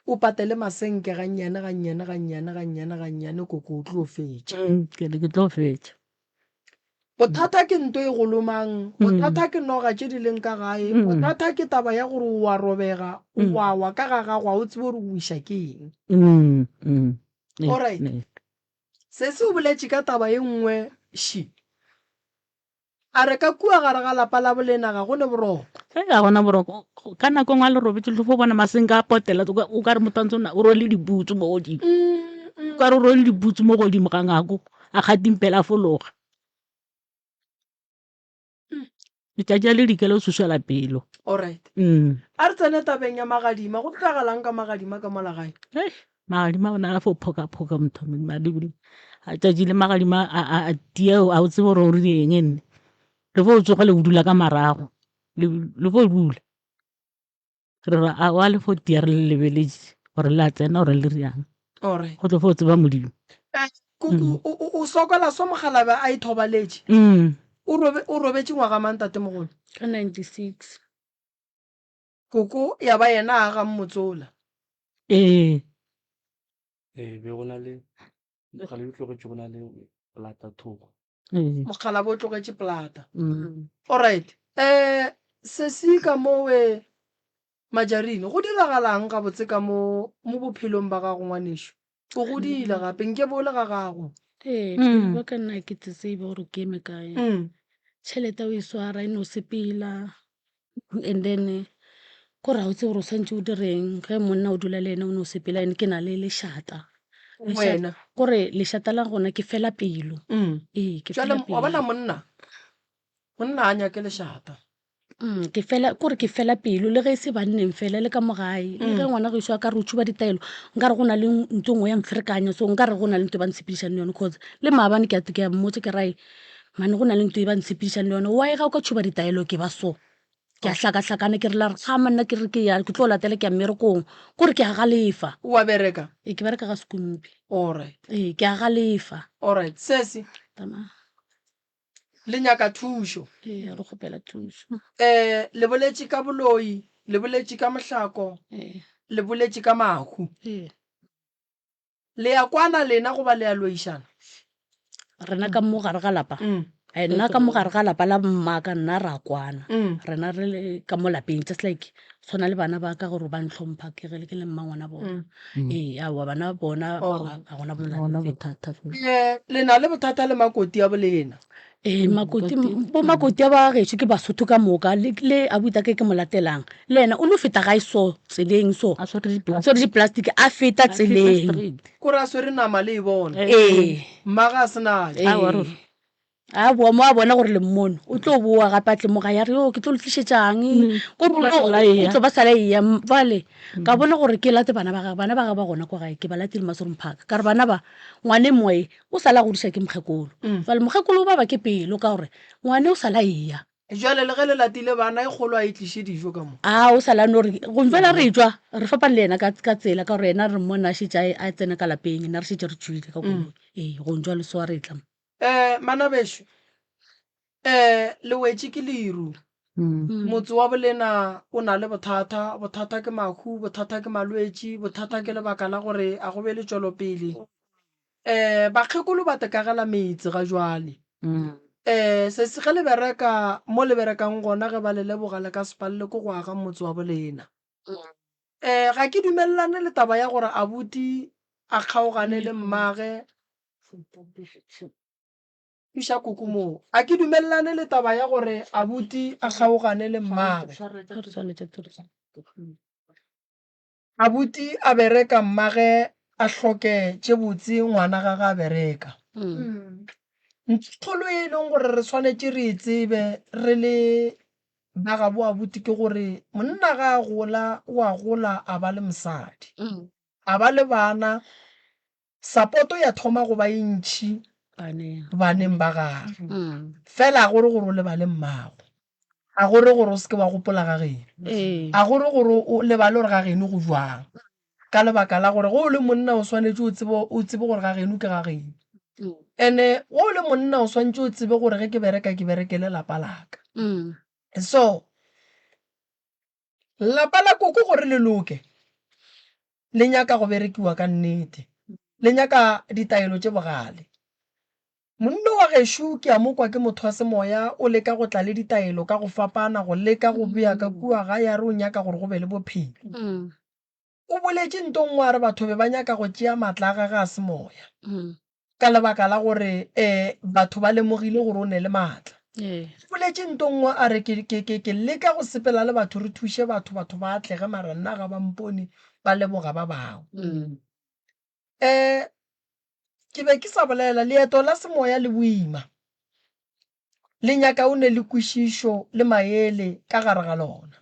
Speaker 4: o patele masenke gannyane gannyane gannyane gannyane gannyane koko o tlo fetša.
Speaker 6: Ke re ke tlo fetša.
Speaker 4: Bothata ke nto e go lomang, bothata ke noga tše di leng ka gae, bothata ke taba ya gore o a robega, o a wa ka ga gago, ga o tsebe gore o wiša ke eng. Alright. Sesi o boletše ka taba e nngwe, ši. A re ka kua gare ga lapa la bolena ga go ne boroko.
Speaker 6: Ge ga gona boroko, ka nako e nngwe a le robetše le fo bona masenke a potela, o ka re motho a ntse o rwele dibutsu mo godimo. O ka re o rwele dibutsu mo godimo ga ngako, a kgatimpela a fologa. Letšatši a le dikela o sušela pelo.
Speaker 4: Alright. A re tsene tabeng ya magadima, go diragalang ka magadima ka mola gae?
Speaker 6: Hei, magadima ona a fo phoka-phoka motho a tšatši le magadima a tia a o tsebe gore o rile eng nne le fo o tsoga le o dula ka marago le fo dula re re aowa le fo tia re le lebeletše gore le a tsena gore le riang go tlo fo tseba modimo.
Speaker 4: Koko o sokola so mokgalabje a ithobaletše o robetše ngwaga mang tatemogolo?
Speaker 9: Ka 96.
Speaker 4: Koko ya ba yena a agang motse ola.
Speaker 6: Ee.
Speaker 7: Ee, be go na le mogala o tlogetše go na le plata thoko.
Speaker 6: Ee.
Speaker 4: Mokgalabje o tlogetše plata.
Speaker 6: Mm.
Speaker 4: Alright. Eh, sesi ka mowe Majarine, go diragalang gabotse ka mo mo bophelong ba gago ngwanešu? O godile gape, nke bo le ga gago.
Speaker 9: Ee, bophelo bwa ka nna ke tsebe gore ke eme kae. Tšhelete o e swara e no sepela. And then ko re ga o tsebe gore o swantse o direng ge monna o dula le ene o no sepela and ke na le lešata.
Speaker 4: Wena.
Speaker 9: Kore lešata la gona ke fela pelo. Ee, ke
Speaker 4: Jwale
Speaker 9: fela
Speaker 4: wa bona
Speaker 9: pelo.
Speaker 4: monna, monna a nyake lešata.
Speaker 9: Ke fela kore ke fela pelo le ge e se banneng fela le ka mo gae. Le ge ngwana gešo a ka re o tšhuba ditaelo nkare go na le ntho e nngwe ya mferekanya so nkare go na le ntho e ba ntshepedišang le yone cause le maabane ke a ke a mmotša ke ra mane go na le ntho e ba ntshepedišang le yone why ga o ka tšhuba ditaelo ke ba so ke a hlakahlakana ke re la re ga manna ke re ke ya ke tlo latela ke ya mmerekong kore ke a galefa.
Speaker 4: O a bereka?
Speaker 9: Ee, ke bereka ga Sekumpi.
Speaker 4: Alright.
Speaker 9: Ee, ke a galefa.
Speaker 4: Alright, sesi.
Speaker 9: Tama.
Speaker 4: Le nyaka thušo.
Speaker 9: Ee, re kgopela thušo.
Speaker 4: Eh, le boletše ka boloi, le boletše ka mohlako,
Speaker 9: Ee.
Speaker 4: le boletše ka mahu.
Speaker 9: Ee.
Speaker 4: Le a kwana lena goba le a loišana?
Speaker 6: Rena ka mo gare ga lapa, eh, nna ka mo gare ga lapa la mmaka nna ra kwana. Rena re le ka mo lapeng just like tshwana le bana ba ka gore ba ntlhompha ke ge ke le mmangwana bona. Ee, aowa bana bona ga gona
Speaker 8: bothata.
Speaker 4: Eh, le na le bothata le makoti a bolena?
Speaker 6: Ee, makoti, bo makoti a ba gešo ke Basotho ka moka, le, le abuti ke ke mo latelang, le yena o no feta gae so, tseleng so,
Speaker 8: A swere
Speaker 6: a swere di-plastic, a feta tseleng.
Speaker 4: Kore a swere nama le e bona.
Speaker 6: Ee.
Speaker 4: Mmagwe a se na ja.
Speaker 6: Ee. A boa mo a bona gore le mmono, o tlo boa gape a tle mo gae a re, yo ke tlo le tlišetšang, kore o tlo, o tlo ba sala eya. Bjale ka bona gore ke late bana ba gagwe, bana ba gagwe ba gona kwa gae, ke ba latile Masorong Park, ka re bana ba, ngwane moe o sala a godiša ke mokgekolo. Jwale mokgekolo o baba ke pelo ka gore ngwane o sala eya.
Speaker 4: Jwale le ge le latile bana, e kgolo a e tliše dijo ka mo.
Speaker 6: A o sala a no re, go fela re tšwa, re fapane le yena ka, ka tsela ka gore yena re mmone a šetše a, a tsena ka lapeng, nna re šetše re tšwile ka koloi. Ee, go jwale so a re tla mo.
Speaker 4: Eh, manabešo, eh, le wetše ke leru. Motse wa bolena o na le bothata, bothata ke mahu, bothata ke malwetši, bothata ke lebaka la gore a go be le tšwelopele. Um bakgekolo ba tekagela metse ga jwale. Um sesi ge le bereka mo le berekang gona ge ba le leboga le ka se palele ke go aga motse wa bolena. Um ga ke dumelelane le taba ya gore abuti a kgaogane le mmage. Thuša koko moo. A ke dumelelane le taba ya gore abuti a kgaogane le mmage. Abuti a bereka mmage a hloke tše botse ngwana gage a bereka. Nthokgolo ye e leng gore re swanetše re e tsebe re le ba gabo abuti ke gore monna ga a gola o a gola a ba le mosadi, a ba le bana, sapoto ya thoma go ba e ntši baneng ba gagwe. Fela ga go re gore o lebale mmago, ga go re gore o se ke wa gopola ga geno, ga go re gore o lebale gore ga geno go bjang. Ka lebaka la gore ge o le monna o swanetše o tsebe, o tsebe gore ga geno ke ga geno. And-e ge o le monna o swanetše o tsebe gore ge ke bereka ke berekele lapa la ka. So Lapa la koko gore le loke, le nyaka go berekiwa ka nnete. Le nyaka ditaelo tše bogale. Monno wa gešo ke a mo kwa ke motho wa semoya, o leka go tla le ditaelo ka go fapana, go leka go bea ka kua gae a re o nyaka gore go be le bophelo. O boletše nto nngwe a re batho be ba nyaka go tšea matla a gage a semoya ka lebaka la gore batho ba lemogile gore o ne le matla.
Speaker 9: Ee.
Speaker 4: O boletše nto nngwe a re ke, ke, ke, ke leka go sepela le batho re thuše batho, batho ba atlege mara nna ga ba mpone ba leboga ba bangwe. Um ke be ke sa bolela, leeto la semoya le boima. Le nyaka o ne le kwešišo le maele ka gare ga lona.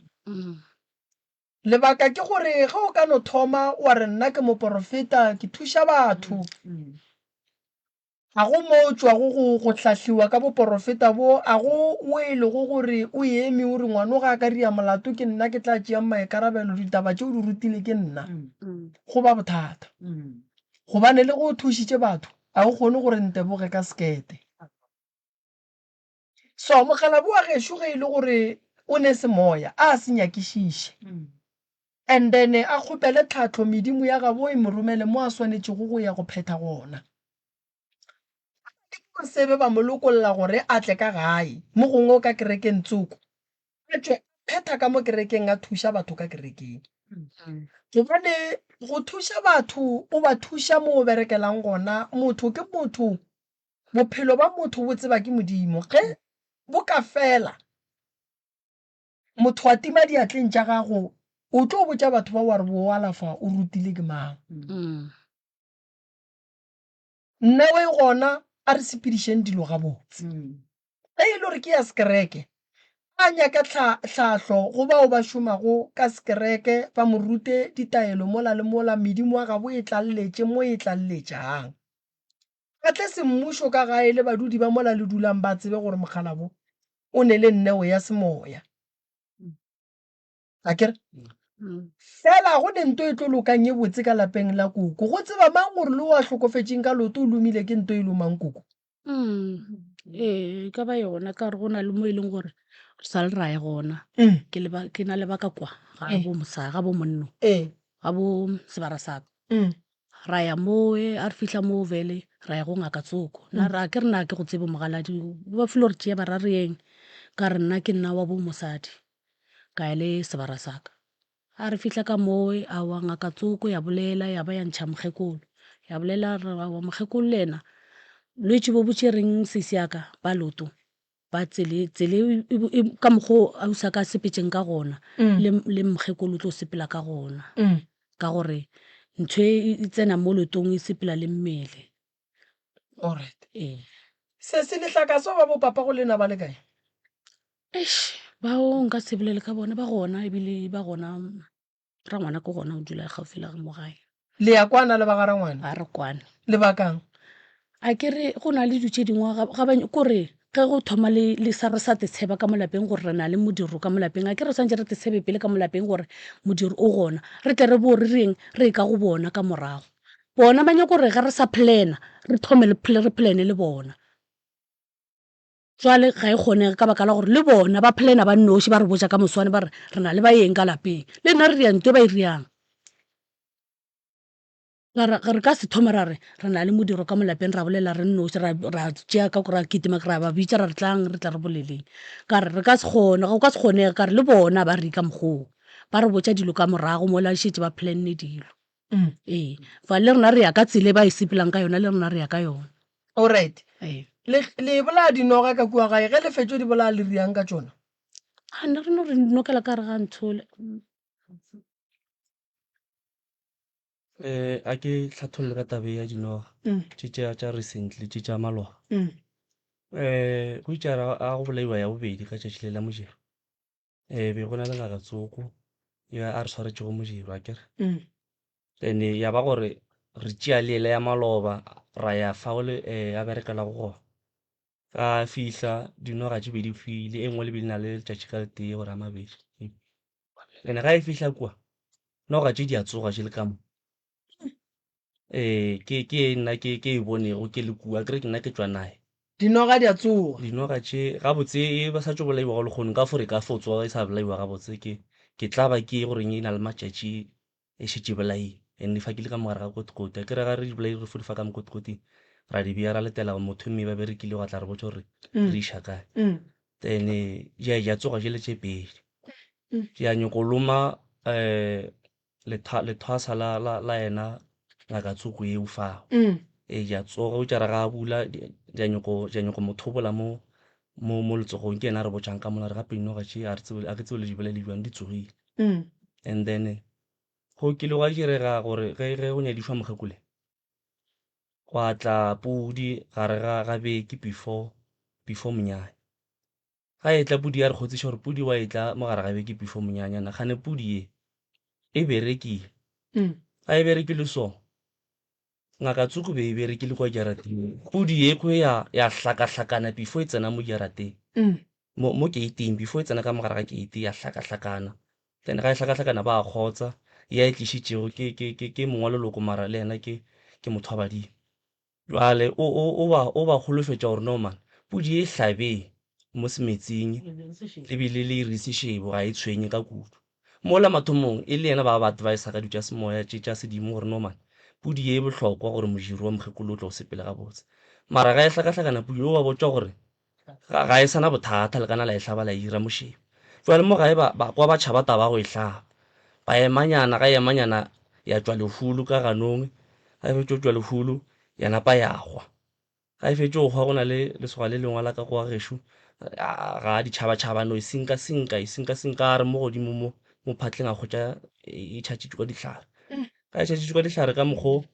Speaker 4: Lebaka ke gore ge o ka no thoma wa re nna ke moporofeta, ke thuša batho, ga go mo o tšwago go go hlahliwa ka boporofeta bo, a go wo e lego gore o eme o re ngwano ga a ka ria molato ke nna ke tla tšeang maikarabelo, ditaba tše o di rutile ke nna, go ba bothata. Gobane le ge o thušitše batho, ga o kgone gore nteboge ka sekete. So mokgalabje wa gešo ge e le gore o ne semoya a se nyakišiše and then a kgopele tlhahlo medimo ya gabo e mo romele mo a swanetšego go ya go phetha gona. Ba sebe ba mo lokolla gore a tle ka gae mo gongwe o ka kerekeng tsoko a tšwe a phetha ka mo kerekeng a thuša batho ka kerekeng. Gobane go thuša batho o ba thuša mo o berekelang gona motho ke motho Bophelo ba motho bo tseba ke Modimo. Ge bo ka fela, motho a tima diatleng tša gago, o tlo botša batho ba wa re bo alafa o rutile ke mang? Neo e gona, a re sepedišeng dilo gabotse. Ge e le gore ke ya sekereke, a nyake tlhahlo go bao ba šomago ka sekereke, ba mo rute ditaelo mola le mola, medimo wa gabo e tlalletše mo e tlalletšang. A tle semmušo ka gae le badudi ba mola le dulang ba tsebe gore mokgalabo o ne le neo ya semoya. Akere? Fela go ne nto e tlo lokang e botse ka lapeng la koko. Go tseba mang gore le o a hlokofetšeng ka loto o lomile ke nto e lomang koko?
Speaker 9: Ee, e ka ba yona ka gore go na le mo e leng gore re sa le ra ya gona. Ke le ba, ke na le ba ka kwa ga bo mosa, ga bo monno. Ga bo sebara sa ka. Ra ya mowe, a re fihla moo vele ra ya go ngaka tsoko. Nna ra ke re na ke go tsebe mogaladi, ba filo re tšea ba ra re yeng. Ka re nna ke nna wa bo mosadi, ka ya le sebara sa ka. A re fihla ka mowe, aowa ngaka tsoko ya bolela ya ba ya ntšha mokgekolo. Ya bolela re aowa mokgekolo le yena bolwetši bo bo tšereng sesi ya ka ba loto. Ba tsele, tsele e, e, ka mokgwa o ausi a ka sepetšeng ka gona, mm. le, le mokgekolo o tlo sepela ka gona. Mm. Ka gore ntho e, e tsena mo lotong e sepela le mmele.
Speaker 4: Alright.
Speaker 9: Ee.
Speaker 4: Se se lehlaka so ba bo papa go lena ba le kae?
Speaker 9: Eish, bao nka se bolele ka bona ba gona ebile ba gona Rangwana ke gona o dula gaufi le mo gae.
Speaker 4: Le ya kwana le ba ga rangwana?
Speaker 9: Ga re kwane.
Speaker 4: Lebakang?
Speaker 9: A ke re go na le dilo tše dingwe ga ga ba kore ge go thoma le le sa re sa te tsheba ka mo lapeng gore re na le modiro ka mo lapeng a ke re swantše re te tshebe pele ka mo lapeng gore modiro o gona re tle re bo re reng re ka go bona ka morago. Bona ba nyako gore ge re sa plan-a re thome le re plan-e le bona. Jwale ga e kgonege ka baka la gore le bona ba plana ba nnoši ba re botša ka moswane ba re re na le baeng ka lapeng. Le nna re ria nto e ba e riang. Ra re re ka se thome ra re re na le modiro ka mo lapeng ra bolela re nnoši ra ra tšea ka ra kitima ra ba bitša ra re tlang re tla re boleleng. Ka re re ka se kgone go ka se kgonege ka re le bona ba re ka mokgwa oo. Ba re botša dilo ka morago mola šetše ba planne dilo. Ee, fa le rena re ya ka tsela e ba e sepelang ka yona le rena re ya ka yona.
Speaker 4: Alright.
Speaker 9: Ee.
Speaker 4: Le, le bolaya dinoga ka kua gae, ge le fetšo di bolaya le riang ka tšona?
Speaker 9: A ne re no re nokela ka gare ga nthole.
Speaker 7: Eh, a ke hlatholle ka taba ya dinoga
Speaker 4: Mm.
Speaker 7: tše tša tša recently tše tša maloba.
Speaker 4: Mm.
Speaker 7: Eh, go itše a a go bolaiwa ya bobedi ka tšatši le la mojero. Eh, be go na le ngaka tsoko ya a re swaretšego modiro akere.
Speaker 4: Mm.
Speaker 7: Then ya ba gore re tšea le yela ya maloba ra ya fao le eh, a berekelago gona. Ra fihla dinoga tše be di hwile, e nngwe le be le na le letšatši ka letee gore a mabedi. Ene ga e fihla kua, noga tše di a tsoga tše le ka mo. Ee, ke ke nna ke ke e bonego ke le kua, akere ke nna ke tšwa naye.
Speaker 4: Dinoga di a tsoga.
Speaker 7: Dinoga tše gabotse e ba sa tšo bolaiwa go lekgono nka fo re ka fo tsoga e sa bolaiwa gabotse ke ke tla ba ke goreng e na le matšatši e šetše e bolaile and e fakile ka mo gare ga kotikoti akere ga re di bolaile re fo di fa ka mokotikoting ra di bea ra letela gore motho mme ba berekile go tla re botša gore re iša kae then di a tsoga jele tše pedi di a nyoko loma um lethwasa la, la, la yena ngaka tsoko yeo fao. Ee, di a tsoga, o tšara ga a bula, di a nyoko, di a nyoko mo thobola mo, mo mo letsogong ke yena a re botšang ka mola re gape dinoga tše a re tsebe a ke tsebe le di bolele bjang di tsogile. And then go kile gwa direga gore ge ge go nyadišwa mokgekole gwa tla pudi gare ga ga beke before before monyanya. Ga e tla pudi ya re kgotsiša gore pudi wa e tla mo gare ga beke before monyanya na kgane pudi ye e berekile. Ga e berekile so Ngaka Tsuku be e berekile kwa jarateng. Pudi ye kwe ya ya hlakahlakana before e tsena mo jarateng. Mo mo gate-ing before e tsena ka mogare ga gate ya hlakahlakana. Then ga e hlakahlakana ba kgotsa ya e tlišitšego ke ke ke ke mongwe wa leloko mara le yena ke ke motho wa badimo. Jwale o o o ba o ba holofetša gore no man pudi ye e hlabeng mo semetsing ebile le e rise sešebo ga e tshwenye ka kudu. Mola mathomong e le yena ba ba advisa ka dilo tša semoya tše tša sedimo gore no man pudi ye e bohlokwa gore mojiri wa mokgekolo o tlo o sepele gabotse. Mara ga e hlakahlakana pudi o ba botša gore ga, ga e sana bothata le kana la e hlaba la e ira mošebo. Jwale mo gae ba, ba kwa ba tšhaba taba ya go e hlaba. Ba emanyana ga e emanyana ya tšwa lehulu ka ganong, ga e fetša go tšwa lehulu ya napa ya hwa. Ga e fetše go hwa go na le lesoga le lengwe la ka kwa gešo ga ditšhabatšhaba no e senka senka e senka senka a re mo godimo mo mo phatleng a hwetša e tšhatšitšwe ka dihlare. Ga e tšhatšitšwe ka dihlare ka mokgo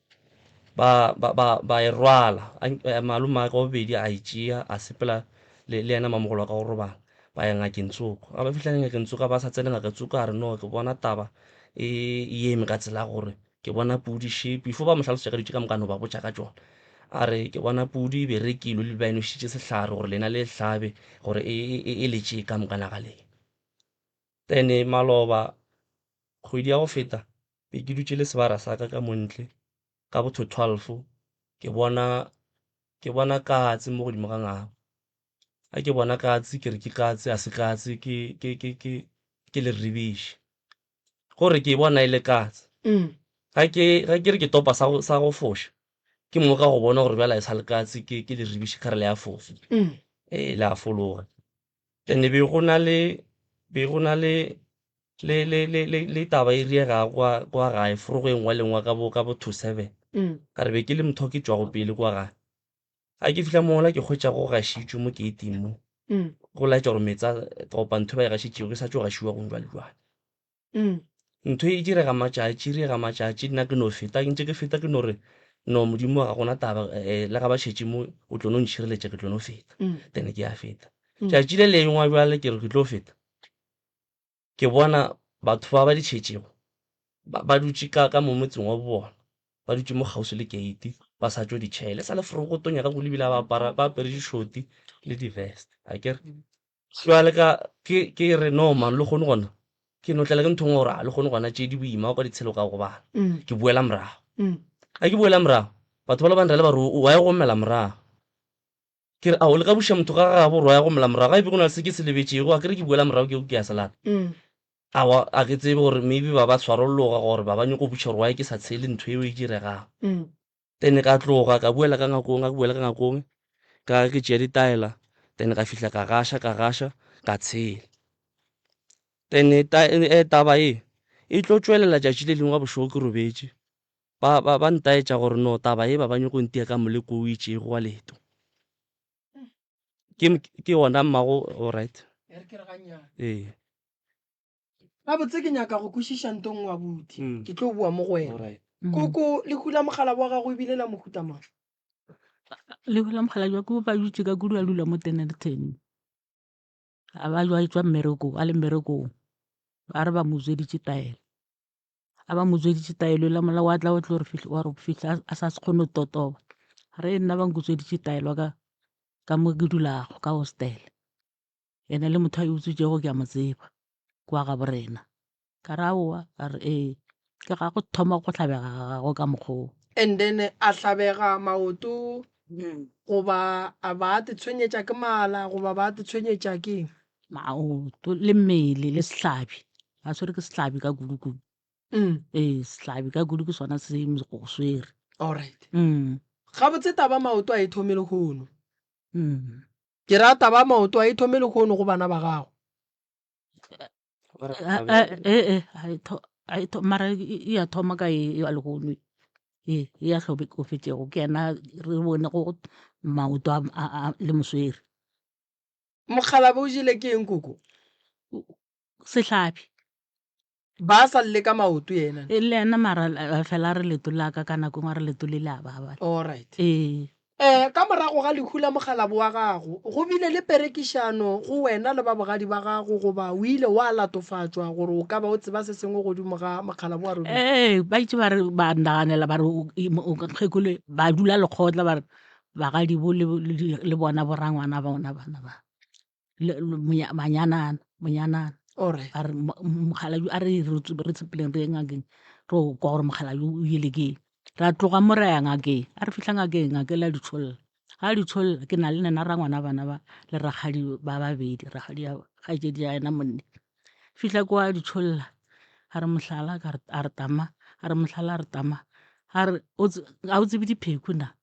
Speaker 7: ba ba ba ba e rwala malome a ka wa bobedi a e tšea a sepela le le yena mamogolo wa ka go robala ba ya ngakeng tsoko. Ga ba fihla ngakeng tsoko ba sa tsene ngaka tsoko a re no ke bona taba e eme ka tsela ya gore Ke bona pudi še, before ba mo hlalosetša ka dilo tše ka moka a no ba botša ka tšona. A re, Ke bona pudi e berekilwe le ba e nošitše sehlare gore lena le e hlabe gore e, e, e, e le tšee ka moka naga lena. Then maloba kgwedi ya go feta be ke dutše le sebara sa ka ka mo ntle ka bo to 12 ke bona ke bona katse mo godimo ga ngabo. Ga ke bona katse ke re ke katse a se katse ke ke ke ke ke leribiši. Gore ke e bona e le katse. Ga ke ga ke re ke topa sa go sa go foša ke mo ka go bona gore bjale e sa le katse ke ke leribiši kgare le a fofa. Ee le a fologa. Then be go na le be go na le le le le le le taba e riegago kwa kwa gae forogo e nngwe le nngwe ka bo ka bo to seven. Ka re be ke le motho ke tšwago pele kwa gae. Ga ke fihla mola ke hwetša go gašitšwe mo gate-ing mo. Go laetša gore meetse a goba ntho e ba e gašitšego e sa tšo gašiwa gong jwale jwale. Ntho e direga matšatši, e direga matšatši nna ke no feta, ntše ke feta ke no re no Modimo ga gona taba le ga ba šetše mo o tlo no ntšhireletša ke tlo no feta. Then ke a feta. Tšatši le lengwe bjale ke re ke tlo feta. Ke bona batho ba ba di tšhetšego ba, ba dutše ka, ka mo motseng wa bona, ba dutše mo kgauswi le keiti, ba sa tšo di tšhela. E sa le forogo go tonya ka kudu ebile ba apara, ba apere dišoti le di-vest, akere. Jwale ka, ke, ke re, no man, le kgone gona, ke no tlela ke ntho e nngwe gore a le kgone gona tše di boima kwa ditshelo ka gobane. Ke boela morago. Ga ke boela morago, batho ba le ba nrele ba re o wa e gomela morago. Ke re, Ao, le ka buša motho ga gabo gore wa ya go mela morago, ga e be go na le se ke se lebetšego, a ke re ke boela morago ke ke ya se lata. Aowa, a ke tsebe gore maybe ba ba tshwarologa gore ba ba nyoko buša gore why ke sa tshele ntho eo e diregago. Then ka tloga ka boela ka ngakong, ga ke boela ka ngakong ka ke tšea ditaela, then ka fihla ka gaša ka gaša ka tshela. Then taba e e tlo tšwelela tšatši le lengwe ga bošego ke robetše, Ba, ba, ba ntaetša gore no taba ye ba ba nyoko ntia ka moleko o itšego wa leeto. Ke, ke wona mmago, all right.
Speaker 4: E re ke re gannyane.
Speaker 7: Ee.
Speaker 4: Gabotse ke nyaka go kwešiša nto nngwe abuti.
Speaker 7: Mm.
Speaker 4: Ke tlo boa mo go wena.
Speaker 7: All right.
Speaker 4: Koko, lehu la mogala wa gago e bile la mohuta mang?
Speaker 6: Lehu la mogala jwa ko ba dutše ka kudu a dula mo Dennilton. A ba jwa etšwa mmerekong, a le mmerekong. Ba re ba mo utsweditše taelo. A ba mo utsweditše taelo la mola wa tla wa tlo re fihla wa re fihla a sa se kgone go totoba. Re nna ba nkutsweditše taelo ka ka mo ke dulago ka hostel. Ene le motho a e utswitšego ke a mo tseba ke wa gabo rena. Ka re aowa, a re ee. Ke ga go thoma go hlabega ga gagwe ka mokgwa oo.
Speaker 4: And then a hlabega maoto goba a ba a te tshwenyetša ke mala goba ba a te tshwenyetša ke eng?
Speaker 6: Maoto le mmele le sehlabi, a tshwere ke sehlabi ka kudu-kudu. Ee, sehlabi ka kudu ke sona se mo go swere.
Speaker 4: Alright. Gabotse taba maoto a e thome lehono. Ke ra taba maoto a e thome lehono go bana ba gago.
Speaker 6: Ee, mara e ya thoma ka e ya lehono e e ya hlokofetšego ke yena re bone go maoto a le moswere.
Speaker 4: Mokgalabje o jele ke eng koko?
Speaker 6: Sehlabi.
Speaker 4: Ba sa lle ka maoto yena.
Speaker 6: E le yena mara a fela a re leto la ka ka nako e nngwe a re leto le le a baba.
Speaker 4: Alright.
Speaker 6: Ee.
Speaker 4: Eh, ka morago ga lehu la mokgalabje wa gago, go bile le perekišano go wena le ba bogadi ba gago goba o ile wa latofatšwa gore o ka ba o tseba se sengwe godimo ga mokgalabje wa Robin?
Speaker 6: Ee, ba itše ba re ba naganela ba re o, o, mokgekolo ba dula lekgotla ba re bagadi bo le, le, le bona borangwana bona bana ba. Manyanana, monyanana.
Speaker 4: Alright.
Speaker 6: Ba re mokgalabje a re re sepeleng re ye ngakeng re yo kwa gore mokgalabje o ile ke eng. Ra tloga mo ra ya ngakeng, a re fihla ngakeng ngaka e la di tšholla. Ga di tšholla ke na le nna rangwana bana ba le rakgadi ba babedi, rakgadi ya kgaetšedi ya yena monne. Fihla kwa a di tšholla a re mohlala ka re a re tama, a re mohlala a re tama, a re ga o tsebe dipheko na?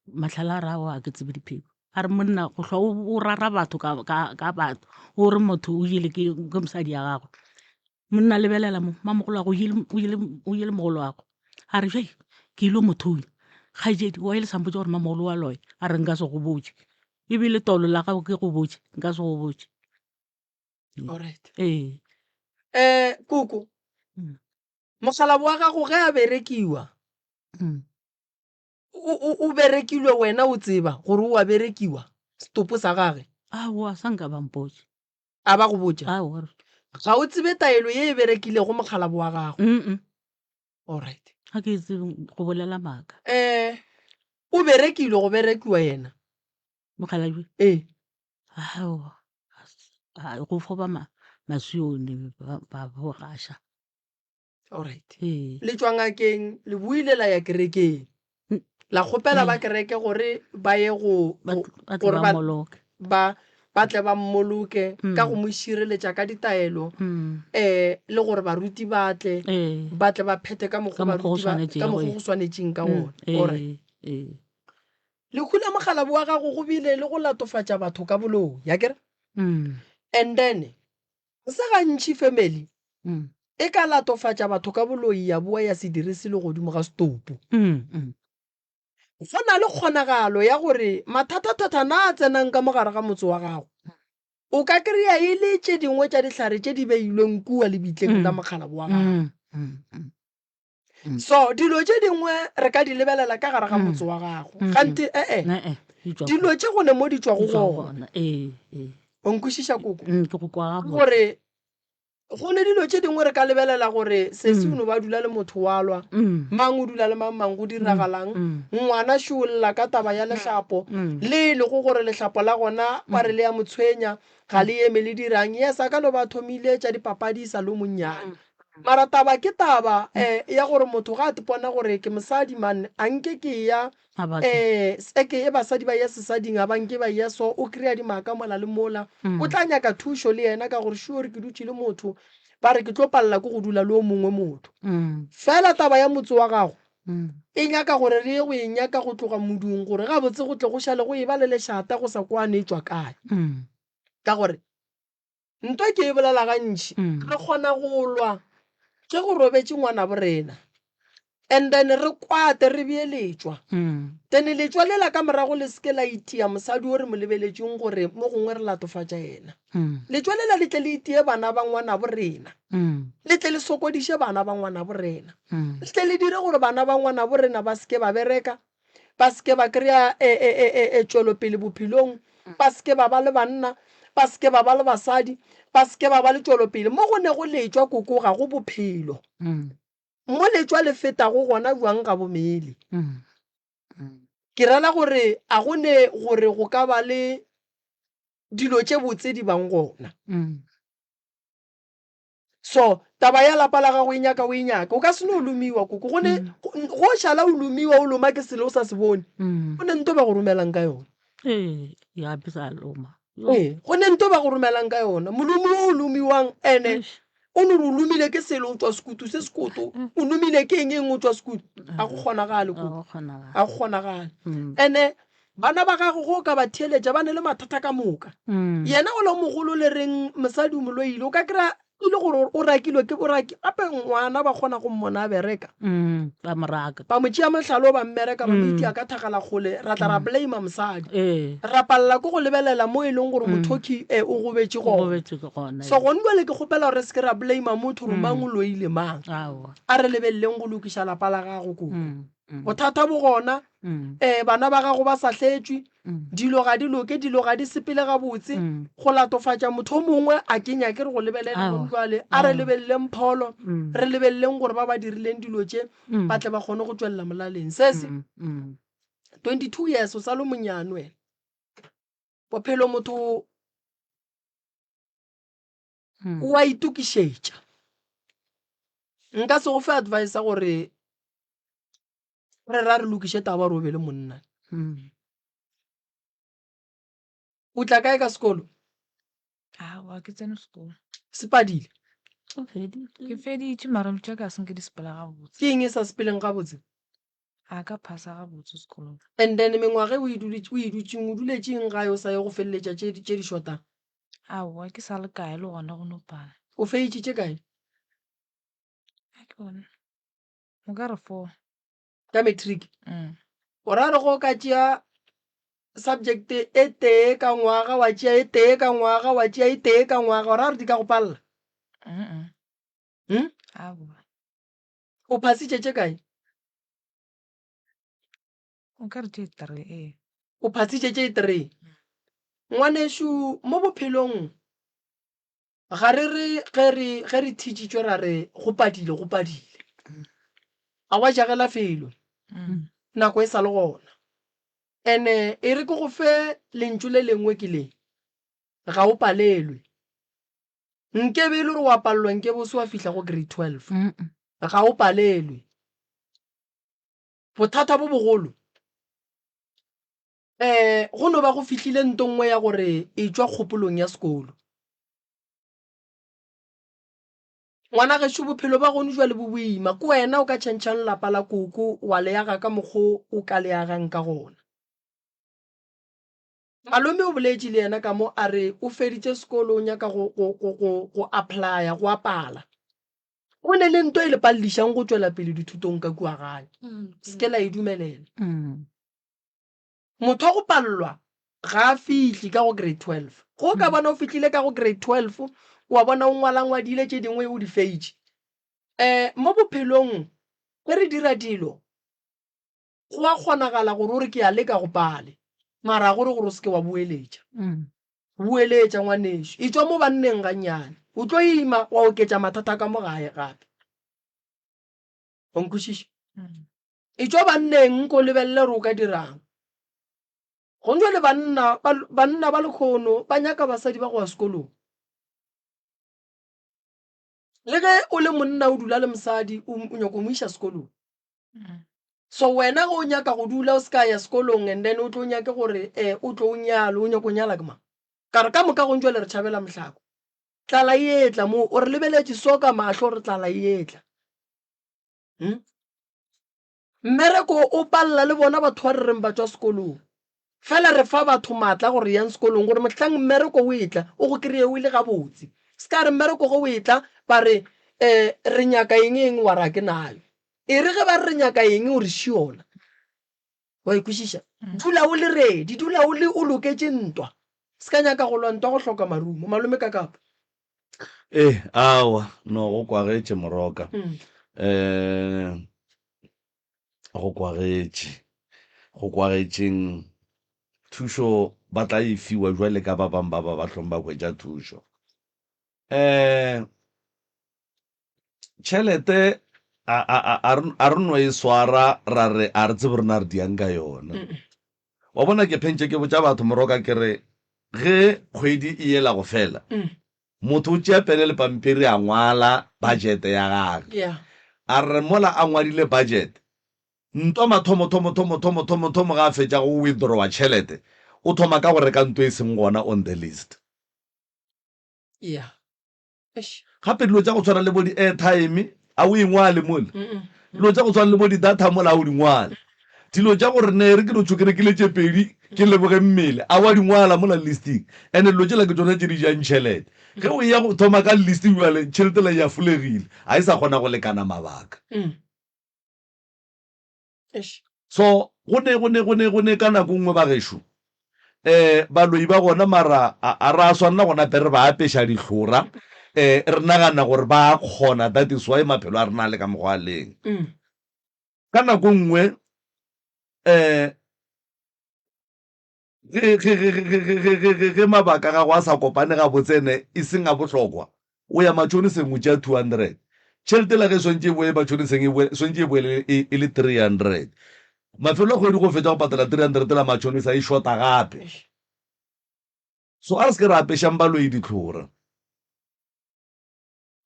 Speaker 6: Mahlala a re aowa ga ke tsebe dipheko. A re monna go hlwa o rara batho ka, ka, ka batho o re motho o jele ke, ke mosadi ya gagwe. Monna lebelela mo mamogolo wa go o jele, o jele mogolo wa go. A re jai ke ile mo thunya kgaetšedi wa ile sa mpotša gore mamogolo wa loya. A re nka se go botše ebile tolo la gago ke go botše nka se go botše.
Speaker 4: Alright.
Speaker 6: Ee.
Speaker 4: Eh, koko. Mokgalabo wa gago ge a berekiwa. O, o, o berekilwe wena o tseba gore o a berekiwa, setopo sa gage?
Speaker 6: Aowa, sa nka ba mpotša.
Speaker 4: A ba go botša?
Speaker 6: Aowa.
Speaker 4: Ga o tsebe taelo ye e berekilego mokgalabo wa gago?
Speaker 6: Mm-mm.
Speaker 4: Alright.
Speaker 6: Ga ke tsebe go bolela maaka.
Speaker 4: Eh, o berekilwe go berekiwa yena?
Speaker 6: Mokgalabje?
Speaker 4: Ee.
Speaker 6: Aowa, go fo ba ma, masione ba, ba bo gaša.
Speaker 4: Alright.
Speaker 6: Ee.
Speaker 4: Le tšwa ngakeng, le boile la ya kerekeng. La kgopela ba kereke gore ba ye go,
Speaker 6: Ba
Speaker 4: go,
Speaker 6: ba tle
Speaker 4: gore
Speaker 6: ba
Speaker 4: ba,
Speaker 6: mmoloke.
Speaker 4: ba, ba tle ba mmoloke ka go mo šireletša ka ditaelo, eh, le gore baruti ba tle,
Speaker 6: Ee.
Speaker 4: ba tle ba phethe ka mokgwa
Speaker 6: Ka mokgwa go
Speaker 4: baruti ba, ka
Speaker 6: swanetšego,
Speaker 4: mokgwa
Speaker 6: ee.
Speaker 4: go swanetšeng ka gona.
Speaker 6: Ee,
Speaker 4: Alright.
Speaker 6: ee.
Speaker 4: Lehu la mokgalabje wa gago go bile le go latofatša batho ka boloi, akere? And then Ga se gantši family e ka latofatša batho ka boloi ya boa ya se dire selo godimo ga setopo. Go na le kgonagalo ya gore mathathathathana a a tsenang ka mo gare ga motse wa gago o ka kry-a e le tše dingwe tša dihlare tše di beilweng kua lebitleng la mokgalabo wa gago. So dilo tše dingwe re ka di lebelela ka gare ga motse wa gago, kganthe e-e dilo tše go ne mo di tšwago gona. O nkwešiša koko?
Speaker 6: Ke go kwa gabotse.
Speaker 4: Gore go ne dilo tše dingwe re ka lebelela gore sesi o no ba dula le motho wa lwa, mang o dula le mang mang, go diragalang, ngwana šo o lla ka taba ya lehlapo, le e lego gore lehlapo la gona ba re le ya mo tshwenya, ga le eme le dirang. Yes, a ka no ba a thomile tša dipapadi e sa le o monnyane. Mara taba ke taba eh, ya gore motho ga a tpona gore ke mosadi man, a nke ke ya eh, eke e basadi ba ya sesading a ba nke ba ya so, o kry-a dimaka mola le mola. O tla nyaka thušo le yena ka gore sure ke dutše le motho, ba re ke tlo palela ke go dula le o mongwe motho. Fela taba ya motse wa gago e nyaka gore re ye go e nyaka go tloga modung gore gabotse go tle go šale go eba le lešata go sa kwane e tšwa kae. Ka gore Ntwa ke e bolela gantši, re kgona go lwa ge go robetše ngwanabo rena and then re kwate re bee letšwa. Then letšwa lela ka morago le se ke la itia mosadi o re mo lebeletšeng gore mo gongwe re latofatša yena. Letšwa lela le tle le itie bana ba ngwanabo rena, le tle le sokodiše bana ba ngwanabo rena, le tle le dire gore bana ba ngwanabo rena ba se ke ba bereka, ba se ke ba kry-a e, e, e, e, e tšwelopele bophelong, ba se ke ba ba le banna, ba se ke ba ba le basadi, ba se ke ba ba le tšwelopele. Mo go ne go letšwa koko ga go bophelo. Mo letšwa le fetago gona bjang ga bo mele. Ke rela gore a go ne gore go ka ba le dilo tše botse di bang gona. So taba ya lapa la gago e nyaka o e nyake. O ka se no lomiwa koko. Go ne go šala o lomiwa o loma ke selo o sa se bone. Go ne nto ba go romelang ka yona.
Speaker 6: Ee, ya be sa loma.
Speaker 4: Ee, go ne nto ba go romelang ka yona. Molomi o o lomiwang ene o no re o lomile ke selo o tšwa sekutu se sekoto, o lomile ke eng eng o tšwa sekutu. Ga go kgonagale koko. Ga go kgonagale. Ene bana ba gago ge o ka ba theeletša ba ne le mathata ka moka. Yena o le mogolo le reng mosadi o mo loile o ka kry-a. E le gore o rakilwe ke boraki gape ngwana ba kgona go mmona a bereka.
Speaker 6: Mm, ba mo raka.
Speaker 4: Ba mo tšea mohlalo ba mmereka ba mo itia ka thagala kgole ra tla ra blame mosadi.
Speaker 6: Ee.
Speaker 4: Ra palela ke go lebelela mo e leng gore mothoki eh, o gobetše
Speaker 6: O
Speaker 4: gona.
Speaker 6: gobetše ke gona.
Speaker 4: So gone bjale ke kgopela gore re se ke ra blame motho gore mang o loile mang.
Speaker 6: Aowa.
Speaker 4: A re lebeleleng go lokiša lapa la gago koko. Bothata bo gona, um bana ba gago ba sa hletšwe, dilo ga di loke, dilo ga di sepele gabotse. Go latofatša motho o mongwe a ke nyake re go lebelela gone jwale. A re lebeleleng pholo, re lebeleleng gore ba ba dirileng dilo tše ba tle ba kgone go tšwelela molaleng. Sesi, 22 years o sa le monyane wena. Bophelo motho o a itokišetša. Nka se go fe advice ya gore re ra re lokiše taba gore o be le monna. O tla kae ka sekolo?
Speaker 8: Aowa, ke tsene sekolo.
Speaker 4: Se padile?
Speaker 6: O feditše.
Speaker 8: Ke feditše mara tša ka se nke di sepela gabotse.
Speaker 4: Ke eng e sa sepeleng gabotse?
Speaker 8: A ka phasa gabotse sekolong.
Speaker 4: And then mengwaga e o e o e dutšeng, o duletše eng gae o sa ye go feleletša tše tše di shotang?
Speaker 8: Aowa, ke sa le kae le gona go no pala.
Speaker 4: O feitše tše kae?
Speaker 8: A ke bone. O ka re four.
Speaker 4: Ka matric?
Speaker 8: Mm.
Speaker 4: O ra re go ka tšea subject e tee ka ngwaga, wa tšea e tee ka ngwaga, wa tšea e tee ka ngwaga, o ra re di ka go palela?
Speaker 8: Mm.
Speaker 4: Hmm?
Speaker 8: Aowa.
Speaker 4: O phasitše tše kae?
Speaker 8: O ka re tše three, ee.
Speaker 4: O phasitše tše three. Ngwanešu, mo bophelong ga re re ge re ge re thitšitšwe ra re go padile go padile. A wa jagela felo nako e sa le gona. Ene e re ke go fe lentšu le lengwe ke le, ga o palelwe. Nkebe e le gore wa palelwa nkebe o se wa fihla go grade 12. Ga o palelwe. Bothata bo bogolo um go no ba go fihlile nto nngwe ya gore e tšwa kgopolong ya sekolo. Ngwana gešo bophelo ba gone jwale bo boima, ke wena o ka tšhentšhang lapa la koko wa le aga ka mokgo o ka le agang ka gona. Malome o boletše le yena ka mo a re o feditše sekolo o nyaka go, go, go, go, go applya, go apala. Go ne le nto e le paledišang go tšwela pele dithutong ka kua gae. Se ke la e dumelela. Motho wa go palelwa ga a fihle ka go grade 12. Go o ka bona o fihlile ka go grade 12, wa bona o ngwalangwadile tše dingwe o di feitše. Um mo bophelong ge re dira dilo, Go a kgonagala gore o re ke a leka go pale, mara ga go re gore o se ke wa boeletša. Boeletša ngwanešu, etšwa mo banneng gannyane. O tlo ima wa oketša mathata ka mo gae gape. Wa nkwešiša? Etšwa banneng nko lebelele gore o ka dirang. Gong jwale banna, banna ba lekhono ba nyaka basadi ba go ya sekolong. Le ge o le monna o dula le mosadi o nyako mo iša sekolong. So wena ge o nyaka go dula o se ka ya sekolong and then o tlo nyake gore um o tlo o nyale o nyako nyala ke mang? Ka re ka moka gong jwale re tšhabela mohlako. Tlala e etla mo o re lebeletše so ka mahlo re tlala e etla. Hmm? Mmereko o palela le bona batho ba re reng ba tšwa sekolong. Fela re fa batho maatla gore yang sekolong gore mohlang mmereko o etla o go kry-e o le gabotse. Se ka re mmereko ge o etla ba re um re nyaka eng eng wa re a ke nayo. E re ge ba re re nyaka eng o re šiona. Wa e kwešiša? Dula o le ready, dula o le o loketše ntwa. Se ka nyaka go lwa ntwa go hloka marumo. Malome Kakapa.
Speaker 3: Ee, aowa, no go kwagetše Moroka. Um go kwagetše. Go kwagetšeng thušo ba tla e fiwa jwale ka ba bang ba ba ba hlong ba hwetša thušo. Um tšhelete a, a, a, a re, a re no e swara ra re a re tsebe rena re diang ka yona. Wa bona ke phentše ke botša batho Moroka ke re ge kgwedi e yela go fela motho o tšea pene le pampiri a ngwala budget ya gage. A re mola a ngwadile budget ntwa mathomo thomo thomo thomo thomo thomo ga a fetša go withdrawa tšhelete o thoma ka go reka nto e seng gona on the list.
Speaker 4: Yeah. Eish.
Speaker 3: Gape dilo tša go tshwana le bo di-airtime a o e ngwale mole. Dilo tša go tshwana le bo di-data mola a o di ngwale. Dilo tša gore ne re ke no tšho ke rekile tše pedi ke leboge mmele a wa di ngwala mola listing and dilo tšela ke tšona tše di jang tšhelete. Ge o eya go thoma ka list bjale tšhelete la ya fulegile ga e sa kgona go lekana mabaka. So go ne go ne go ne go ne ka nako nngwe bagešo um baloi ba gona mara a ra swanela gona pe re ba apeša dihlora um re nagana gore ba kgona that is why maphelo a rena a le ka mokgwa a leng. Ka nako nngwe um ge, ge, ge, ge, ge, ge, ge, ge, ge mabaka a gago a sa kopane gabotse ene e seng a bohlokwa, o ya matšhoniseng o tšea 200. Tšhelete la ge e swantše e boe matšhoniseng e boe, swantše e boele e, e le 300. Mafelo a kgwedi go fetša go patela 300 la matšhonisa e shota gape. So a re se ke ra apešang baloi ditlhora.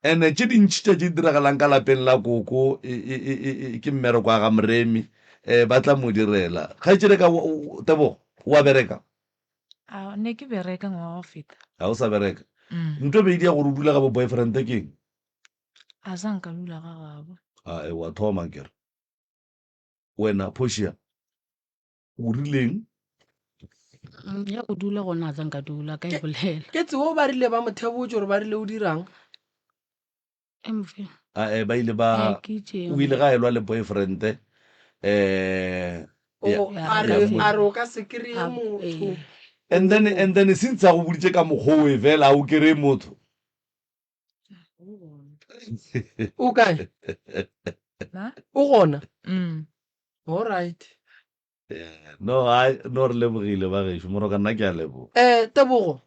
Speaker 3: Ene tše dintši tša tše di diragalang ka lapeng la koko e, e, e, e, e, ke mmereko wa ga Moremi. Um ba tla mo direla. Kgaetšedi ka, Tebogo, o a bereka?
Speaker 8: A, ne ke bereka ngwaga wa go feta.
Speaker 3: Ga o sa bereka? Ntho e be e dia gore o dula ga bo boyfriend ke eng?
Speaker 8: A sa nka dula ga gabo.
Speaker 3: A, e, wa thoma nkere. Wena, Portia, O rileng?
Speaker 6: Ya go dula gona a tla nka dula ka e bolela.
Speaker 4: Ke tsebo ba rile ba mo thebotše gore ba rile o dirang.
Speaker 6: MV.
Speaker 3: A ba ile ba o ile ga elwa le boyfriend eh
Speaker 4: a re a re o ka se kry-e motho.
Speaker 3: And then and then since a go boditše ka mokgwa o e fela o kry-e motho.
Speaker 4: O kae? O gona? All right.
Speaker 3: No, ai, no re lebogile ba gešo. Moroka nna ke a leboga.
Speaker 4: Eh, Tebogo.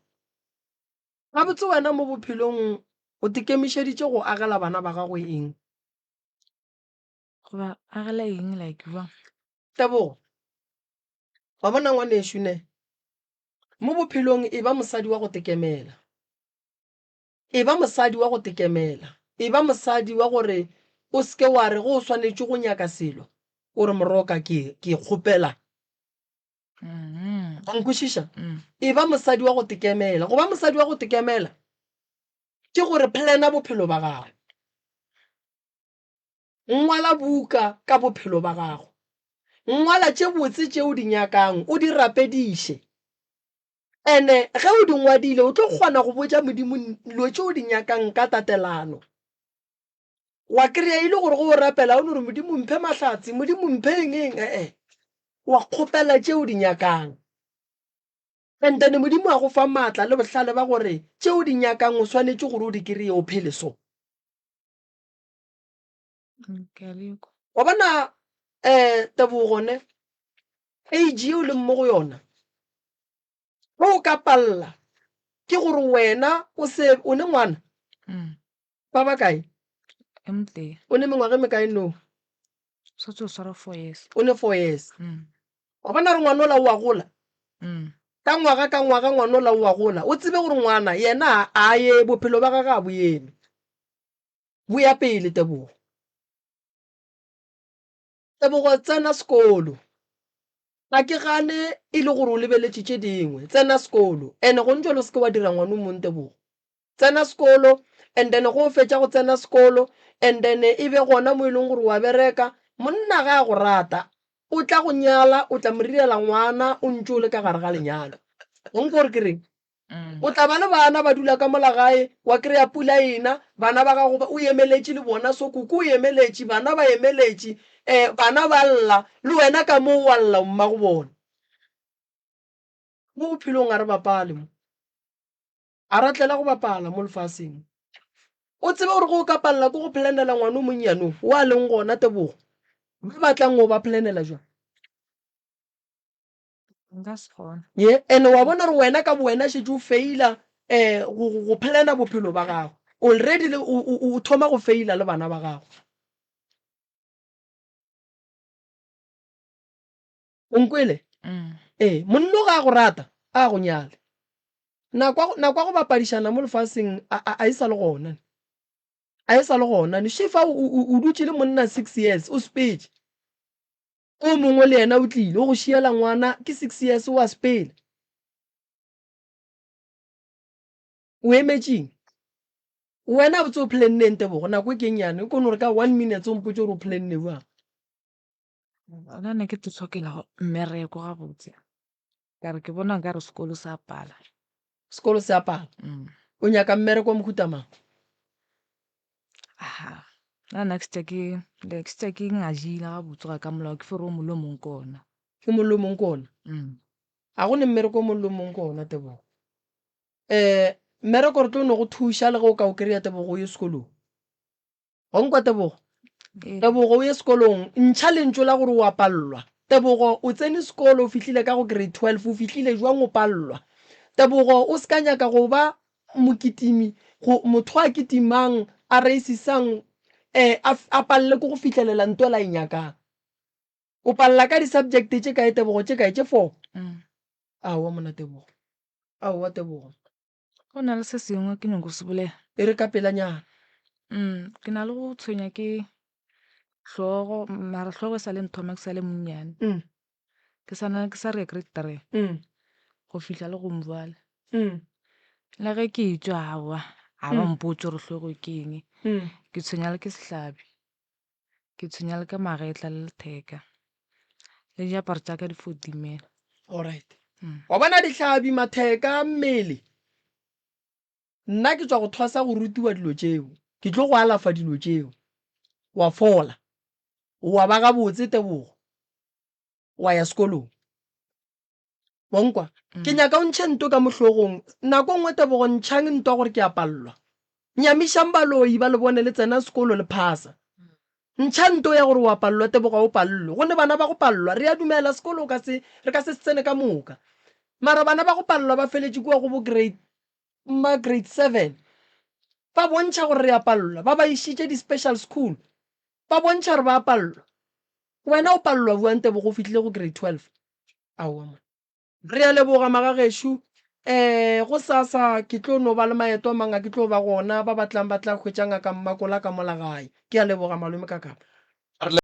Speaker 4: Gabotse wena mo bophelong o tekemišeditše go agela bana ba gago eng?
Speaker 8: Go ba agela eng like jwang?
Speaker 4: Tebogo. Wa bona ngwanešu ne? Mo bophelong e ba mosadi wa go tekemela. Eba mosadi wa go tekemela. Eba mosadi wa gore o se ke wa re ge o swanetše go nyaka selo, o re moroka ke, ke kgopela. Wa nkwešiša? Eba mosadi wa go tekemela. Go ba mosadi wa go tekemela ke gore plana bophelo ba gago. Ngwala buka ka bophelo ba gago. Ngwala tše botse tše o di nyakang, o di rapediše. Ene ge o di ngwadile o tlo kgona go botša Modimo dilo tše o di nyakang ka tatelano. Wa kry-a e le gore ge o rapela o no re Modimo mphe mahlatse, Modimo mphe eng eng, ee. Wa kgopela tše o di nyakang. And then Modimo a go fa maatla le bohlale ba gore tše o di nyakang o swanetše gore o di kry-e o phele so. Wa bona um Tebogo ne, age ye o leng mo go yona, ge o ka palela ke gore wena o se o ne ngwana ba ba kae? O ne mengwaga e mekae nou? O ne 4 years. Wa bona gore ngwana ola o a gola? Ka ngwaga ka ngwaga ngwana ola o a gola. O tsebe gore ngwana yena a ye bophelo ba gagwe a bo eme. Bo ya pele Tebogo. Tebogo tsena sekolo. Ga ke gane e le gore o lebeletše tše dingwe. Tsena sekolo. Ene gone jwale o se ke wa dira ngwana o mong Tebogo. Tsena sekolo and then go o fetša go tsena sekolo and then e be gona mo e leng gore wa bereka. Monna ga a go rata o tla go nyala, o tla mo direla ngwana o ntše o le ka gare ga lenyalo. O nkwa gore ke reng? O tla ba le bana ba dula ka mola gae, wa kry-a pula e na, bana ba gago o emeletše le bona, so koko o emeletše, bana ba emeletše, um bana ba lla, le wena ka moo wa lla o mmago bona. Mo bophelong ga re bapale mo, ga ra tlela go bapala mo lefaseng mo. O tsebe gore ge o ka palela ke go planela ngwana o monnyane o, o a leng gona Tebogo, ba ba tlang o ba planela jwang?
Speaker 8: Nka se kgone.
Speaker 4: Ye, and wa bona gore wena ka bowena šetše o faila um go, go, go plana bophelo ba gago. Already le, o, o, o thoma go faila le bana ba gago. O nkwele?
Speaker 8: Mm.
Speaker 4: Ee, monno ga a go rata, a go nyale. Nako ya go, nako ya go bapadišana mo lefaseng a, a, a e sa le gona. A e sa le gona. Shefa o, o, o dutše le monna 6 years, o sepetše. O mongwe le yena o tlile, o go šiela ngwana ke 6 years o a sepela. O emetšeng? Wena botse o planneng Tebogo, nako e ke nnyane, o kone gore ka 1 minutes o mpotše gore o planne bjang.
Speaker 8: Nna ne ke te hlokela mmereko gabotse. Ka re ke bona nkare sekolo se a pala.
Speaker 4: Sekolo se a pala?
Speaker 8: Mm.
Speaker 4: O nyaka mmereko wa mohuta mang?
Speaker 8: Aha. Nna nna ke šetše ke le ke šetše ke ngajile gabotse go ya ka molao ke fere o mong le o mong ke ona.
Speaker 4: O mong le o mong ke ona?
Speaker 8: Mm.
Speaker 4: A go ne mmereko o mong le o mong ke ona Tebogo. Um mmereko re tlo no go thuša le ge o ka o kry-a Tebogo o ye sekolong. Wa nkwa Tebogo?
Speaker 8: Ee.
Speaker 4: Tebogo o ye sekolong, ntšha lentšu la gore o a pallwa. Tebogo o tsene sekolo o fihlile ka go grade 12, o fihlile jwang o pallwa? Tebogo o se ka nyaka go ba mokitimi, go motho a kitimang, a reisisang, eh, a, a palle ke go fihlelela nto la e nyakang. O palla ka di-subject tše kae Tebogo? Tše kae? Tše four?
Speaker 8: Mm.
Speaker 4: Aowa mona Tebogo. Aowa Tebogo.
Speaker 8: Go na le se sengwe ke nyako se bolela.
Speaker 4: E re ka pelanyana.
Speaker 8: Mm, ke na le go tshwenya ke hlogo, mara hlogo e sa le nthoma ke sa le monnyane.
Speaker 4: Mm.
Speaker 8: Ke sa na ke sa re grade 3.
Speaker 4: Mm.
Speaker 8: Go fihla le go mjwale.
Speaker 4: Mm.
Speaker 8: Le ge ke etšwa aowa, a ba
Speaker 4: Mm.
Speaker 8: mpotše gore hlogo ke eng.
Speaker 4: Mm.
Speaker 8: Ke tshwenya le ke sehlabi. Ke tshwenya le ka magetla le letheka. Le diaparo tša ka di fo timela.
Speaker 4: Alright.
Speaker 8: Mm.
Speaker 4: Wa bona dihlabi, matheka, mmele. Nna ke tšwa go thwasa go rutiwa dilo tšeo. Ke tlo go alafa dilo tšeo. Wa fola. Wa ba gabotse Tebogo. Wa ya sekolong. Wa nkwa? Ke nyaka o ntšhe nto ka mo hlogong. Nako nngwe Tebogo ntšhang ntwa gore ke a pallwa. Nyamišang baloi ba le bone le tsena sekolo le phasa. Ntšha nto ya gore o a pallwa Tebogo ga o pallwe. Go ne bana ba go pallwa. Re a dumela sekolo o ka se re ka se se tsene ka moka. Mara bana ba go pallwa ba feletše kua go bo grade ma grade 7. Ba bontšha gore re a pallwa. Ba ba išitše di special school. Ba bontšha gore ba a pallwa. Wena o pallwa bjang Tebogo o fihlile go grade 12? Aowa monna. Re a leboga magagešo. Um gosasa ke tlo no ba le maeto a mang a ke tlo ba gona, ba ba tlang ba tla hwetša ngaka Mmakola ka mola gae. Ke a leboga malome Kakapa.